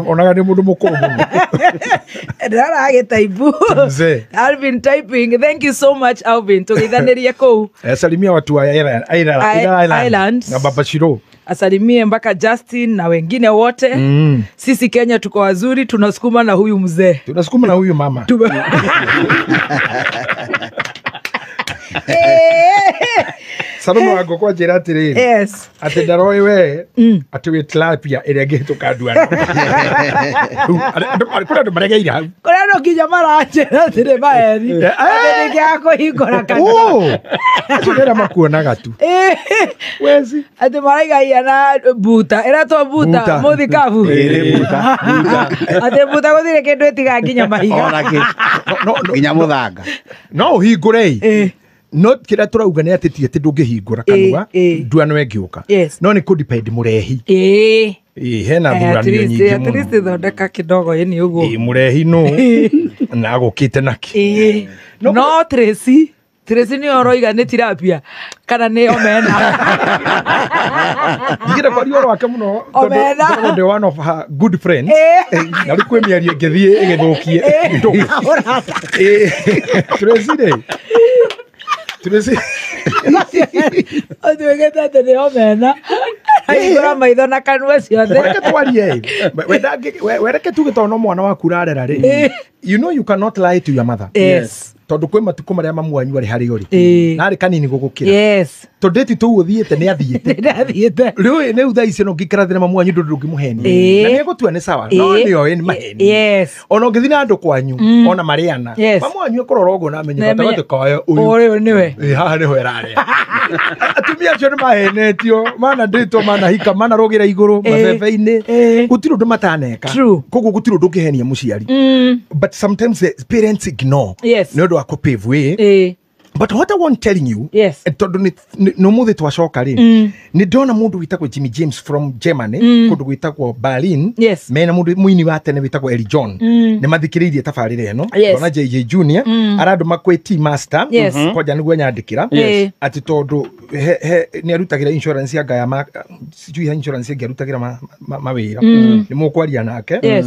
[SPEAKER 3] onaga nĩ mũndũ mũkũrũ mũno
[SPEAKER 1] ndaragĩtaibu Alvin typing thank you so much Alvin tũgeithanĩrie kũu
[SPEAKER 3] salimia watu wa Island na Baba Shiro
[SPEAKER 1] asalimie mpaka Justin na wengine wote. Sisi Kenya tuko wazuri, tunasukuma na huyu mzee,
[SPEAKER 3] tunasukuma na huyu mama. Salome wa kwa njira atiriri.
[SPEAKER 1] Yes.
[SPEAKER 3] Ati ndaroi we ati wi tilapia ĩrĩa ĩngĩhĩtũka nduano. Kũrĩ andũ maregeire hau.
[SPEAKER 1] Kũrĩ andũ nginya maranjĩra atĩrĩ maeri. Atĩ nĩkĩaga kũhingũra kanua.
[SPEAKER 3] Acio nĩ arĩa makuonaga tu. Wezi.
[SPEAKER 1] Atĩ maraigaia na buta. Ĩretwo buta mũthikabu.
[SPEAKER 4] Buta.
[SPEAKER 1] Atĩ buta gũtirĩ kĩndũ ĩtigaga nginya mahiga.
[SPEAKER 4] Ona kĩ. Nginya mũthanga.
[SPEAKER 3] No ũhingũre. No kira turauga ni ati ti ati ndungihingura kanua nduano ĩngĩũka no nĩ kũ-depend mũrehi hena thuranio nyingĩ
[SPEAKER 1] at least thondeka kidogo ĩni ũguo
[SPEAKER 3] mũrehi no na agũkĩte nakĩ
[SPEAKER 1] no Tracy Tracy nĩ ũroiga nĩ tilapia kana nĩ omena
[SPEAKER 3] ndigĩra kwaria ũhoro wake mũno tondũ ndĩ one of her good friends na rĩu kwĩ mĩario ĩngĩthiĩ ĩgĩthũkie Tracy rĩ Tracy
[SPEAKER 1] ũtuĩkĩte atĩ nĩ omena Ahingũra maitho na kanua ciothe.
[SPEAKER 3] Reke twarie. Wereke tuge tondũ no mwana waku ũrarera rĩ. You know you cannot lie to your mother.
[SPEAKER 1] Yes.
[SPEAKER 3] Tondũ kwĩ matukũ marĩa mamu wanyu arĩ harĩa ũrĩ.
[SPEAKER 1] Ĩĩ.
[SPEAKER 3] Na arĩ kanini gũgũkĩra.
[SPEAKER 1] Yes.
[SPEAKER 3] Tondũ ĩti tũu ũthiĩte nĩ athiĩte.
[SPEAKER 1] Ndathiĩte.
[SPEAKER 3] Rĩu rĩu thaa ici no ngĩikara mamu wanyu ndũ ndũngĩmũhenia.
[SPEAKER 1] Ĩĩ.
[SPEAKER 3] Na nĩ egũtua nĩ sawa. No
[SPEAKER 1] Ĩĩ.
[SPEAKER 3] nĩ oĩ nĩ maheni.
[SPEAKER 1] Yes.
[SPEAKER 3] Ona ũngĩthiĩ na andũ kwanyu ona marĩana.
[SPEAKER 1] Yes.
[SPEAKER 3] Mamu wanyu ekũrora ũguo na amenye
[SPEAKER 1] Na amenye-
[SPEAKER 3] gatagatĩ kayo ũyũ.
[SPEAKER 1] Ũyũ nĩwe.
[SPEAKER 3] Ĩ, haha nĩho ĩrarĩa. Atumia acio nĩ mahenetio, manandĩtwo, manahika, manarũgĩra igũrũ,
[SPEAKER 1] Ĩĩ.
[SPEAKER 3] mabebe-inĩ.
[SPEAKER 1] Ĩĩ.
[SPEAKER 3] Gũtirĩ ũndũ mataneka.
[SPEAKER 1] True.
[SPEAKER 3] Koguo gũtirĩ ũndũ ũngĩhenia mũciari. But sometimes the parents ignore.
[SPEAKER 1] Yes.
[SPEAKER 3] Nĩ ũndũ wa kũ pave way.
[SPEAKER 1] Ĩĩ.
[SPEAKER 3] But what I want telling you,
[SPEAKER 1] Yes.
[SPEAKER 3] tondũ nĩ ũmũthĩ twacoka rĩ, nĩ ndona mũndũ wĩtagwo Jimmy James from Germany, kũndũ gwĩtagwo Berlin,
[SPEAKER 1] Yes.
[SPEAKER 3] mena mũndũ mũini wa tene wĩtagwo Eli John, nĩ mathikĩrĩirie tabarĩra ĩno.
[SPEAKER 1] Yes.
[SPEAKER 3] Ndona JJ Junior arandũma kwĩ T Master,
[SPEAKER 1] Yes.
[SPEAKER 3] kwanja nĩguo nyandĩkĩra,
[SPEAKER 1] Yes.
[SPEAKER 3] atĩ tondũ nĩ arutagĩra insurance ya ngaya ma sijui ya insurance ĩngĩ arutagĩra mawĩra, nĩ mũkwaria nake.
[SPEAKER 1] Yes.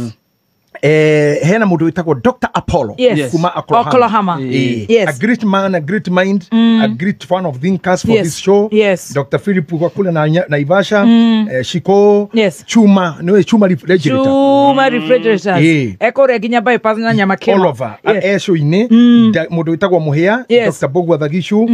[SPEAKER 3] Hena mũndũ wĩtagwo Dr. Apollo
[SPEAKER 1] Yes.
[SPEAKER 3] kuma
[SPEAKER 1] Oklahoma.
[SPEAKER 3] Eh,
[SPEAKER 1] Yes.
[SPEAKER 3] a great man, a great mind, a great one of thinkers for
[SPEAKER 1] Yes.
[SPEAKER 3] this show.
[SPEAKER 1] Yes.
[SPEAKER 3] Dr. Philip Gwakule na Naivasha, Shiko,
[SPEAKER 1] Yes.
[SPEAKER 3] Chuma, no Chuma refrigerator.
[SPEAKER 1] Chuma refrigerators.
[SPEAKER 3] Ĩĩ.
[SPEAKER 1] Ekũrĩa nginya bypass na nyama kĩma.
[SPEAKER 3] All over.
[SPEAKER 1] Yes.
[SPEAKER 3] Esho-inĩ, mũndũ wĩtagwo Mũhĩa,
[SPEAKER 1] Yes.
[SPEAKER 3] Dr. Bogwa Thagicu,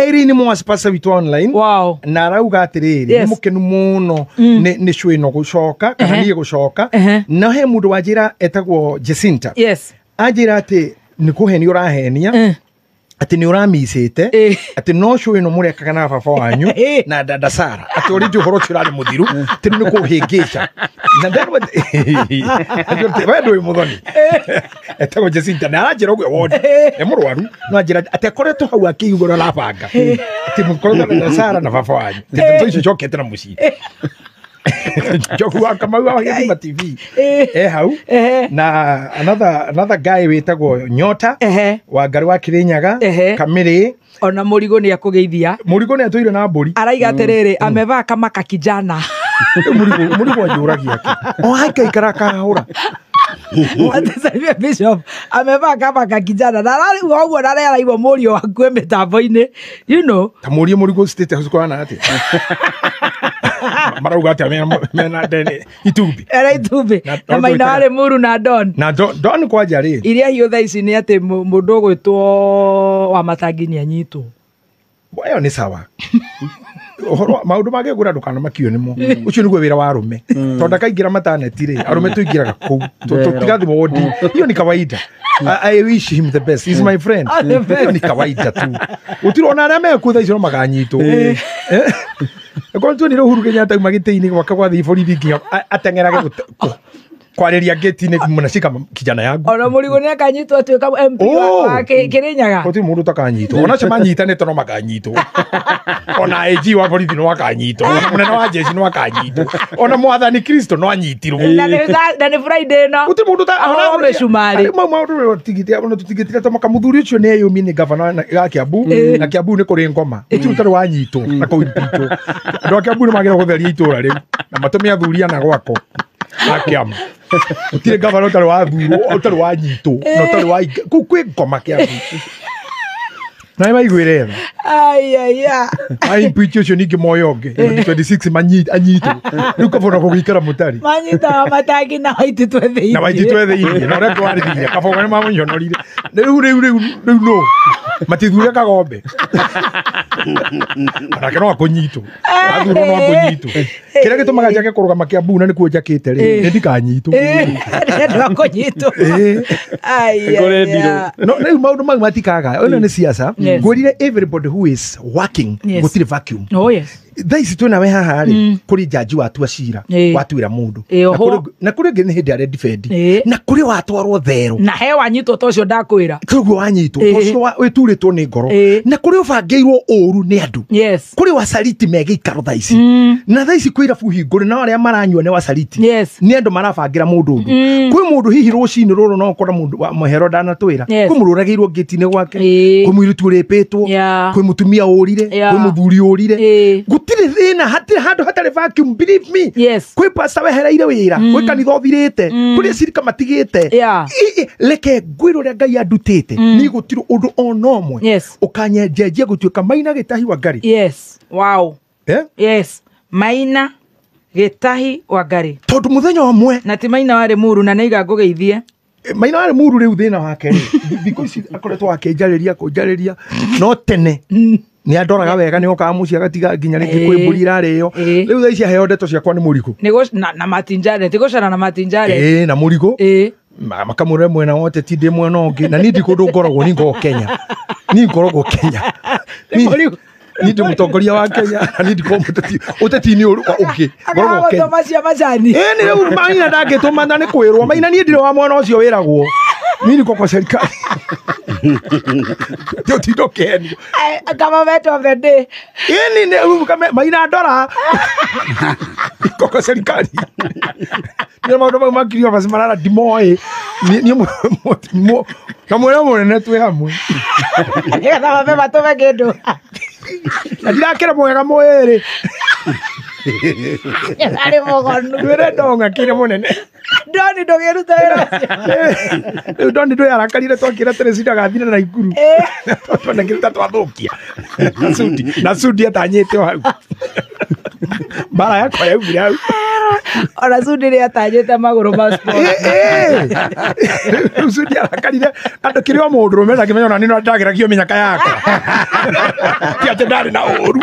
[SPEAKER 3] Irene Mwasi pastor witũ online.
[SPEAKER 1] Wow.
[SPEAKER 3] Na arauga atĩrĩrĩ,
[SPEAKER 1] Yes.
[SPEAKER 3] nĩ mũkenu mũno nĩ show ĩno gũcoka kana
[SPEAKER 1] Ehe.
[SPEAKER 3] niĩ gũcoka.
[SPEAKER 1] Ehe.
[SPEAKER 3] Na he mũndũ wanjĩra etagwo Jacinta.
[SPEAKER 1] Yes.
[SPEAKER 3] Anjĩra atĩ nĩ kũhenia ũrahenia atĩ nĩ ũramicĩte
[SPEAKER 1] Ĩĩ.
[SPEAKER 3] atĩ no show ĩno mũrekaga na baba wanyu
[SPEAKER 1] Ĩĩ.
[SPEAKER 3] na dada Sara atĩ already ũhoro ũcio ũrarĩ mũthiru atĩ nĩ kũhĩngĩca na ndarwa we ndũĩ mũthoni etagwo Jacinta na aranjĩra ũguo wondi nĩ mũrwaru no anjĩra atĩ akoretwo hau akĩigua ũrĩa arabanga atĩ mũkoretwo na dada Sara na baba wanyu atĩ ndeto icio icokete na mũciĩ Njogu wa Kamau wa Gĩthima TV e hau
[SPEAKER 1] Ehe.
[SPEAKER 3] na another guy wĩtagwo Nyota
[SPEAKER 1] Ehe.
[SPEAKER 3] wa Ngarĩ wa Kĩrĩnyaga
[SPEAKER 1] Ehe.
[SPEAKER 3] Kamĩrĩ
[SPEAKER 1] Ona mũrigo nĩ akũgeithia.
[SPEAKER 3] Mũrigo nĩ atũire na mbũri.
[SPEAKER 1] Araiga atĩrĩrĩ, amevaa kama kakijana.
[SPEAKER 3] Rĩu mũrigo anjũragia kĩ o akaikara akahũra.
[SPEAKER 1] Atisalimia Bishop amevaa kama kakijana na ararigwo ũguo na arĩa araigua mũriũ waku e mĩtambo-inĩ you know.
[SPEAKER 3] Ta mũrie mũrigo state house kwana atĩa marauga atĩa mena ndene itumbĩ
[SPEAKER 1] Era itumbĩ
[SPEAKER 3] Na-
[SPEAKER 1] na maina warĩ muru na Don.
[SPEAKER 3] Na Don kwanja rĩ
[SPEAKER 1] Iria hiũ thaa ici nĩ atĩ mũndũ ũgwĩtwo wa matangi nĩ anyitwo.
[SPEAKER 3] Ĩyo nĩ sawa. Ũhoro maũndũ mangĩgũra ndũkanamakio nĩmo. Ũcio nĩguo wĩra wa arũme tondũ ndakaingĩra mataneti rĩ arũme tũingĩraga kũu tũtigathi wondi. Hiyo ni kawaida. I wish him the best. He's my friend.
[SPEAKER 1] Ah, the best.
[SPEAKER 3] Hiyo ni kawaida tu. Gũtirĩ ona arĩa mekuo thaa icio no maganyitwo. Korwo tuonire Uhuru Kenyatta auma gĩtĩ-inĩ gwake gwathiĩ borithi nginya ateng'erage kwarĩria gĩti-inĩ mnashika kijana yangu.
[SPEAKER 1] Ona mũrigo nĩ akanyitwo atuĩka MP wa Kĩrĩnyaga.
[SPEAKER 3] Gũtirĩ mũndũ ũtakanyitwo. Ona acio manyitanĩte no makanyitwo. Ona AG wa borithi no akanyitwo. Ona mũnene wa jeshi no akanyitwo. Ona mwathani Kristo no anyitirwo.
[SPEAKER 1] Na nĩ Friday ĩno.
[SPEAKER 3] Gũtirĩ mũndũ ta
[SPEAKER 1] Ahorwo mĩcumarĩ.
[SPEAKER 3] Mau maũndũ tigithia ona tũtigĩtire ta mũthuri ũcio nĩ eyũmie nĩ gavana wa Kiambu na Kiambu nĩ kũrĩ ngoma. Gũtirĩ ũtarĩ wanyitwo na kũu impeachwo. Andũ a Kiambu nĩ magĩrĩirwo gũtheria itũra rĩu na matũme athuri ana gwako a Kiambu. Gũtirĩ gavana ũtarĩ wathurwo, ũtarĩ wanyitwo na ũtarĩ wa kũu kwĩ ngoma Kiambu. Na nĩ maiguĩre tha.
[SPEAKER 1] Ai ai ai.
[SPEAKER 3] Ai impeach ũcio ningĩ moyo ũngĩ 2026 anyitwo. Rĩu kabona gũgĩikara mũtari.
[SPEAKER 1] Manyitaga matangi na waititwe thĩinĩ.
[SPEAKER 3] Na waititwe thĩinĩ na ũrĩa twarĩrĩria kabogo nĩ mamũnyonorire. Rĩu rĩu rĩu rĩu no matithure kagombe. Onake no akũnyitwo. Athurwo no akũnyitwo. Kĩrĩa gĩtũmaga njage kũrũgama Kiambu na nĩkuo njakĩte rĩ nĩ ndikanyitwo.
[SPEAKER 1] Nĩ akũnyitwo. Ai ai.
[SPEAKER 3] No rĩu maũndũ mau matikaga. Ĩno nĩ siasa.
[SPEAKER 1] Yes.
[SPEAKER 3] Ngwĩrire everybody who is working
[SPEAKER 1] Yes.
[SPEAKER 3] gũtirĩ vacuum.
[SPEAKER 1] Oh yes.
[SPEAKER 3] Thaa ici twĩ nawe haha rĩ kũrĩ njanji watua cira
[SPEAKER 1] Ĩĩ.
[SPEAKER 3] watuĩra mũndũ
[SPEAKER 1] Ĩĩ,
[SPEAKER 3] Na
[SPEAKER 1] oho.
[SPEAKER 3] na kũrĩ ũngĩ nĩ hĩndĩ aredifendi
[SPEAKER 1] Ĩĩ.
[SPEAKER 3] na kũrĩ watwarwo therũ
[SPEAKER 1] Na he wanyitwo ta ũcio ndakwĩra.
[SPEAKER 3] koguo wanyitwo
[SPEAKER 1] Ĩĩ.
[SPEAKER 3] ũcio wĩturĩtwo nĩ ngoro
[SPEAKER 1] Ĩĩ.
[SPEAKER 3] na kũrĩ ũbangĩirwo ũru nĩ andũ
[SPEAKER 1] Yes.
[SPEAKER 3] kũrĩ wacariti me gĩikaro thaa ici na thaa ici kwĩ irabu hingũre na arĩa maranyua nĩ wacariti
[SPEAKER 1] Yes.
[SPEAKER 3] nĩ andũ marabangĩra mũndũ ũndũ kwĩ mũndũ hihi rũcinĩ rũrũ no ũkora mũndũ wa mũhero ndanatwĩra
[SPEAKER 1] Yes.
[SPEAKER 3] kwĩ mũndũ ũragĩirwo ngĩti-inĩ gwake
[SPEAKER 1] Ĩĩ.
[SPEAKER 3] kwĩ mũirĩtu ũrĩpĩtwo
[SPEAKER 1] Yeah.
[SPEAKER 3] kwĩ mũtumia ũrire
[SPEAKER 1] Yeah.
[SPEAKER 3] kwĩ mũthuri ũrire
[SPEAKER 1] Ĩĩ.
[SPEAKER 3] gũtirĩ thĩna hatirĩ handũ hatarĩ vacuum believe me.
[SPEAKER 1] Yes.
[SPEAKER 3] Kwĩ pastor wehereire wĩra kwĩ kanitha ũthirĩte kũrĩ cirika matigĩte.
[SPEAKER 1] Yeah.
[SPEAKER 3] Reke ngwĩre ũrĩa Ngai andutĩte niĩ gũtirĩ ũndũ ona ũmwe
[SPEAKER 1] Yes.
[SPEAKER 3] ũkanyenjenjia gũtuĩka Maina Gĩtahi wa Ngarĩ.
[SPEAKER 1] Yes. Wow.
[SPEAKER 3] Eh?
[SPEAKER 1] Yes. Maina Gĩtahi Wangari.
[SPEAKER 3] Tondũ mũthenya ũmwe
[SPEAKER 1] na ti Maina wa Limuru na nĩiga ngũgeithie.
[SPEAKER 3] Maina wa Limuru rĩu thĩna wake rĩ, thikũ ici akoretwo akĩnjarĩria kũnjarĩria, no tene nĩ andoraga wega, nĩ okaga mũciĩ agatiga nginya rĩngĩ kwĩ mbũri irarĩo. Rĩu thaa ici aheo ndeto ciakwa nĩ mũrigo.
[SPEAKER 1] Na Martin Jared, ti gũcera na Martin Jared.
[SPEAKER 3] Ĩĩ, na mũrigo. Makamũre mwena wa ũteti, ndĩ mwena ũngĩ, na niĩ ndi kũndũ ngoragwo, niĩ ngoragwo Kenya. Niĩ ngoragwo Kenya. Niĩ ndĩ mũtongoria wa Kenya, na niĩ ndikoragwo mũteti, ũteti-inĩ ũngĩ. Ngoragwo Kenya.
[SPEAKER 1] Akagagũtũma cia macani.
[SPEAKER 3] Ĩĩ, nĩ rĩu Maina ndangĩtũma na nĩ kwĩrwo. Maina niĩ ndirĩ wa mwena ũcio wĩragwo. Niĩ niko kwa serikali. Ti ũtinda ũkĩhenio.
[SPEAKER 1] Government of the day.
[SPEAKER 3] Ĩĩ, nĩ rĩu Maina ndora. Niko kwa serikali. Nĩ maũndũ mau ma Cleophas Malala ndimoĩ. Niĩ na mwena mũnene twĩ hamwe.
[SPEAKER 1] Nĩgetha mabe matũme kĩndũ.
[SPEAKER 3] Na ndirakĩra mwega mwĩrĩ.
[SPEAKER 1] Arĩ mũgonu.
[SPEAKER 3] Twĩre ndonga kĩrĩa mũnene.
[SPEAKER 1] Ndoni ndũngĩruta wĩra ũcio.
[SPEAKER 3] Rĩu Ndoni ndũyarakarire twakĩra Teresita agathire na Ikuru. Twanakĩruta twathũkia. Na Sudi atanyĩte o hau. Mbara yakwa yaumire hau.
[SPEAKER 1] Ona Sudi nĩ atanyĩte magũrũ ma sport.
[SPEAKER 3] Rĩu Sudi arakarire andũ kĩrĩ o mũndũrũme na akĩmenya ona niĩ no ndageragia mĩnyaka yakwa. Ti atĩ ndarĩ na ũru.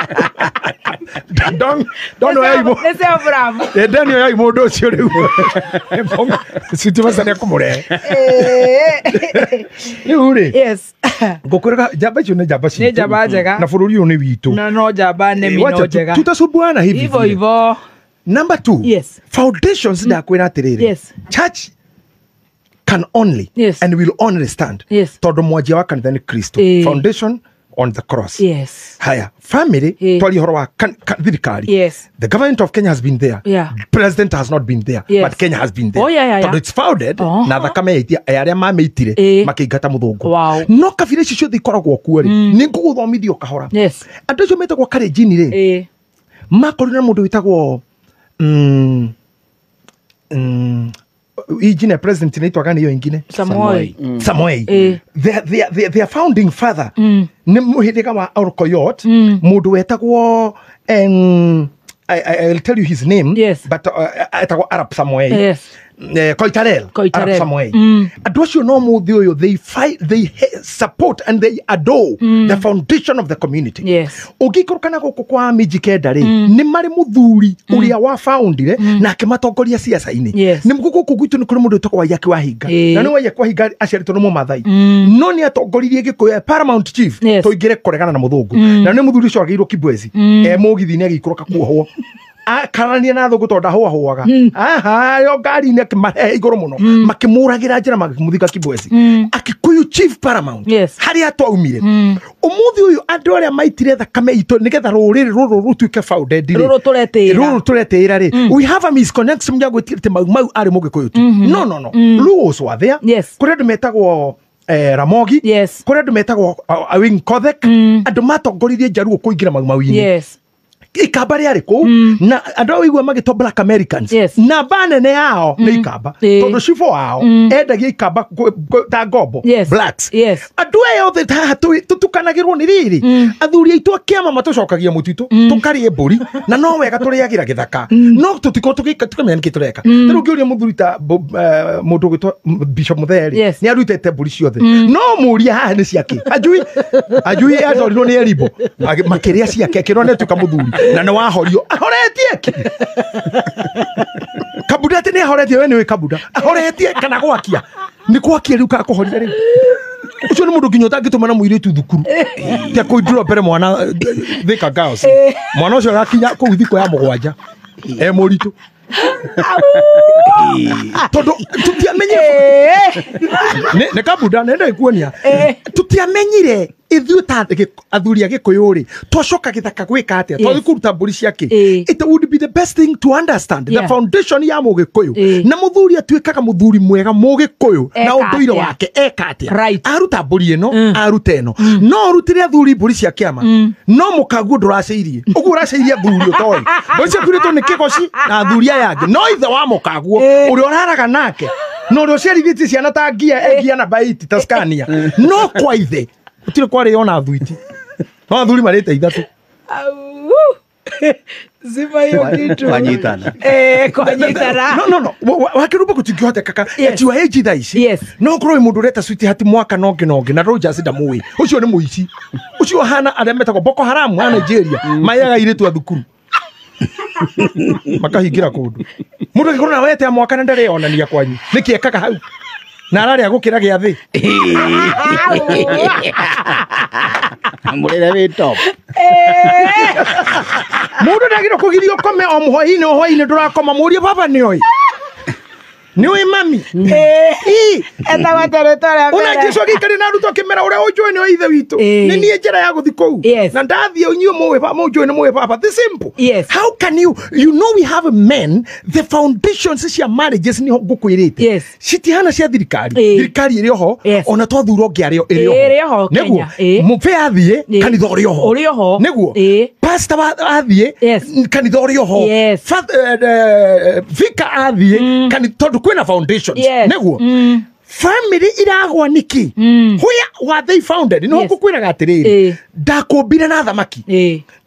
[SPEAKER 3] Don oyai
[SPEAKER 1] Nĩ self love.
[SPEAKER 3] Ndeni oyai mũndũ ũcio rĩu. Sudi Masa nĩ ekũmũrehe. Rĩu rĩ.
[SPEAKER 1] Yes.
[SPEAKER 3] Ngũkwĩraga njamba icio nĩ njamba citũ.
[SPEAKER 1] Nĩ njamba njega.
[SPEAKER 3] Na bũrũri ũyũ nĩ witũ.
[SPEAKER 1] No njamba nemi no njega.
[SPEAKER 3] Tutasumbuana hivi.
[SPEAKER 1] Hivo hivo.
[SPEAKER 3] Number 2.
[SPEAKER 1] Yes.
[SPEAKER 3] Foundations ndakwĩra atĩrĩrĩ.
[SPEAKER 1] Yes.
[SPEAKER 3] Church can only and will only stand.
[SPEAKER 1] Yes.
[SPEAKER 3] Tondũ mwanjia wa kanitha nĩ Kristo. Foundation on the cross.
[SPEAKER 1] Yes.
[SPEAKER 3] Haya, family twari horo wa thirikari.
[SPEAKER 1] Yes.
[SPEAKER 3] The government of Kenya has been there.
[SPEAKER 1] Yeah.
[SPEAKER 3] President has not been there.
[SPEAKER 1] Yes.
[SPEAKER 3] But Kenya has been there.
[SPEAKER 1] Oh, yeah.
[SPEAKER 3] Tondũ it's founded na thakame ya arĩa mameitire makĩingata mũthũngũ.
[SPEAKER 1] Wow.
[SPEAKER 3] No kabira ici ciothe ikoragwo kuo rĩ, nĩ ngũgũthomithio kahora.
[SPEAKER 1] Yes.
[SPEAKER 3] Andũ acio metagwo Kalenjin rĩ, makorire na mũndũ wĩtagwo ingine president inaitwa gani hiyo ingine?
[SPEAKER 1] Samoei.
[SPEAKER 3] Samoei. Their founding father ni muhĩrĩga wa Orkoyot, mũndũ wetagwo I'll tell you his name.
[SPEAKER 1] Yes.
[SPEAKER 3] But etagwo Arap Samoei.
[SPEAKER 1] Yes.
[SPEAKER 3] Koitarel. Arap Samoei. Andũ acio no mũthĩ ũyũ they fight, they support and they adore the foundation of the community.
[SPEAKER 1] Yes.
[SPEAKER 3] Ũngĩikũrũka na gũkũ kwa Mijikenda rĩ, nĩ marĩ mũthuri ũrĩa wa foundire na akĩmatongoria ciaca-inĩ.
[SPEAKER 1] Yes.
[SPEAKER 3] Nĩ gũkũ gwitũ nĩ kũrĩ mũndũ wĩtagwo Waiyaki wa Hinga. Na nĩ Waiyaki wa Hinga aciarĩtwo nĩ Mũmathai. No nĩ atongoririe Gĩkũyũ Paramount Chief tũingĩre kũregana na mũthũngũ. Na nĩ mũthuri ũcio agĩirwo Kibwezi. E mũgithi-inĩ agĩikũrũka kuohwo. Akarania na thũngũ tondũ ndahũahũaga. Aha, yo ngari-inĩ akĩmarehe igũrũ mũno. Makĩmũragĩra njĩra makĩmũthika Kibwezi. Akikuyu Chief Paramount. Harĩa twaumire. Ũmũthĩ ũyũ andũ arĩa maitire thakame itũ nĩgetha rũrĩrĩ rũrũ rũtuĩke founded rĩ.
[SPEAKER 1] Rũrũ tũretĩĩra.
[SPEAKER 3] Rũrũ tũretĩĩra rĩ. We have a misconnection ya gwĩtira atĩ Mau Mau arĩ Mũgĩkũyũ tu. No. Luos were there.
[SPEAKER 1] Yes.
[SPEAKER 3] Kũrĩ andũ metagwo Ramogi.
[SPEAKER 1] Yes.
[SPEAKER 3] Kũrĩ andũ metagwo Awing Kothek. Andũ matongoririe Njaruo kũingĩra Mau Mau-inĩ.
[SPEAKER 1] Yes.
[SPEAKER 3] Ikamba rĩarĩ kũu na andũ a ũigua magĩtwo Black Americans.
[SPEAKER 1] Yes.
[SPEAKER 3] Namba nene yao nĩ ikamba. Tondũ cibũ wao endagia ikamba ta ngombo.
[SPEAKER 1] Yes.
[SPEAKER 3] Blacks.
[SPEAKER 1] Yes.
[SPEAKER 3] Andũ aya othe haha tũtukanagĩrwo nĩ rĩrĩ. Athuri aitũ a kĩama matũcokagia mũtitũ tũkarĩe mbũri na no wega tũrĩagĩra gĩthaka. No tũtikorwo tũkĩmenya nĩkĩ tũreka. Ta rĩu ũngĩũria mũthuri ta mũndũ ũgwĩtwo Bishop Mũthee rĩ,
[SPEAKER 1] Yes.
[SPEAKER 3] nĩ arutĩte mbũri ciothe. No mũũria haha nĩ ciake. Ajui atwarirwo nĩ Eribo. Makĩrĩa ciake akĩrwo nĩ atuĩka mũthuri. Na nĩ wahorio ahoretie ki Kabuda atĩ nĩ ahoretie we nĩ wĩ Kabuda ahoretie kana gwakia nĩ gwakia rĩu kakũhoria rĩu ũcio nĩ mũndũ nginya ũtangĩtũma na mũirĩtu thukuru tia kũindũra mbere mwana Thika Girls mwana ũcio agakinya kũu thikũ ya mũgwanja e mũritũ tondũ tũtiamenyire nĩ Kabuda nĩ ndagĩkuonia tũtiamenyire ithuĩ ta athuri a Gĩkũyũ rĩ twacoka gĩthaka gwĩka atĩa twathiĩ kũruta mbũri ciake. It would be the best thing to understand the foundation ya Mũgĩkũyũ na mũthuri atuĩkaga mũthuri mwega Mũgĩkũyũ na ũndũire wake eka atĩa aruta mbũri ĩno aruta ĩno no ũrutĩre athuri mbũri cia kĩama no mũkaguo ndũraceirie ũguo ũraceirie athuri ũtoĩ mbũri ciakurĩtwo nĩ kĩgoci na athuri aya angĩ no ithe wa mũkaguo ũrĩa ũraraga nake na ũrĩa ũciarithĩtie ciana ta ngia engia na baiti ta Scania no kwa ithe gũtirĩ kwarĩo ona thuiti no athuri marĩte ithatũ.
[SPEAKER 1] Zima hiyo kitu.
[SPEAKER 4] Kwanyitana.
[SPEAKER 1] Kwanyitana.
[SPEAKER 3] No. Wakirumba gutingĩhotekeka.
[SPEAKER 1] Yes.
[SPEAKER 3] Ati wa age thaa ici.
[SPEAKER 1] Yes.
[SPEAKER 3] No korwo wĩ mũndũ ũreta sweetheart mwaka na ũngĩ na ũngĩ na Rogers ndamũĩ. Ũcio nĩ mũici. Ũcio hana arĩa metagwo Boko Haram a Nigeria. Mayaga airĩtu a thukuru. Makahingĩra kũndũ. Mũndũ angĩkorwo na wete mwaka na ndareyonania kwanyu. Nĩkĩ ekaga hau? Na ararĩa gũkĩra gĩathĩ.
[SPEAKER 4] Mũrĩre wĩ top.
[SPEAKER 3] Mũndũ ndagĩrĩirwo kũgirio ũkome o mũhwainĩ o hwainĩ ndũrakoma mũrie baba nĩoĩ. Nĩũĩ mami. Ona Jesu agĩikarĩra na arutwo akĩmera ũrĩa ũnjũĩ nĩwe ithe witũ. Nĩ niĩ njĩra ya gũthiĩ kũu. Na ndathiĩ inyuĩ mũĩ baba, mũnjũĩ nĩ mũĩ baba. The simple.
[SPEAKER 1] Yes.
[SPEAKER 3] How can you know we have men, the foundations cia marriages nĩho ngũkwĩrĩte.
[SPEAKER 1] Yes.
[SPEAKER 3] Citihana cia thirikari. Thirikari ĩrĩ oho, ona twathura ũngĩ arĩ
[SPEAKER 1] ĩrĩ oho.
[SPEAKER 3] Nĩguo. Mũbe athiĩ, kanitha ũrĩ oho.
[SPEAKER 1] Ũrĩ oho.
[SPEAKER 3] Nĩguo. Pastor athiĩ, kanitha ũrĩ oho. Vicar athiĩ, tondũ kwĩna foundations.
[SPEAKER 1] Yes.
[SPEAKER 3] Nĩguo. Family iragwa nĩkĩ? Where were they founded? Nĩho ngũkwĩraga atĩrĩrĩ, ndakũmbire na thamaki.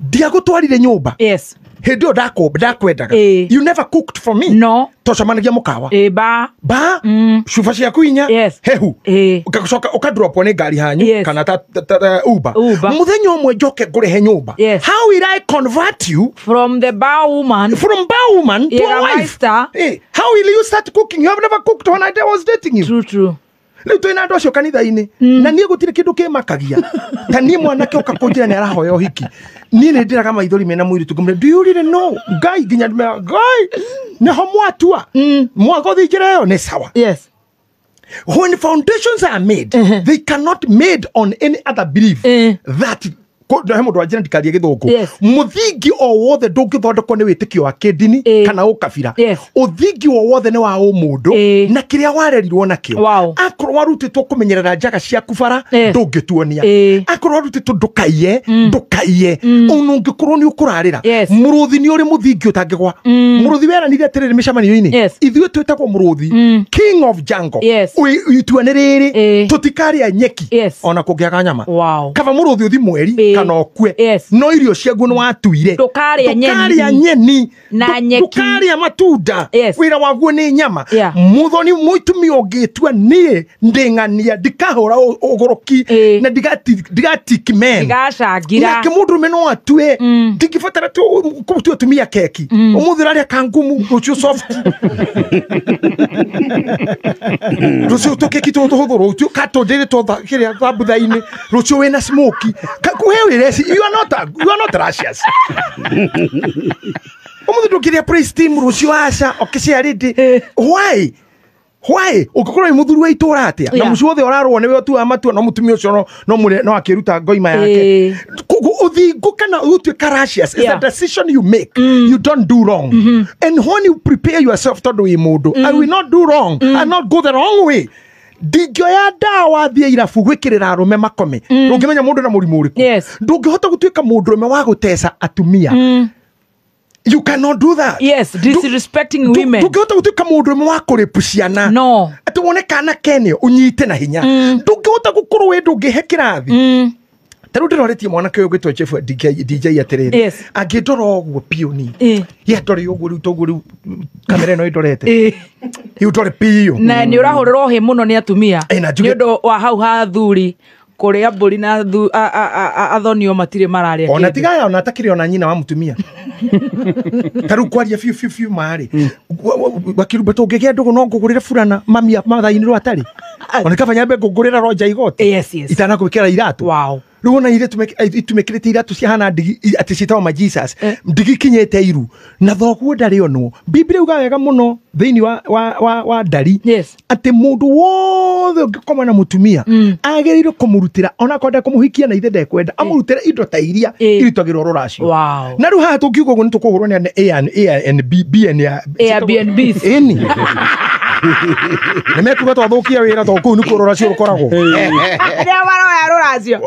[SPEAKER 3] Ndiagũtwarire nyũmba.
[SPEAKER 1] Yes.
[SPEAKER 3] Hĩndĩ ĩyo ndakwendaga. You never cooked for me.
[SPEAKER 1] No.
[SPEAKER 3] Twacemanagia mũkawa.
[SPEAKER 1] Ba.
[SPEAKER 3] Ba. Cuba ciaku inya.
[SPEAKER 1] Yes.
[SPEAKER 3] Hehu. Ũgacoka ũkadropwo nĩ ngari hanyu kana ta Uber. Mũthenya ũmwe njoke ngũrĩhe nyũmba.
[SPEAKER 1] Yes.
[SPEAKER 3] How will I convert you
[SPEAKER 1] from the bar woman?
[SPEAKER 3] From bar woman to a wife. How will you start cooking? You have never cooked when I was dating you.
[SPEAKER 1] True, true.
[SPEAKER 3] Rĩu twĩna andũ acio kanitha-inĩ na niĩ gũtirĩ kĩndũ kĩmakagia ta niĩ mwanake ũka kũnjĩra nĩ arahoya ũhiki niĩ nĩ ndĩraga maithori mena mũirĩtu ngũmwĩra do you really know Ngai nginya ndĩmera Ngai nĩho mwatua mwagũthiĩ njĩra ĩyo nĩ sawa.
[SPEAKER 1] Yes.
[SPEAKER 3] When foundations are made, they cannot made on any other belief that he mũndũ wanjĩra ndikarie gĩthũngũ. Mũthingi o wothe ndũngĩthondekwo nĩ wĩtĩkio wa kĩndini kana ũkabira. Ũthingi o wothe nĩ wa ũmũndũ na kĩrĩa warerirwo nakĩo. Akorwo warutĩtwo kũmenyerera njaga ciaku bara ndũngĩtuonia. Akorwo warutĩtwo ndũkaiye ndũkaiye ona ũngĩkorwo nĩ ũkũrarĩra. Mũrũthi nĩ ũrĩ mũthingi ũtangĩgwa. Mũrũthi weranire atĩrĩrĩ mĩcemanio-inĩ ithuĩ twĩtagwo mũrũthi king of jungle. Itua nĩ rĩrĩ tũtikarĩa nyeki ona kũngĩaga nyama. Kaba mũrũthi ũthi mweri kana ũkue. No irio ciaguo nĩ watuire. Ndũkarĩa nyeni
[SPEAKER 1] na nyeki,
[SPEAKER 3] ndũkarĩa matunda. Wĩra waguo nĩ nyama. Mũthoni mũitumia ũngĩtua niĩ ndĩng'ania ndikahũra ũgũrũki na ndigatiki men
[SPEAKER 1] ndigacangĩra.
[SPEAKER 3] Nake mũndũrũme no atue ndingĩbatara kũtua atumia keki ũmũthĩ ũrarĩa kangumu rũciũ soft rũciũ tũkeki tũhũthũ rũciũ katũndĩrĩtwo kĩrĩa thambutha-inĩ rũciũ wĩna smoky kuhe wĩra. You are not righteous. Ũmũthĩ ndũngĩrĩa praise team rũciũ aca ũkĩcia rĩndĩ. Why? Why? Ũngĩkorwo wĩ mũthuri wa itũũra atĩa na mũciĩ wothe ũrarũo nĩwe ũtuaga matua no mũtumia ũcio no akĩruta ngoima yake. Ũthingu kana ũtuĩka righteous is a decision you make. You don't do wrong. And when you prepare yourself tondũ wĩ mũndũ, I will not do wrong. I will not go the wrong way. Ndingĩoya ndawa thiĩ irabu gwĩkĩrĩra arũme makome. Ndũngĩmenya mũndũ na mũrimũ ũrĩkũ. Ndũngĩhota gũtuĩka mũndũrũme wa gũteca atumia. You cannot do that.
[SPEAKER 1] Yes, disrespecting women.
[SPEAKER 3] Ndũngĩhota gũtuĩka mũndũrũme wa kũrĩpu ciana.
[SPEAKER 1] No.
[SPEAKER 3] Atĩ wone kana kene ũnyite na hinya. Ndũngĩhota gũkorwo wĩ ndũngĩhe kĩrathi. Ta rĩu ndĩroretie mwanake ũyũ ũgwĩtwo Jeff DJ atĩrĩrĩ angĩndora ũguo biũ ni ye ndore ũguo rĩu toguo rĩu kamera ĩno ĩndorete rĩu ndore biũ
[SPEAKER 1] na nĩ ũrahũrĩrwo hĩ mũno nĩ atumia nĩ ũndũ wa hau ha athuri kũrĩa mbũri na athonio matirĩ mararĩa
[SPEAKER 3] ona tigaya ona atakĩrĩ ona nyina wa mũtumia ta rĩu kwaria biũ biũ biũ marĩ wakĩrumba tũngĩgĩa ndũgũ no ngũgũrĩre burana mami mathaa-inĩ rwa atarĩ ona kaba nyambe ngũgũrĩra Roger igoti itanagwĩkĩra iratũ.
[SPEAKER 1] Wow.
[SPEAKER 3] Rĩu ona itumĩkĩrĩte iratũ ciahana ndigi atĩ ciĩtagwo ma Jesus ndigi kinyĩte iru na thoguo ndarĩ onwo. Biblia uga wega mũno thĩinĩ wa ndari atĩ mũndũ wothe ũngĩkoma na mũtumia agĩrĩirwo kũmũrutĩra ona kwenda kũmũhikia na ithe ndekwenda amũrutĩre indo ta iria irutagĩrwo rũracio. Na rĩu haha tũngiuga ũguo nĩ tũkũhũrwo nĩ A N B B N
[SPEAKER 1] Airbnbs.
[SPEAKER 3] Ĩni nĩ mekuga twathũkia wĩra tondũ kũu nĩkuo rũracio rũkoragwo.
[SPEAKER 1] Arĩa maroya rũracio.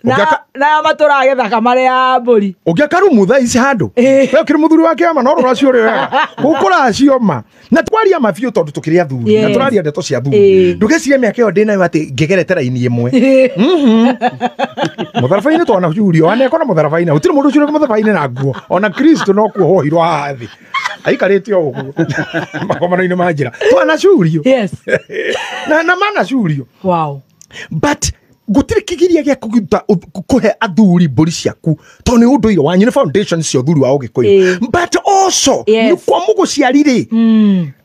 [SPEAKER 1] Na matũraga gĩthaka marĩ ya mbũri.
[SPEAKER 3] Ũngĩaka rumu thaa ici handũ we ũkĩrĩ mũthuri wa kĩama no rũracio ũrĩ wega gũkũracio ma na twaria ma biũ tondũ tũkĩrĩ athuri na tũraria ndeto cia athuri. Ndũgecirie mĩaka ĩyo ndĩnayo atĩ ngĩgerete raini ĩmwe. Mũtharaba-inĩ twanacurio wanekora mũtharaba-inĩ gũtirĩ mũndũ ũcurĩte mũtharaba-inĩ na nguo ona Kristo no kuohwo haha thĩ aikarĩte o ũguo magomano-inĩ ma njĩra twanacurio.
[SPEAKER 1] Yes.
[SPEAKER 3] Na manacurio.
[SPEAKER 1] Wow.
[SPEAKER 3] But gũtirĩ kĩgiria gĩa kũhe athuri mbũri ciaku tondũ nĩ ũndũire wanyu, nĩ foundation cia ũthuri wa Ũgĩkũyũ. But also nĩ kwa mũgũciari rĩ,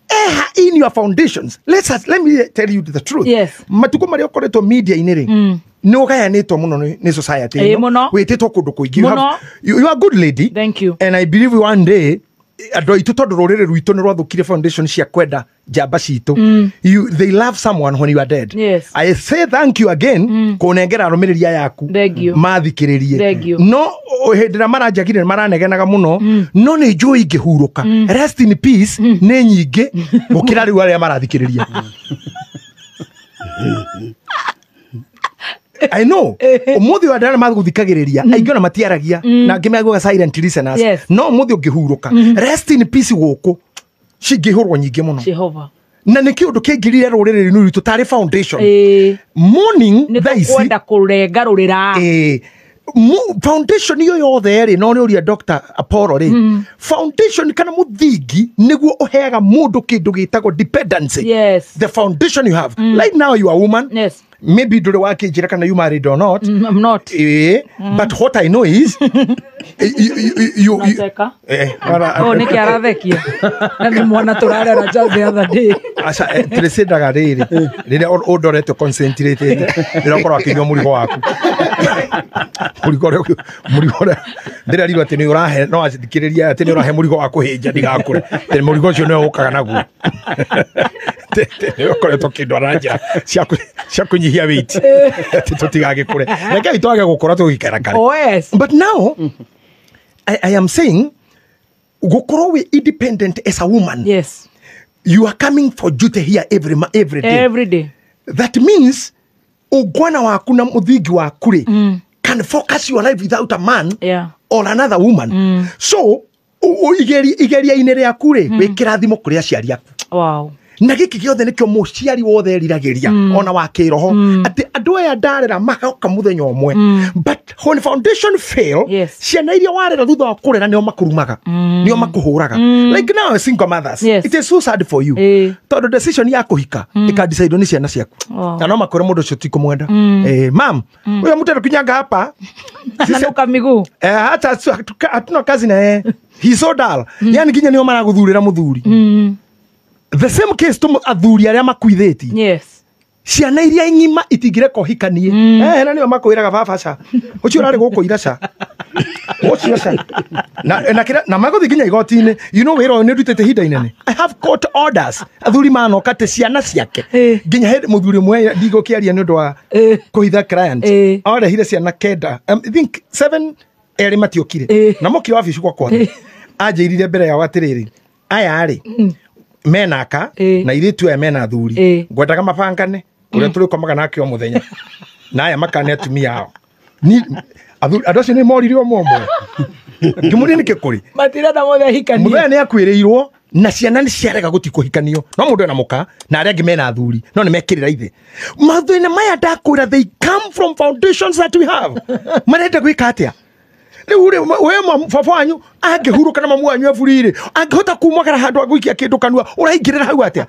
[SPEAKER 3] eha in your foundations. Let me tell you the truth.
[SPEAKER 1] Yes.
[SPEAKER 3] Matukũ marĩa ũkoretwo media-inĩ rĩ, nĩ ũgayanĩtwo mũno nĩ society ĩno, wĩtĩtwo kũndũ kũingĩ. You are a good lady.
[SPEAKER 1] Thank you.
[SPEAKER 3] And I believe one day andũ aitũ tondũ rũrĩrĩ rwitũ nĩ rwathũkire foundation cia kwenda njamba citũ. They love someone when you are dead.
[SPEAKER 1] Yes.
[SPEAKER 3] I say thank you again kũnengera arũmĩrĩri aya aku mathikĩrĩrie. No hĩndĩ ĩrĩa maranjagire maranegenaga mũno, no nĩ njũĩ ingĩhurũka. Rest in peace nĩ nyingĩ gũkĩra rĩu arĩa marathikĩrĩria. I know. Umuthi wa ndana maguthikagiriria aingĩ ona matiaragia na angĩ meguaga silent listeners. No umuthi ũngĩhurũka rest in peace gũkũ cingĩhũrwo nyingĩ mũno.
[SPEAKER 1] Jehova.
[SPEAKER 3] Na nĩ kĩũndũ kĩngirire rũrĩrĩ-inĩ rwitũ tarĩ foundation. Morning thaa ici
[SPEAKER 1] nĩ kũrengarũrĩra.
[SPEAKER 3] Foundation iyo yothe rĩ, no nĩ ũria Dr. Apollo rĩ, foundation kana mũthingi nĩguo ũheaga mũndũ kĩndũ gĩtagwo dependency.
[SPEAKER 1] Yes.
[SPEAKER 3] The foundation you have. Right now you are a woman.
[SPEAKER 1] Yes.
[SPEAKER 3] Maybe ndũrĩ wakĩnjĩra kana you married or not.
[SPEAKER 1] I'm not.
[SPEAKER 3] But what I know is you
[SPEAKER 1] Oh, nĩkĩ arathekia? Na nĩ mwana tũrarera just the other day.
[SPEAKER 3] Aca tũrĩcindaga rĩrĩ rĩrĩa ũndorete concentrated rĩrĩa ũkorwo akĩnyua mũrigo waku. Mũrigo ũrĩa ndĩrarirwo atĩ nĩ ũrahe no athikĩrĩria atĩ nĩ ũrahe mũrigo wa kũhĩnja ndigakũre. Tondũ mũrigo ũcio nĩwe ũkaga naguo. Nĩ ũkoretwo ũkĩndwara njĩra cia kũnyihia weight atĩ tũtigagĩkũre. Rekei twage gũkũra tũgĩikara kare.
[SPEAKER 1] Oh, yes.
[SPEAKER 3] But now I am saying gũkorwo wĩ independent as a woman.
[SPEAKER 1] Yes.
[SPEAKER 3] You are coming for duty here every day.
[SPEAKER 1] Every day.
[SPEAKER 3] That means ungwana waku na muthingi waku rĩ can focus your life without a man or another woman. So igeria-inĩ rĩaku rĩ wĩ kĩrathimo kũrĩ aciari aku.
[SPEAKER 1] Wow.
[SPEAKER 3] Na gĩkĩ gĩothe nĩkĩo mũciari wothe eriragĩria ona wa kĩroho atĩ andũ aya ndarera magoka mũthenya ũmwe. But when foundation fail, ciana iria warera thutha wa kũrera nĩo makũrumaga, nĩo makũhũraga. Like now single mothers, it is so sad for you tondũ decision ya kũhika ĩkadicaidwo nĩ ciana ciaku na no makwĩre mũndũ ũcio tikũmwenda. Mam, ũyũ mũtendo kinyanga hapa
[SPEAKER 1] ananuka miguu,
[SPEAKER 3] hata hatuna kazi na yeye, he's so dull. Yani nginya nĩo maragũthurĩra mũthuri. The same case to athuri arĩa makuithĩtie.
[SPEAKER 1] Yes.
[SPEAKER 3] Ciana iria ng'ima itingĩreka ũhikanie. Na nĩo makwĩraga baba ca. Ũcio ũrarĩ gũkũ ira ca. Ũcio ca. Na magũthiĩ nginya igoti-inĩ. You know wĩra ũyũ nĩ ndutĩte ihinda inene. I have court orders. Athuri manoka atĩ ciana ciake. Nginya hĩndĩ mũthuri ũmwe ndigũkĩaria nĩ ũndũ wa kũhitha client. Arehire ciana 9. I think 7 erĩ matiokire. Na mokire wabici gwakwa. Anjĩrire mbere yao atĩrĩrĩ, aya rĩ menaka na iritu aya mena athuri ngwendaga mabangane uria turikomaga nake o muthenya na aya makane atumia ao ni andũ acio nĩ morire ũmwe ũmwe ngĩmũria nĩkĩ kũrĩ
[SPEAKER 1] matirenda mũthee ahikanie.
[SPEAKER 3] Mũthee nĩ akuĩrĩirwo na ciana nĩ ciarega gũthiĩ kũhikanio no mũndũ ena mũka na arĩa angĩ mena athuri no nĩ mekĩrĩra ithe. Mathĩna maya ndakwĩra they come from foundations that we have. Marenda gwĩka atĩa? Rĩu rĩ we baba wanyu angĩhurũka na mamu wanyu eburi-rĩ angĩhota kumagara handũ agũikia kĩndũ kanua ũraingĩrĩra hau atĩa?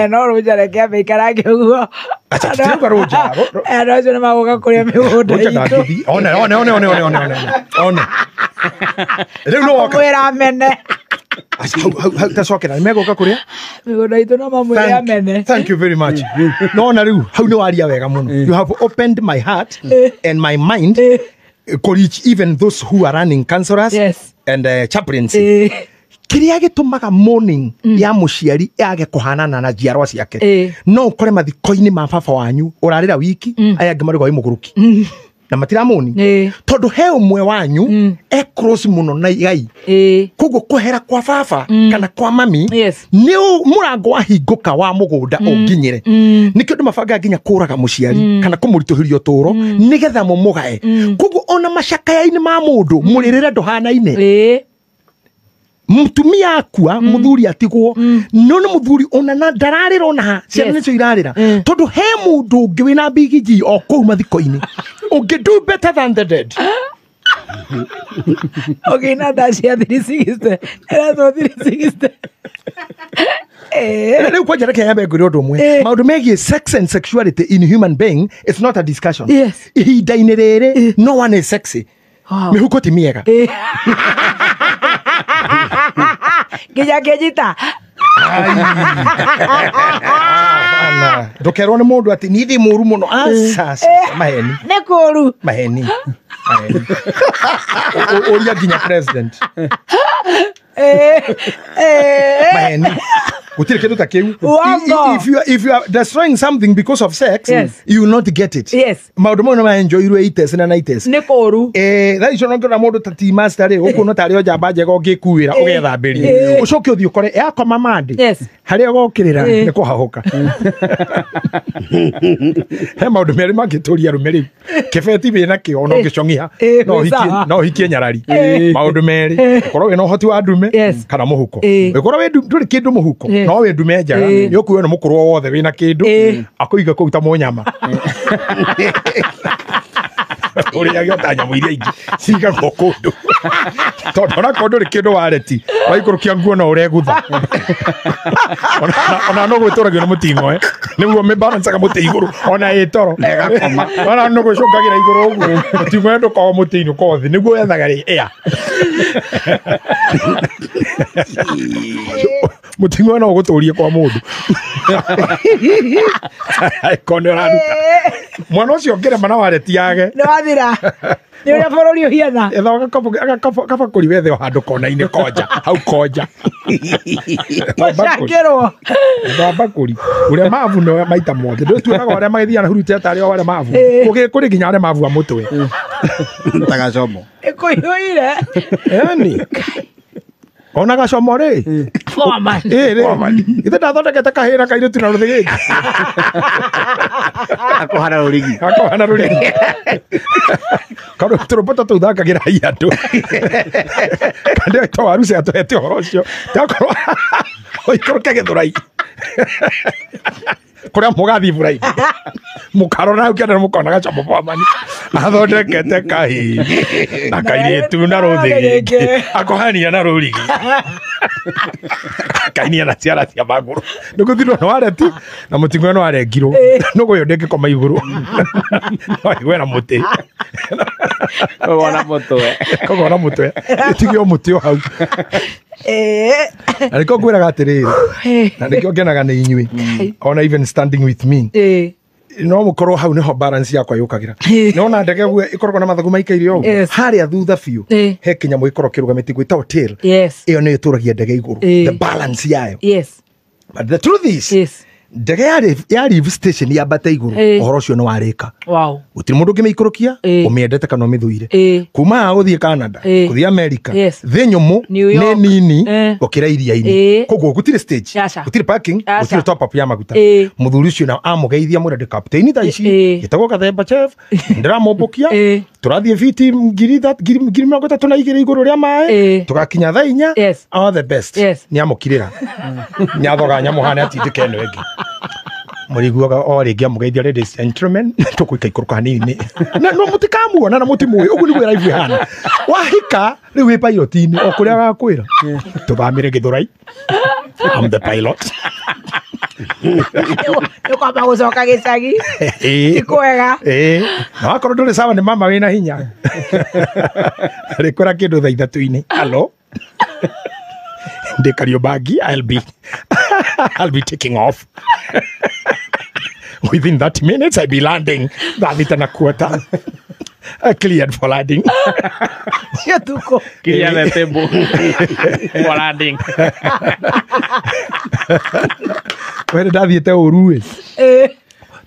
[SPEAKER 1] No rũnja reke ambe ikarange ũguo.
[SPEAKER 3] Acha tũtirauga rũnja.
[SPEAKER 1] Andũ acio nĩ magũka kũrĩa mĩgũnda itũ.
[SPEAKER 3] One one one one one one one. Rĩu no woka.
[SPEAKER 1] Mwĩra amene.
[SPEAKER 3] Hau tacokera nĩ megũka kũrĩa
[SPEAKER 1] mĩgũnda itũ no mamwĩre amene.
[SPEAKER 3] Thank you very much. No na rĩu hau nĩ waria wega mũno. You have opened my heart and my mind to reach even those who are running counselors and chaplaincy. Kĩrĩa gĩtũmaga morning ya mũciari yage kũhanana na njiarwa ciake no ũkore mathiko-inĩ ma baba wanyu ũrarĩra wiki aya angĩ marĩ wĩ mũgũrũki. Na matiramoni tondu he umwe wanyu e cross muno na igai koguo kuhera kwa baba kana kwa mami ni murango wahinguka wa mugunda unginyire nikio ndu mabanga nginya kuraga muciari kana kumurituhiria uturo nigetha mumugae koguo ona macakaya-ini ma mundu muririre nduhanaine mutumia akua muthuri atigwo no ni muthuri ona na ndararira ona ciana nicio irarira tondu he mundu ungi wina bigiji o kuu mathiko-ini ungi do better than the dead.
[SPEAKER 1] Okay, na dacia 360 era 360.
[SPEAKER 3] Rĩu kwanja reke nyambe ngwĩre ũndũ ũmwe maũndũ megiĩ sex and sexuality in human being, it's not a discussion. Ihinda-inĩ rĩrĩ no one is sexy. Mĩhuko ti mĩega.
[SPEAKER 1] Nginya ngĩnyita
[SPEAKER 3] ndukerwo nĩ mũndũ atĩ niĩ ndĩ mũru mũno. Aca maheni
[SPEAKER 1] nĩ kũru
[SPEAKER 3] maheni ũria nginya president maheni gũtirĩ kĩndũ ta kĩu. If you are destroying something because of sex, you will not get it. Maũndũ mau nĩ maenjoyirwo 80s na 90s.
[SPEAKER 1] Nĩ kũru.
[SPEAKER 3] Thaa icio no ngĩona mũndũ ta tea master rĩ ũkuona tarĩ o njamba njega ũngĩkuĩra ũgethambĩria ũcoke ũthiĩ ũkore yakoma mandĩ harĩa ũgokĩrĩra nĩ kũhahũka. He maũndũ merĩ mangĩtũria arũme rĩu kĩbeti wĩna kĩo ona ũngĩcong'iha no ũhikie nyarari. Maũndũ merĩ ũkorwo wĩna ũhoti wa ndume kana mũhuko. Ũkorwo wĩ ndũrĩ kĩndũ mũhuko no wĩ ndume njega nĩ ũkuoywo nĩ mũkũrũ o wothe wĩna kĩndũ akũiga kũu ta mũnyama ũrĩage ta nyamũ iria ingĩ cigagwo kũndũ tondũ onakorwo ndũrĩ kĩndũ wareti waikũrũkia nguo no ũregutha ona no gwĩtũragio nĩ mũting'oe nĩguo mĩbalancaga mũtĩ igũrũ ona ĩ toro ona no gwĩcũngagĩra igũrũ ũguo mũting'oe ndũkorwo mũtĩ-inĩ ũkorwo thĩ nĩguo wethaga rĩ ĩa mũting'oe no ũgũtũrie kwa mũndũ angĩkorwo nĩ ũraruta mwana ũcio ũngĩrema na wareti yage
[SPEAKER 1] nĩ wathira nĩ ũrĩa bũrũri ũhiana.
[SPEAKER 3] Etha gakabakũri wethe o handũ kona-inĩ konja hau konja
[SPEAKER 1] ũcangĩrwo
[SPEAKER 3] mbakũri ũrĩa mabu no maita mothe ndũtuonaga arĩa magĩthiaga na hurutĩ tarĩ o arĩa mabu kũrĩ nginya arĩa mabu a mũtwe
[SPEAKER 4] ta gacomo
[SPEAKER 1] ĩkũiyũire
[SPEAKER 3] yani ona gacomo rĩ ithe ndathondekete kahĩra kairĩtu na rũthĩgĩngĩ
[SPEAKER 4] akohana rũrigi
[SPEAKER 3] akohana rũrigi kaũndũ tũrũmbo tũu thakagĩra i andũ kandĩ to waruci atũhete ũhoro ũcio takorwo ũikũrũke gĩthũrai kũrĩa mũgathiĩ bura-inĩ mũkarora hau kĩanda mũkona gacomo bwamani athondekete kahĩĩ na kairĩtu na rũthĩgĩngĩ akohania na rũrigi akainia na ciara cia magũrũ nĩ gũthirwo nĩ wareti na mũting'oe nĩ warengirwo nũgũ ĩyo ndĩngĩkoma igũrũ no ĩgwe na mũtĩ
[SPEAKER 2] kũgona mũtwe
[SPEAKER 3] kũgona mũtwe ĩtige o mũtĩ o hau na nĩkĩo ngwĩraga atĩrĩrĩ na nĩkĩo ngenaga nĩ inyuĩ ona even standing with me no mũkorwo hau nĩho balance yakwa yũkagĩra nĩwona ndege ũguo ĩkoragwo na mathagu maikaire ũguo harĩa thutha biũ he kĩnyamũ gĩkoragwo kĩrũgamĩtie gwĩtagwo tail ĩyo nĩyo ĩtũragia ndege igũrũ the balance yayo. But the truth is ndege ya leave station yambate igũrũ ũhoro ũcio nĩ warĩka. Gũtirĩ mũndũ ũngĩmĩikũrũkia ũmĩendete kana ũmĩthũire kuma haha gũthiĩ Canada gũthiĩ America thĩ nyũmũ nĩ nini gũkĩra iria-inĩ koguo gũtirĩ stage gũtirĩ parking gũtirĩ top up ya maguta mũthuri ũcio na amũgeithia mwĩra ndĩ captain thaa ici gĩtagwo Gathemba chef ndĩramũmbũkia tũrathiĩ fiti 32,000 igũrũ rĩa maĩ tũgakinya thaa 4 all the best nĩ amũkirĩra nĩ athoga nyamũ hana atindĩke ĩno ĩngĩ mũriguaga o rĩngĩ amũgeithia ladies and gentlemen tũkũika ikũrũka hanini na no mũtikamuona na mũtimũĩ ũguo nĩguo live ĩhana wahika rĩu wĩ pilot-inĩ o kũrĩa agakwĩra tũthamĩre Gĩthũrai I'm the pilot
[SPEAKER 1] nĩ kwamba gũcoka gĩcagi ti kwega
[SPEAKER 3] na wakorwo ndũrĩ sawa nĩ mama wĩna hinya rĩkwĩra kĩndũ thaa 3 hello ndĩ Kariobangi I'll be taking off within 30 minutes I'll be landing thaa 6:15 cleared for landing.
[SPEAKER 1] Tuko
[SPEAKER 2] clear the table for landing.
[SPEAKER 3] Were ndathiĩte ũru ĩ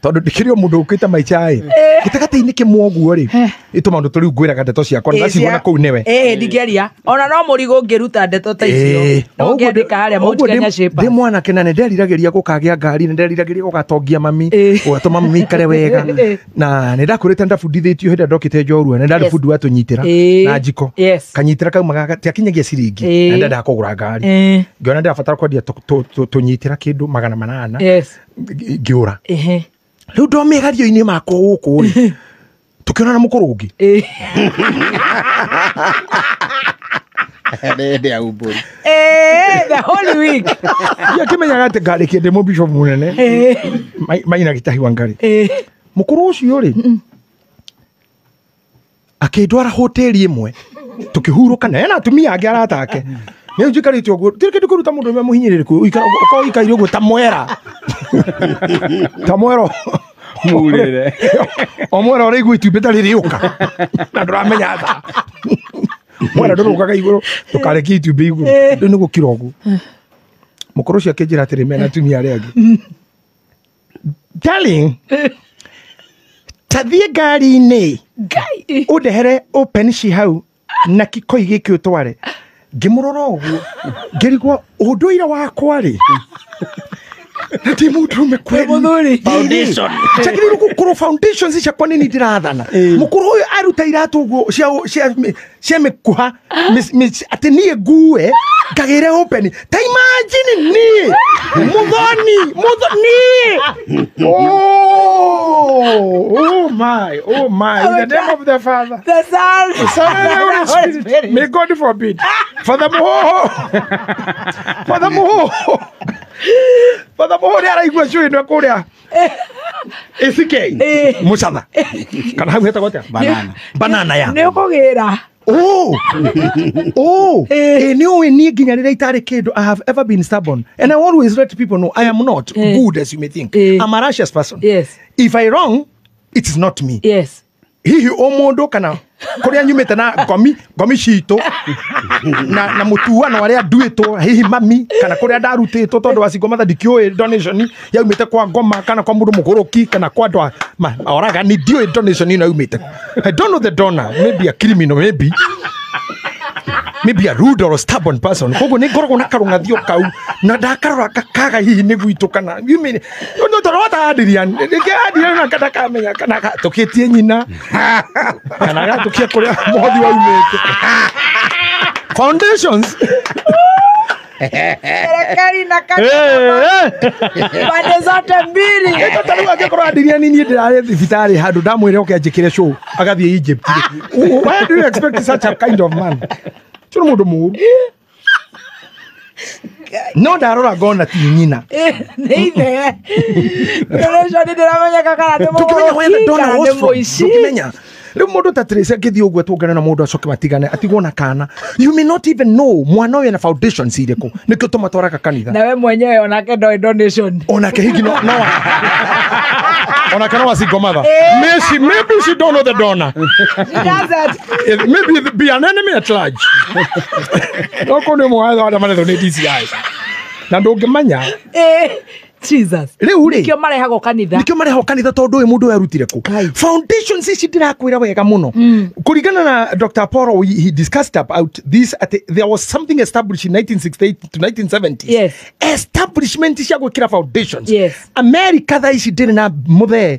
[SPEAKER 3] tondũ ndĩkĩrĩ o mũndũ ũkĩte maica ĩ Gĩtagatĩ-inĩ kĩmwe ũguo rĩ ĩ tũmaũndũ tũrĩu ngwĩraga ndeto ciakwa ndaciguona kũu nĩwe.
[SPEAKER 1] Ndingĩaria ona no mũrigo ũngĩruta ndeto ta icio no ũngĩandĩka harĩa Mount Kenya Shapers.
[SPEAKER 3] Ndĩ mwanake na nĩnderiragĩria gũkagĩa ngari, nĩnderiragĩria gũgatongia mami, gũgatũma mami ikare wega, na nĩndakũrĩte ndabundithĩtio hĩndĩ ĩrĩa ndokĩte njorua, nĩndarĩ bundi wa tũnyitĩra na njiko. Kanyitĩra kaumaga gatiakinyagia ciringi na ndendaga kũgũra ngari, ngĩona ndĩrabatara kwendia tũnyitĩra kĩndũ 800 ngĩũra. Rĩu ndo mĩario-inĩ makwa gũkũ rĩ tũkĩonana mũkũrũ ũngĩ.
[SPEAKER 1] The Holy Week.
[SPEAKER 3] Ndiakĩmenyaga atĩ ngarĩkia ndĩ mũbishop mũnene Maina Gĩtahi wa Ngarĩ. Mũkũrũ ũcio rĩ akĩndwara hoteli ĩmwe tũkĩhurũka na ena atumia angĩ arata ake. Nĩ njikarĩte ũguo tirĩ kĩndũ kũruta mũndũ ũmwe mũhinyĩrĩrĩku ũkorwo ũikaire ũguo ta mwera ta mwera
[SPEAKER 2] murire
[SPEAKER 3] o mwera ũraigua itumbĩ ta rĩrĩũka na ndũramenya thaa mwera ndũrũkaga igũrũ ndũkarekie itumbĩ igũrũ rĩu nĩ gũkira ũguo. Mũkũrũ ũcio akĩnjĩra atĩrĩ mena atumia arĩa angĩ, darling, ta thiĩ ngari-inĩ ũndehere open ci hau na kikoi gĩkĩ ũtware. Ngĩmũrora ũguo ngĩrigwo ũndũire wakwa rĩ na ndĩ mũndũrũme kweli. Njagĩrĩirwo gũkorwo foundations ciakwa nĩ niĩ ndĩrathana. Mũkũrũ ũyũ aruta iratũ ũguo cia mĩkuha atĩ niĩ ngue ngagĩre open. Ta imagine niĩ mũthoni niĩ. Oh my, oh my. In the name of the Father,
[SPEAKER 1] the Son,
[SPEAKER 3] the Son, and the Holy Spirit. May God forbid. Father Muhoho. Father Muhoho. Father Muhoho nĩ araigua cũĩ ĩno kũrĩa ACK Mũcatha kana hau hetagwo atĩa?
[SPEAKER 4] Banana.
[SPEAKER 3] Banana ya.
[SPEAKER 1] Nĩ ũkũgĩra.
[SPEAKER 3] Oh, oh, nĩ ũĩ niĩ nginya rĩrĩa itarĩ kĩndũ, I have ever been stubborn and I always let people know I am not good as you may think. I'm a righteous person.
[SPEAKER 1] Yes.
[SPEAKER 3] If I wrong, it is not me.
[SPEAKER 1] Yes.
[SPEAKER 3] Hihi o mũndũ kana kũrĩa nyumĩte na ngomi citũ na mũtuano arĩa nduĩtwo hihi mami kana kũrĩa ndarutĩtwo tondũ wa single mother ndikĩũĩ donation yaumĩte kwa ngoma kana kwa mũndũ mũgũrũki kana kwa andũ oragani ndiũĩ donation ĩno yaumĩte. I don't know the donor, maybe a criminal, maybe a rude or a stubborn person. Koguo nĩ ngoragwo na karũng'athio kau na ndakarora kaga hihi nĩ gwitũ kana you mean no tondũ wata Adrian rĩngĩ Adrian na ndakamenya kana tũkĩtie nyina kana gatũkia kũrĩa mũhothi waumĩte. Foundations.
[SPEAKER 1] Serikali na kanitha pande zote mbili.
[SPEAKER 3] Ta rĩu angĩkorwo Adrian niĩ ndĩrarĩ thibitarĩ handũ ndamwĩre oke anjĩkĩre show agathiĩ Egypt. Why do you expect such a kind of man? Churu mũndũ mũũru. No ndarora ngona ti nyina.
[SPEAKER 1] Nĩ ithe. Donation ndĩramenyeka kana nĩ mũgũrũki kana nĩ mũici.
[SPEAKER 3] Ndũkĩmenya. Rĩu mũndũ ta Tracy angĩthiĩ ũguo tũngane na mũndũ acoke matigane atigwo na kana. You may not even know mwana ũyũ ena foundations irĩkũ nĩkĩo tũmatwaraga kanitha.
[SPEAKER 1] Na we mwenyewe onake ndoĩ donation.
[SPEAKER 3] Onake hihi no onake no wa single mother. Maybe she don't know the donor.
[SPEAKER 1] She doesn't.
[SPEAKER 3] Maybe be an enemy at large. No kũndũ mwatho arĩa marethwo nĩ DCI. Na ndũngĩmenya.
[SPEAKER 1] Jesus.
[SPEAKER 3] Rĩu rĩ
[SPEAKER 1] nĩkĩo marehagwo kanitha.
[SPEAKER 3] Nĩkĩo marehagwo kanitha tondũ ũyũ mũndũ ũyũ arutire kũ. Foundations ici ndĩrakwĩra wega mũno. Kũringana na Dr. Apollo, he discussed about this at there was something established in 1968 to 1970s.
[SPEAKER 1] Yes.
[SPEAKER 3] Establishment cia gwĩkĩra foundations.
[SPEAKER 1] Yes.
[SPEAKER 3] America thaa ici ndĩrĩ na mũthee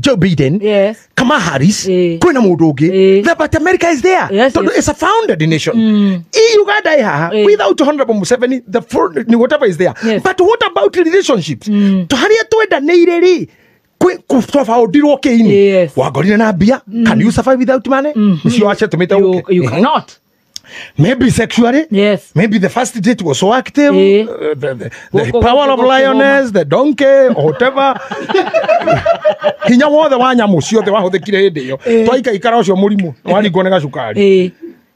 [SPEAKER 3] Joe Biden.
[SPEAKER 1] Yes.
[SPEAKER 3] Kamala Harris. Kwĩna mũndũ ũngĩ. But America is there.
[SPEAKER 1] Yes,
[SPEAKER 3] yes. It's a founded nation. Uganda ĩ haha without Honorable Museveni the whatever is there.
[SPEAKER 1] Yes.
[SPEAKER 3] But what about relationships? To haria twendanĩire rĩ twabaũndirwo kĩini wangorire na mbia. Can you survive without money? Nĩcio wacetũmĩte ũke.
[SPEAKER 1] You cannot.
[SPEAKER 3] Maybe sexually.
[SPEAKER 1] Yes.
[SPEAKER 3] Maybe the first date was so active. The power of lioness, the donkey, or whatever. Hinya wothe wa nyamũ ciothe wahũthĩkire hĩndĩ ĩyo twaikaikara ũcio mũrimũ waringwo nĩ gacukari.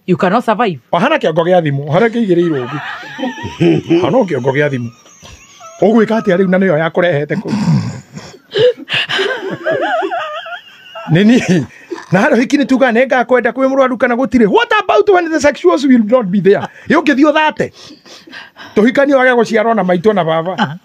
[SPEAKER 1] You cannot survive.
[SPEAKER 3] Wahana kĩongo gĩa thimũ harĩa kĩigĩrĩirwo ũguo. Hana kĩongo gĩa thimũ. Ũgwĩka atĩa rĩu na nĩyo yakũrehete kũu? Nini na harĩa hiki nĩ tugaga nĩ ngakwenda kwĩ mũrwaru kana gũtirĩ. What about when the sexuals will not be there? Ĩ ũngĩthiĩ ũthate tũhikanie wage gũciarwo na maitũ na baba.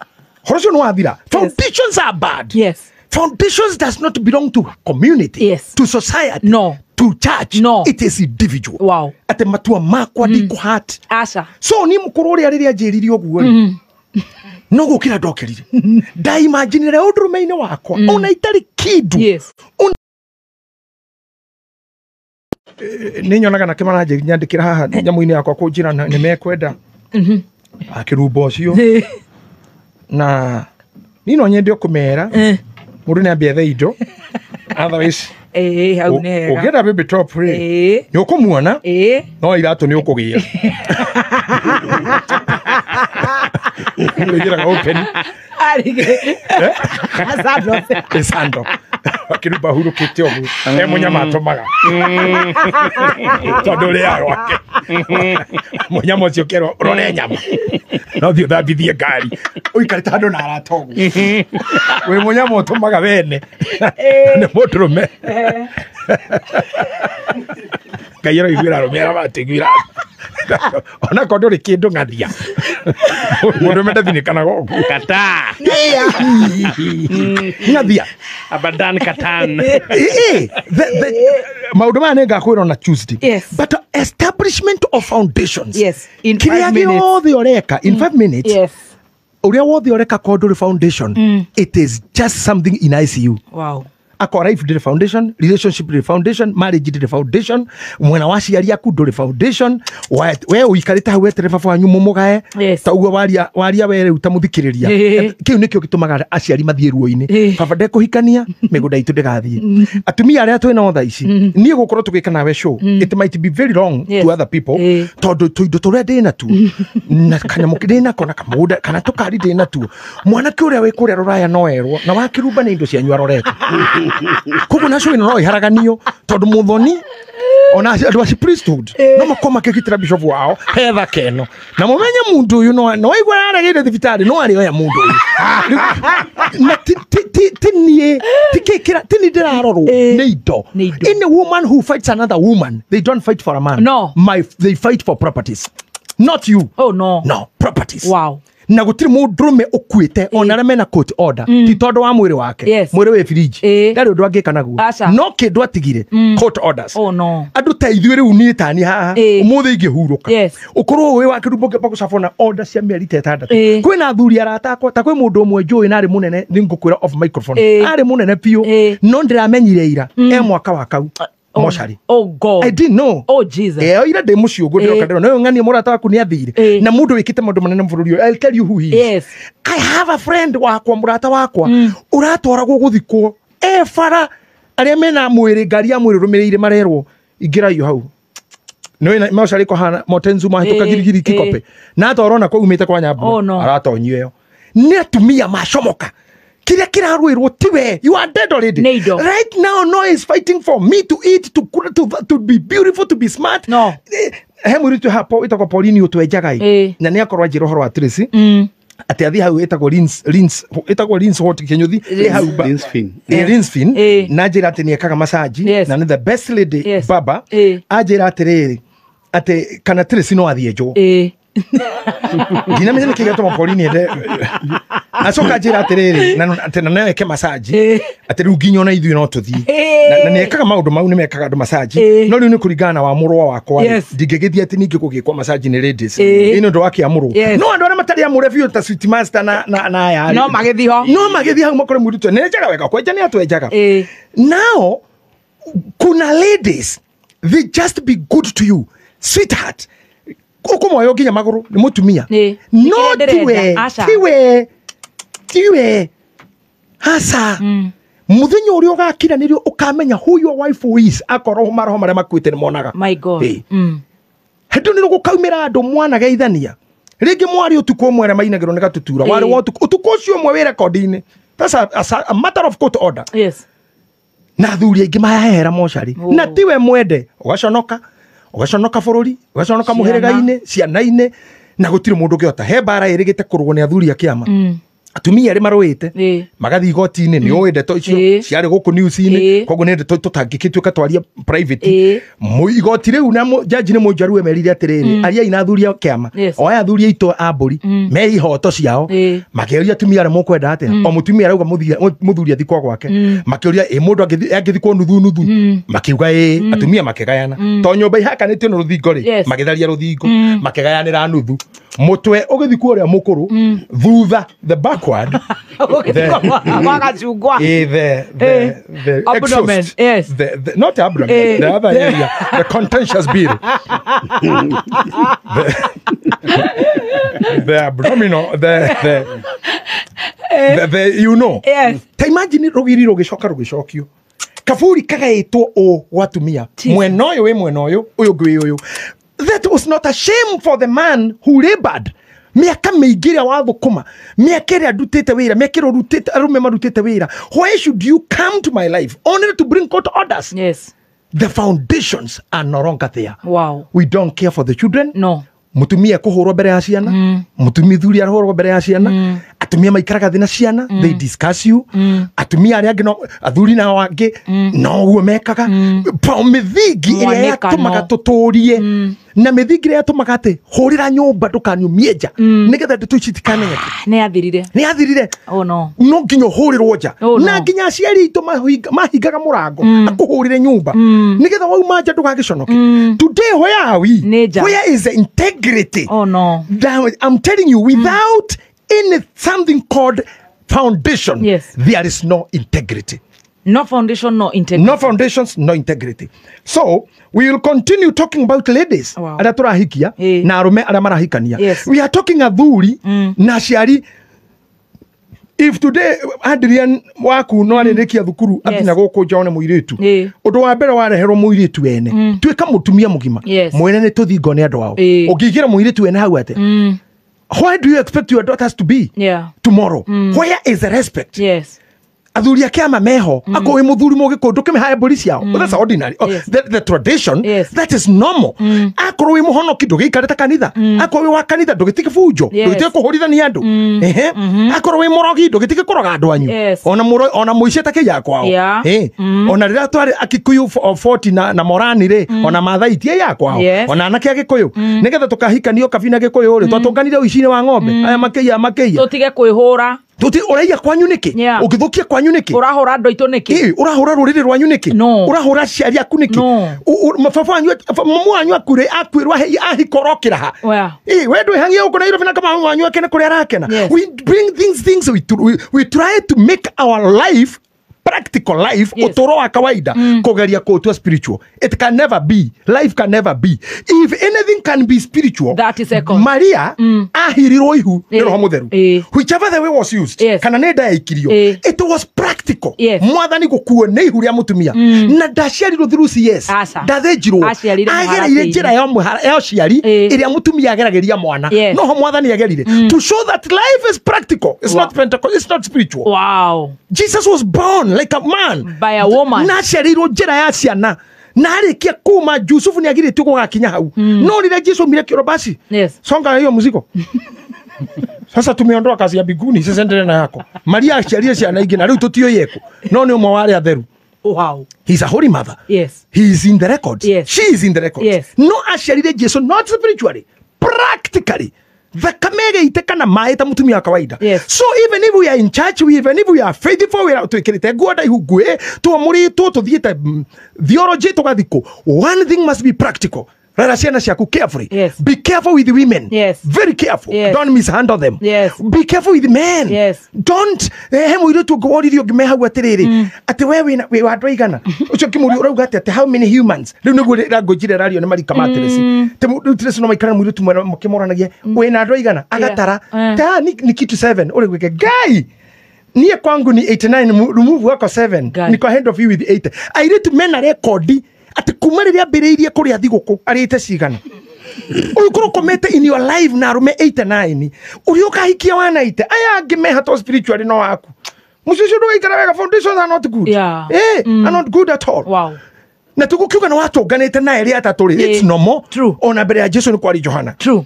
[SPEAKER 3] Ũhoro ũcio nĩ wathira. Foundations are bad.
[SPEAKER 1] Yes.
[SPEAKER 3] Foundations does not belong to community,
[SPEAKER 1] yes,
[SPEAKER 3] to society,
[SPEAKER 1] no,
[SPEAKER 3] to church,
[SPEAKER 1] no,
[SPEAKER 3] it is individual.
[SPEAKER 1] Wow.
[SPEAKER 3] Ate matua makwa ndikũhat.
[SPEAKER 1] Aca.
[SPEAKER 3] So ni mũkũrũ ũrĩa rĩrĩa njĩrire ũguo rĩ, no gũkĩra ndokĩrire. Ndaimaginire ũndũrũme-inĩ wakwa ona itarĩ kĩndũ.
[SPEAKER 1] Yes.
[SPEAKER 3] Nĩ nyonaga nake maranjandĩkĩra haha nyamũ-inĩ yakwa kũnjĩra nĩ mekwenda akĩrumba ũcio na niĩ no nyende kũmera mũndũ nĩ ambie ethe indo otherwise
[SPEAKER 1] hau nĩ hega.
[SPEAKER 3] Ũngĩenda baby top rĩ nĩ ũkũmuona no iratũ nĩ ũkũgĩa. Wĩkĩraga open. Sando. Akĩrumba hurũkĩte ũguo e mũnyama atũmaga tondũ ũrĩa gwake mũnyama ũcio ũkerwo ũrore nyama no thiĩ ũthambithie ngari ũikarĩte handũ na arata ũguo wĩ mũnyama ũtũmaga wene nĩ mũndũrũme. Ngai aroiguĩra arũme arĩa matiguĩra onakorwo ndũrĩ kĩndũ ng'athia mũndũrũme ndathinĩkanaga ũguo
[SPEAKER 2] kata
[SPEAKER 3] ng'athia
[SPEAKER 2] abadan katan.
[SPEAKER 3] Maũndũ maya nĩ ngakwĩra ona Tuesday.
[SPEAKER 1] Yes.
[SPEAKER 3] But establishment of foundations.
[SPEAKER 1] Yes. In 5
[SPEAKER 3] kĩrĩa
[SPEAKER 1] minutes.
[SPEAKER 3] gĩothe ũreka in 5 minutes.
[SPEAKER 1] Yes.
[SPEAKER 3] Ũrĩa wothe ũreka korwo ndũrĩ foundation, it is just something in ICU.
[SPEAKER 1] Wow.
[SPEAKER 3] Akwa life ndĩrĩ foundation, relationship ndĩrĩ foundation, marriage ndĩrĩ foundation, mwena wa aciari aku ndũrĩ foundation, we ũikarĩte hau weterere baba wanyu mũmũgae.
[SPEAKER 1] Yes.
[SPEAKER 3] Ta ũguo waria we rĩu ta mũthikĩrĩria. Kĩu nĩkĩo gĩtũmaga aciari mathiĩ ruo-inĩ. Baba ndekũhikania, mĩgũnda itũ ndĩgathiĩ. Atumia arĩa twĩ nao thaa ici, niĩ gũkorwo tũgĩka nawe show, it might be very wrong
[SPEAKER 1] yes,
[SPEAKER 3] to other people, tondũ tũindo tũrĩa ndĩ natuo na kanyamũ ndĩ nako na kamũgũnda kana tũkari ndĩ natuo, mwanake ũrĩa wĩ kũrĩa rũraya no erwo na wakĩrumba nĩ indo cianyu arorete. Koguo na show ĩno no ĩharaganio tondũ mũthoni ona andũ a priesthood no makorwo makĩgitĩra bishop wao hetha keno na mũmenye mũndũ ũyũ no waigua araregire thibitarĩ no arĩoya mũndũ ũyũ na ti niĩ ti niĩ ndĩrarorwo nĩ indo. Any woman who fights another woman, they don't fight for a man.
[SPEAKER 1] No.
[SPEAKER 3] They fight for properties, not you.
[SPEAKER 1] Oh no.
[SPEAKER 3] No, properties.
[SPEAKER 1] Wow.
[SPEAKER 3] Na gũtirĩ mũndũrũme ũkuĩte ona arĩa mena court order ti tondũ wa mwĩrĩ wake.
[SPEAKER 1] Yes.
[SPEAKER 3] Mwĩrĩ wĩ firiji ndarĩ ũndũ angĩka naguo no kĩndũ atigire court orders.
[SPEAKER 1] Oh no.
[SPEAKER 3] Andũ ta ithuĩ rĩu niĩ tani haha ũmũthĩ ingĩhurũka
[SPEAKER 1] Yes.
[SPEAKER 3] ũkorwo wĩ wa kĩrumbo ũngĩamba gũcabwo na order cia mĩeri ta ĩtandatũ. Kwĩna athuri arata akwa ta kwĩ mũndũ ũmwe njũĩ na arĩ mũnene nĩ ngũkwĩra off microphone arĩ mũnene biũ no ndĩramenyire ira e mwaka wa kau mocarĩ.
[SPEAKER 1] Oh God.
[SPEAKER 3] I didn't know.
[SPEAKER 1] Oh Jesus.
[SPEAKER 3] Ira ndĩ mũciĩ ũguo ndĩroka ndĩrona ũyũ ng'ania mũrata waku nĩ athire na mũndũ wĩkĩte maũndũ manene bũrũri ũyũ. I'll tell you who he is.
[SPEAKER 1] Yes.
[SPEAKER 3] I have a friend wakwa mũrata wakwa ũratwaragwo gũthikwo e bara arĩa mena mwĩrĩ ngari ya mwĩrĩ rũmĩrĩire marerwo ingĩraio hau nĩ mocarĩ kũhana motenzu mahĩtũka girigiri kikope na atwarwo na kwaumĩte kwa Nyambura aratonyio ĩyo nĩ atumia macomoka kĩrĩa kĩrarũĩrwo tiwe. You are dead already.
[SPEAKER 1] Neido.
[SPEAKER 3] Right now no is fighting for me to eat, to be beautiful, to be smart.
[SPEAKER 1] No.
[SPEAKER 3] He mũirĩtu hapo wĩtagwo Pauline ũtwenjaga ĩ na nĩ akorwo anjĩra ũhoro wa Tracy atĩ athiĩ hau ĩtagwo Lins what Kĩnyũthi ĩ hau Rinsfin na njĩra atĩ nĩ ekaga massage na nĩ the best lady baba anjĩra atĩrĩrĩ atĩ kana Tracy no athiĩ njũ ndinamenya nĩkĩ gĩatũma Pauline ende acoka njĩra atĩrĩrĩ na no eke massage atĩ rĩu nginya ona ithuĩ no tũthiĩ na nĩ ekaga maũndũ mau nĩ mekaga andũ massage no rĩu nĩ kũringana na wamũrwo wakwa ndingĩgĩthiĩ atĩ ningĩ gũgĩkwo massage nĩ ladies ĩ nĩ ũndũ wa kĩamũrwo no andũ arĩa matarĩ amũre biũ ta sweet master na aya
[SPEAKER 1] no magĩthiĩ ho
[SPEAKER 3] no magĩthiĩ hau makore mũirĩtu nĩ njaga wega kwenja nĩ atwenjaga. Now kuna ladies, they just be good to you sweetheart ũkũmoyo nginya magũrũ nĩ mũtumia no tiwe hasa mũthenya ũrĩa ũgakira nĩrĩo ũkamenya who your wife is akorwo maroho marĩa makuĩte nĩ monaga.
[SPEAKER 1] My God.
[SPEAKER 3] Hĩndĩ nĩ gũkaumĩra andũ mwanageithania rĩngĩ mwarĩ ũtukũ ũmwe arĩa mainagĩrwo nĩ gatutura warĩ wa ũtukũ ũcio ũmwe wĩ rekondi-inĩ. That's a matter of court order.
[SPEAKER 1] Yes.
[SPEAKER 3] Na athuri aingĩ mahehera mocarĩ na tiwe mwende ũgaconoka ũgaconoka bũrũri ũgaconoka mũhĩrĩga-inĩ ciana-inĩ na gũtirĩ mũndũ ũngĩhota. He mbara ĩrĩgĩte kũrũo nĩ athuri a kĩama Atumia arĩa marũĩte
[SPEAKER 1] Ĩĩ.
[SPEAKER 3] magathiĩ igoti-inĩ nĩ ũĩ ndeto icio
[SPEAKER 1] Ĩĩ.
[SPEAKER 3] ciarĩ gũkũ news-inĩ
[SPEAKER 1] Ĩĩ.
[SPEAKER 3] koguo nĩ ndeto tũtangĩgĩtuĩka twaria private.
[SPEAKER 1] Ĩĩ.
[SPEAKER 3] Igoti rĩu na jaji nĩ mũnjaruo emerire atĩrĩrĩ, ariai na athuri a kĩama
[SPEAKER 1] Yes.
[SPEAKER 3] o aya athuri aitũ a mbũri me ihoto ciao.
[SPEAKER 1] Ĩĩ.
[SPEAKER 3] Makĩũria atumia arĩa mũkwenda atĩa, o mũtumia arauga mũthuri athikwo gwake. Makĩũria ĩ mũndũ angĩthikwo nuthu nuthu, makiuga ĩ atumia makĩgayana to nyũmba ihakanĩtio nĩ rũthingo rĩ,
[SPEAKER 1] Yes.
[SPEAKER 3] magĩtharia rũthingo makĩgayanĩra nuthu, mũtwe ũgĩthikwo ũrĩa mũkũrũ thutha, the backward,
[SPEAKER 1] Wa gacungwa.
[SPEAKER 3] the
[SPEAKER 1] Abdomen,
[SPEAKER 3] exhaust,
[SPEAKER 1] yes.
[SPEAKER 3] the not abdomen, the other area, the contentious bill, the abdominal, the you know.
[SPEAKER 1] Yes.
[SPEAKER 3] Ta imagine rũgiri rũgĩcoka rũgĩcokio kaburi kagaĩtwo ũ gwa atumia, mwena ũyũ wĩ mwena ũyũ, ũyũ ũngĩ wĩ ũyũ. That was not a shame for the man who labored mĩaka mĩingĩ ĩrĩa wathũkũma, mĩaka ĩrĩa ndutĩte wĩra, mĩaka ĩrĩa ũrutĩte, arũme marutĩte wĩra. Why should you come to my life only to bring court orders?
[SPEAKER 1] Yes.
[SPEAKER 3] The foundations are no longer there.
[SPEAKER 1] Wow.
[SPEAKER 3] We don't care for the children.
[SPEAKER 1] No.
[SPEAKER 3] Mutumia ekũhũrwo mbere ya ciana, mutumia thuri arahũrwo mbere ya ciana, atumia maikaraga thĩ na ciana, they discuss you. Atumia arĩa angĩ no athuri nao angĩ no ũguo mekaga. Mĩthingi ĩrĩa
[SPEAKER 1] Mwanĩkano.
[SPEAKER 3] yatũmaga tũtũrie na mĩthingi ĩrĩa yatũmaga atĩ hũrĩra nyũmba ndũkaniumie nja nĩgetha ndeto ici itikamenyeke
[SPEAKER 1] Nĩ yathirire.
[SPEAKER 3] nĩ yathirire.
[SPEAKER 1] Oh no.
[SPEAKER 3] No nginya ũhũrĩrwo nja.
[SPEAKER 1] Oh, no.
[SPEAKER 3] Na nginya aciari aitũ mahingaga mũrango akũhũrĩre nyũmba nĩgetha wauma nja ndũgagĩconoke. Today where are we?
[SPEAKER 1] Nĩ nja.
[SPEAKER 3] Where is the integrity?
[SPEAKER 1] Oh no.
[SPEAKER 3] Now, I'm telling you, without any something called foundation,
[SPEAKER 1] Yes.
[SPEAKER 3] there is no integrity.
[SPEAKER 1] No foundation, no integrity.
[SPEAKER 3] No foundations, no integrity. So we will continue talking about ladies
[SPEAKER 1] Wow.
[SPEAKER 3] arĩa tũrahikia
[SPEAKER 1] Ĩĩ.
[SPEAKER 3] na arũme arĩa marahikania.
[SPEAKER 1] Yes.
[SPEAKER 3] We are talking athuri na aciari. If today Adrian waku no arĩrĩkia thukuru athiĩ gũkũ nja one mũirĩtu,
[SPEAKER 1] Ĩĩ.
[SPEAKER 3] ũndũ wa mbere wareherwo mũirĩtu ene, tuĩka mũtumia mũgima,
[SPEAKER 1] Yes.
[SPEAKER 3] mwene nĩ tũthingo nĩ andũ ao.
[SPEAKER 1] Ĩĩ.
[SPEAKER 3] Ũngĩigĩra mũirĩtu ene hau atĩa? Where do you expect your daughters to be
[SPEAKER 1] Yeah.
[SPEAKER 3] tomorrow? Where is the respect?
[SPEAKER 1] Yes.
[SPEAKER 3] Athuri a kĩama meho akorwo wĩ mũthuri mũgĩkũyũ ndũkĩmĩhae mbũri ciao. That's ordinary. Oh,
[SPEAKER 1] Yes.
[SPEAKER 3] the tradition.
[SPEAKER 1] Yes.
[SPEAKER 3] That is normal. Akorwo wĩ mũhonoki ndũgĩikare ta kanitha, akorwo wĩ wa kanitha ndũgĩtige bunjo,
[SPEAKER 1] Yes.
[SPEAKER 3] ndũgĩtige kũhũrithania andũ. Ehe. Akorwo wĩ mũrogi ndũgĩtige kũroga andũ anyu.
[SPEAKER 1] Yes.
[SPEAKER 3] Ona ona mũici atakĩiyaga kwao.
[SPEAKER 1] Yeah.
[SPEAKER 3] Eh. Ona rĩrĩa twarĩ Akikuyu 40 na Morani rĩ, ona Maathai ti aiyaga kwao.
[SPEAKER 1] Yes.
[SPEAKER 3] Ona anake a Gĩkũyũ nĩgetha tũkahikanio kabina Gĩkũyũ rĩ, twatũnganire ũici-inĩ wa ng'ombe, aya makĩiya makĩiya.
[SPEAKER 1] Tũtige kwĩhũra.
[SPEAKER 3] Tuti ũraiya kwanyu nĩkĩ?
[SPEAKER 1] Yeah.
[SPEAKER 3] Ũngĩthũkia kwanyu nĩkĩ?
[SPEAKER 1] Ũrahũra andũ aitũ nĩkĩ?
[SPEAKER 3] Ĩ, ũrahũra rũrĩrĩ rwanyu nĩkĩ?
[SPEAKER 1] No.
[SPEAKER 3] Ũrahũra aciari aku nĩkĩ?
[SPEAKER 1] No.
[SPEAKER 3] Baba wanyu, mamu wanyu akuire akuĩrwo ahika ũrokĩra ha?
[SPEAKER 1] Yeah.
[SPEAKER 3] Ĩ, we ndwĩhangie gũkũ Nairobi na kama wanyu akene kũrĩa arakena.
[SPEAKER 1] Yes.
[SPEAKER 3] We bring things we try to make our life practical life,
[SPEAKER 1] Yes.
[SPEAKER 3] ũtũũro wa kawaida kũgeria kũũtua spiritual. It can never be. Life can never be. If anything can be spiritual,
[SPEAKER 1] 30 seconds.
[SPEAKER 3] Maria ahirirwo ihu nĩ
[SPEAKER 1] Ĩ.
[SPEAKER 3] Roho Mũtheru.
[SPEAKER 1] Ĩ.
[SPEAKER 3] Whichever the way was used,
[SPEAKER 1] Yes.
[SPEAKER 3] kana nĩ nda yaikirio,
[SPEAKER 1] Ĩ.
[SPEAKER 3] it was practical.
[SPEAKER 1] Yes.
[SPEAKER 3] Mwathani gũkuo nĩ ihu rĩa mũtumia na ndaciarirwo through CS,
[SPEAKER 1] Aca.
[SPEAKER 3] ndathĩnjirwo,
[SPEAKER 1] Aciarire
[SPEAKER 3] agereire
[SPEAKER 1] mũharatĩ-inĩ.
[SPEAKER 3] njĩra ya ũciari
[SPEAKER 1] Ĩ.
[SPEAKER 3] ĩrĩa mũtumia ageragĩria mwana.
[SPEAKER 1] Yes.
[SPEAKER 3] Noho mwathani agerire to show that life is practical. It's
[SPEAKER 1] Wow.
[SPEAKER 3] not Pentecost, it's not spiritual.
[SPEAKER 1] Wow.
[SPEAKER 3] Jesus was born like a man
[SPEAKER 1] By a woman.
[SPEAKER 3] na aciarĩirwo njĩra ya ciana na arĩkia kuma Jusufu nĩ agirĩtio gũgakinya hau, no rĩrĩa Jesu aumire kĩoro basi.
[SPEAKER 1] Yes.
[SPEAKER 3] Songa na hiyo mzigo sasa, tumeondoa kazi ya mbinguni, sasa endelea na yako. Maria aciarire ciana ingĩ na rĩu tũtiũĩ ekũ, no nĩ ũmwe wa arĩa atheru.
[SPEAKER 1] Wow.
[SPEAKER 3] He's a holy mother.
[SPEAKER 1] Yes.
[SPEAKER 3] He is in the records.
[SPEAKER 1] Yes.
[SPEAKER 3] She is in the records.
[SPEAKER 1] Yes.
[SPEAKER 3] No aciarire Jesu not spiritually, practically. Thakame ĩgĩitĩka na maĩ ta mũtumia wa kawaida.
[SPEAKER 1] Yes.
[SPEAKER 3] So even if we are in church, even if we are faithful, we are twĩkĩrĩte nguo ndaihu nguĩ, twamũrĩtwo tũthiĩte theology tũgathikũ, one thing must be practical. Rera ciana ciaku carefully.
[SPEAKER 1] Yes.
[SPEAKER 3] Be careful with women.
[SPEAKER 1] Yes.
[SPEAKER 3] Very careful.
[SPEAKER 1] Yes.
[SPEAKER 3] Don't mishandle them.
[SPEAKER 1] Yes.
[SPEAKER 3] Be careful with men.
[SPEAKER 1] Yes.
[SPEAKER 3] Don't he mũirĩtu ũngĩ woririe ũngĩ me hau atĩrĩrĩ atĩ we wĩna wĩ wa andũ aigana, ũcio ũkĩmũria ũrauga atĩ atĩ how many humans, rĩu nĩguo language ĩrĩa ĩrario nĩ marika ma Tracy. Rĩu Tracy no maikara na mũirĩtu mwena makĩmoranagia wĩna andũ aigana, agatara ta ni kitu 7 ũrĩ gwĩke ngai niĩ kwangu ni 89, remove wako 7,
[SPEAKER 1] Ngai.
[SPEAKER 3] niko ahead of you with 8. Airĩtu mena rekondi atĩ kuma rĩrĩa ambĩrĩirie kũrĩa thigũkũ arĩte cigana, ũngĩkorwo ũkomete in your life na arũme 89 ũrĩa ũkahikia wa 90 aya angĩ mehatwo spiritually no waku mũciĩ ũcio ndũgaikara wega. Foundations are not good.
[SPEAKER 1] Yeah.
[SPEAKER 3] Are not good at all.
[SPEAKER 1] Wow.
[SPEAKER 3] Na tũgũkiuga nĩ watũnganĩte na erĩ atatũ rĩ,
[SPEAKER 1] Eh.
[SPEAKER 3] it's normal.
[SPEAKER 1] True.
[SPEAKER 3] Ona mbere ya Jesu nĩ kwarĩ Johana.
[SPEAKER 1] True.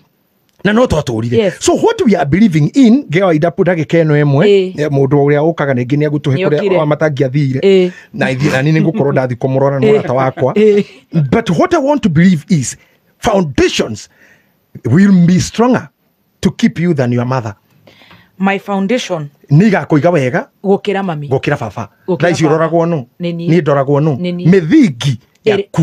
[SPEAKER 3] Na no twatũrire.
[SPEAKER 1] Yes.
[SPEAKER 3] So what we are believing in ngewa idapu ndagĩka ĩno ĩmwe,
[SPEAKER 1] Ĩĩ.
[SPEAKER 3] mũndũ ũrĩa ũkaga rĩngĩ nĩ agũtũhe
[SPEAKER 1] Nĩokire.
[SPEAKER 3] kũrĩa matangĩathire,
[SPEAKER 1] Ĩĩ.
[SPEAKER 3] na ithiĩ nani nĩ ngũkorwo ndathi kũmũrora nĩ mũrata wakwa.
[SPEAKER 1] Ĩĩ.
[SPEAKER 3] But what I want to believe is foundations will be stronger to keep you than your mother.
[SPEAKER 1] My foundation
[SPEAKER 3] Nĩ igakũiga wega
[SPEAKER 1] gũkĩra mami.
[SPEAKER 3] gũkĩra baba.
[SPEAKER 1] Gũkĩra
[SPEAKER 3] Thaa ici
[SPEAKER 1] baba.
[SPEAKER 3] ũroragwo nũ?
[SPEAKER 1] Nĩ niĩ.
[SPEAKER 3] Niĩ ndoragwo nũ?
[SPEAKER 1] Nĩ niĩ.
[SPEAKER 3] Mĩthingi yaku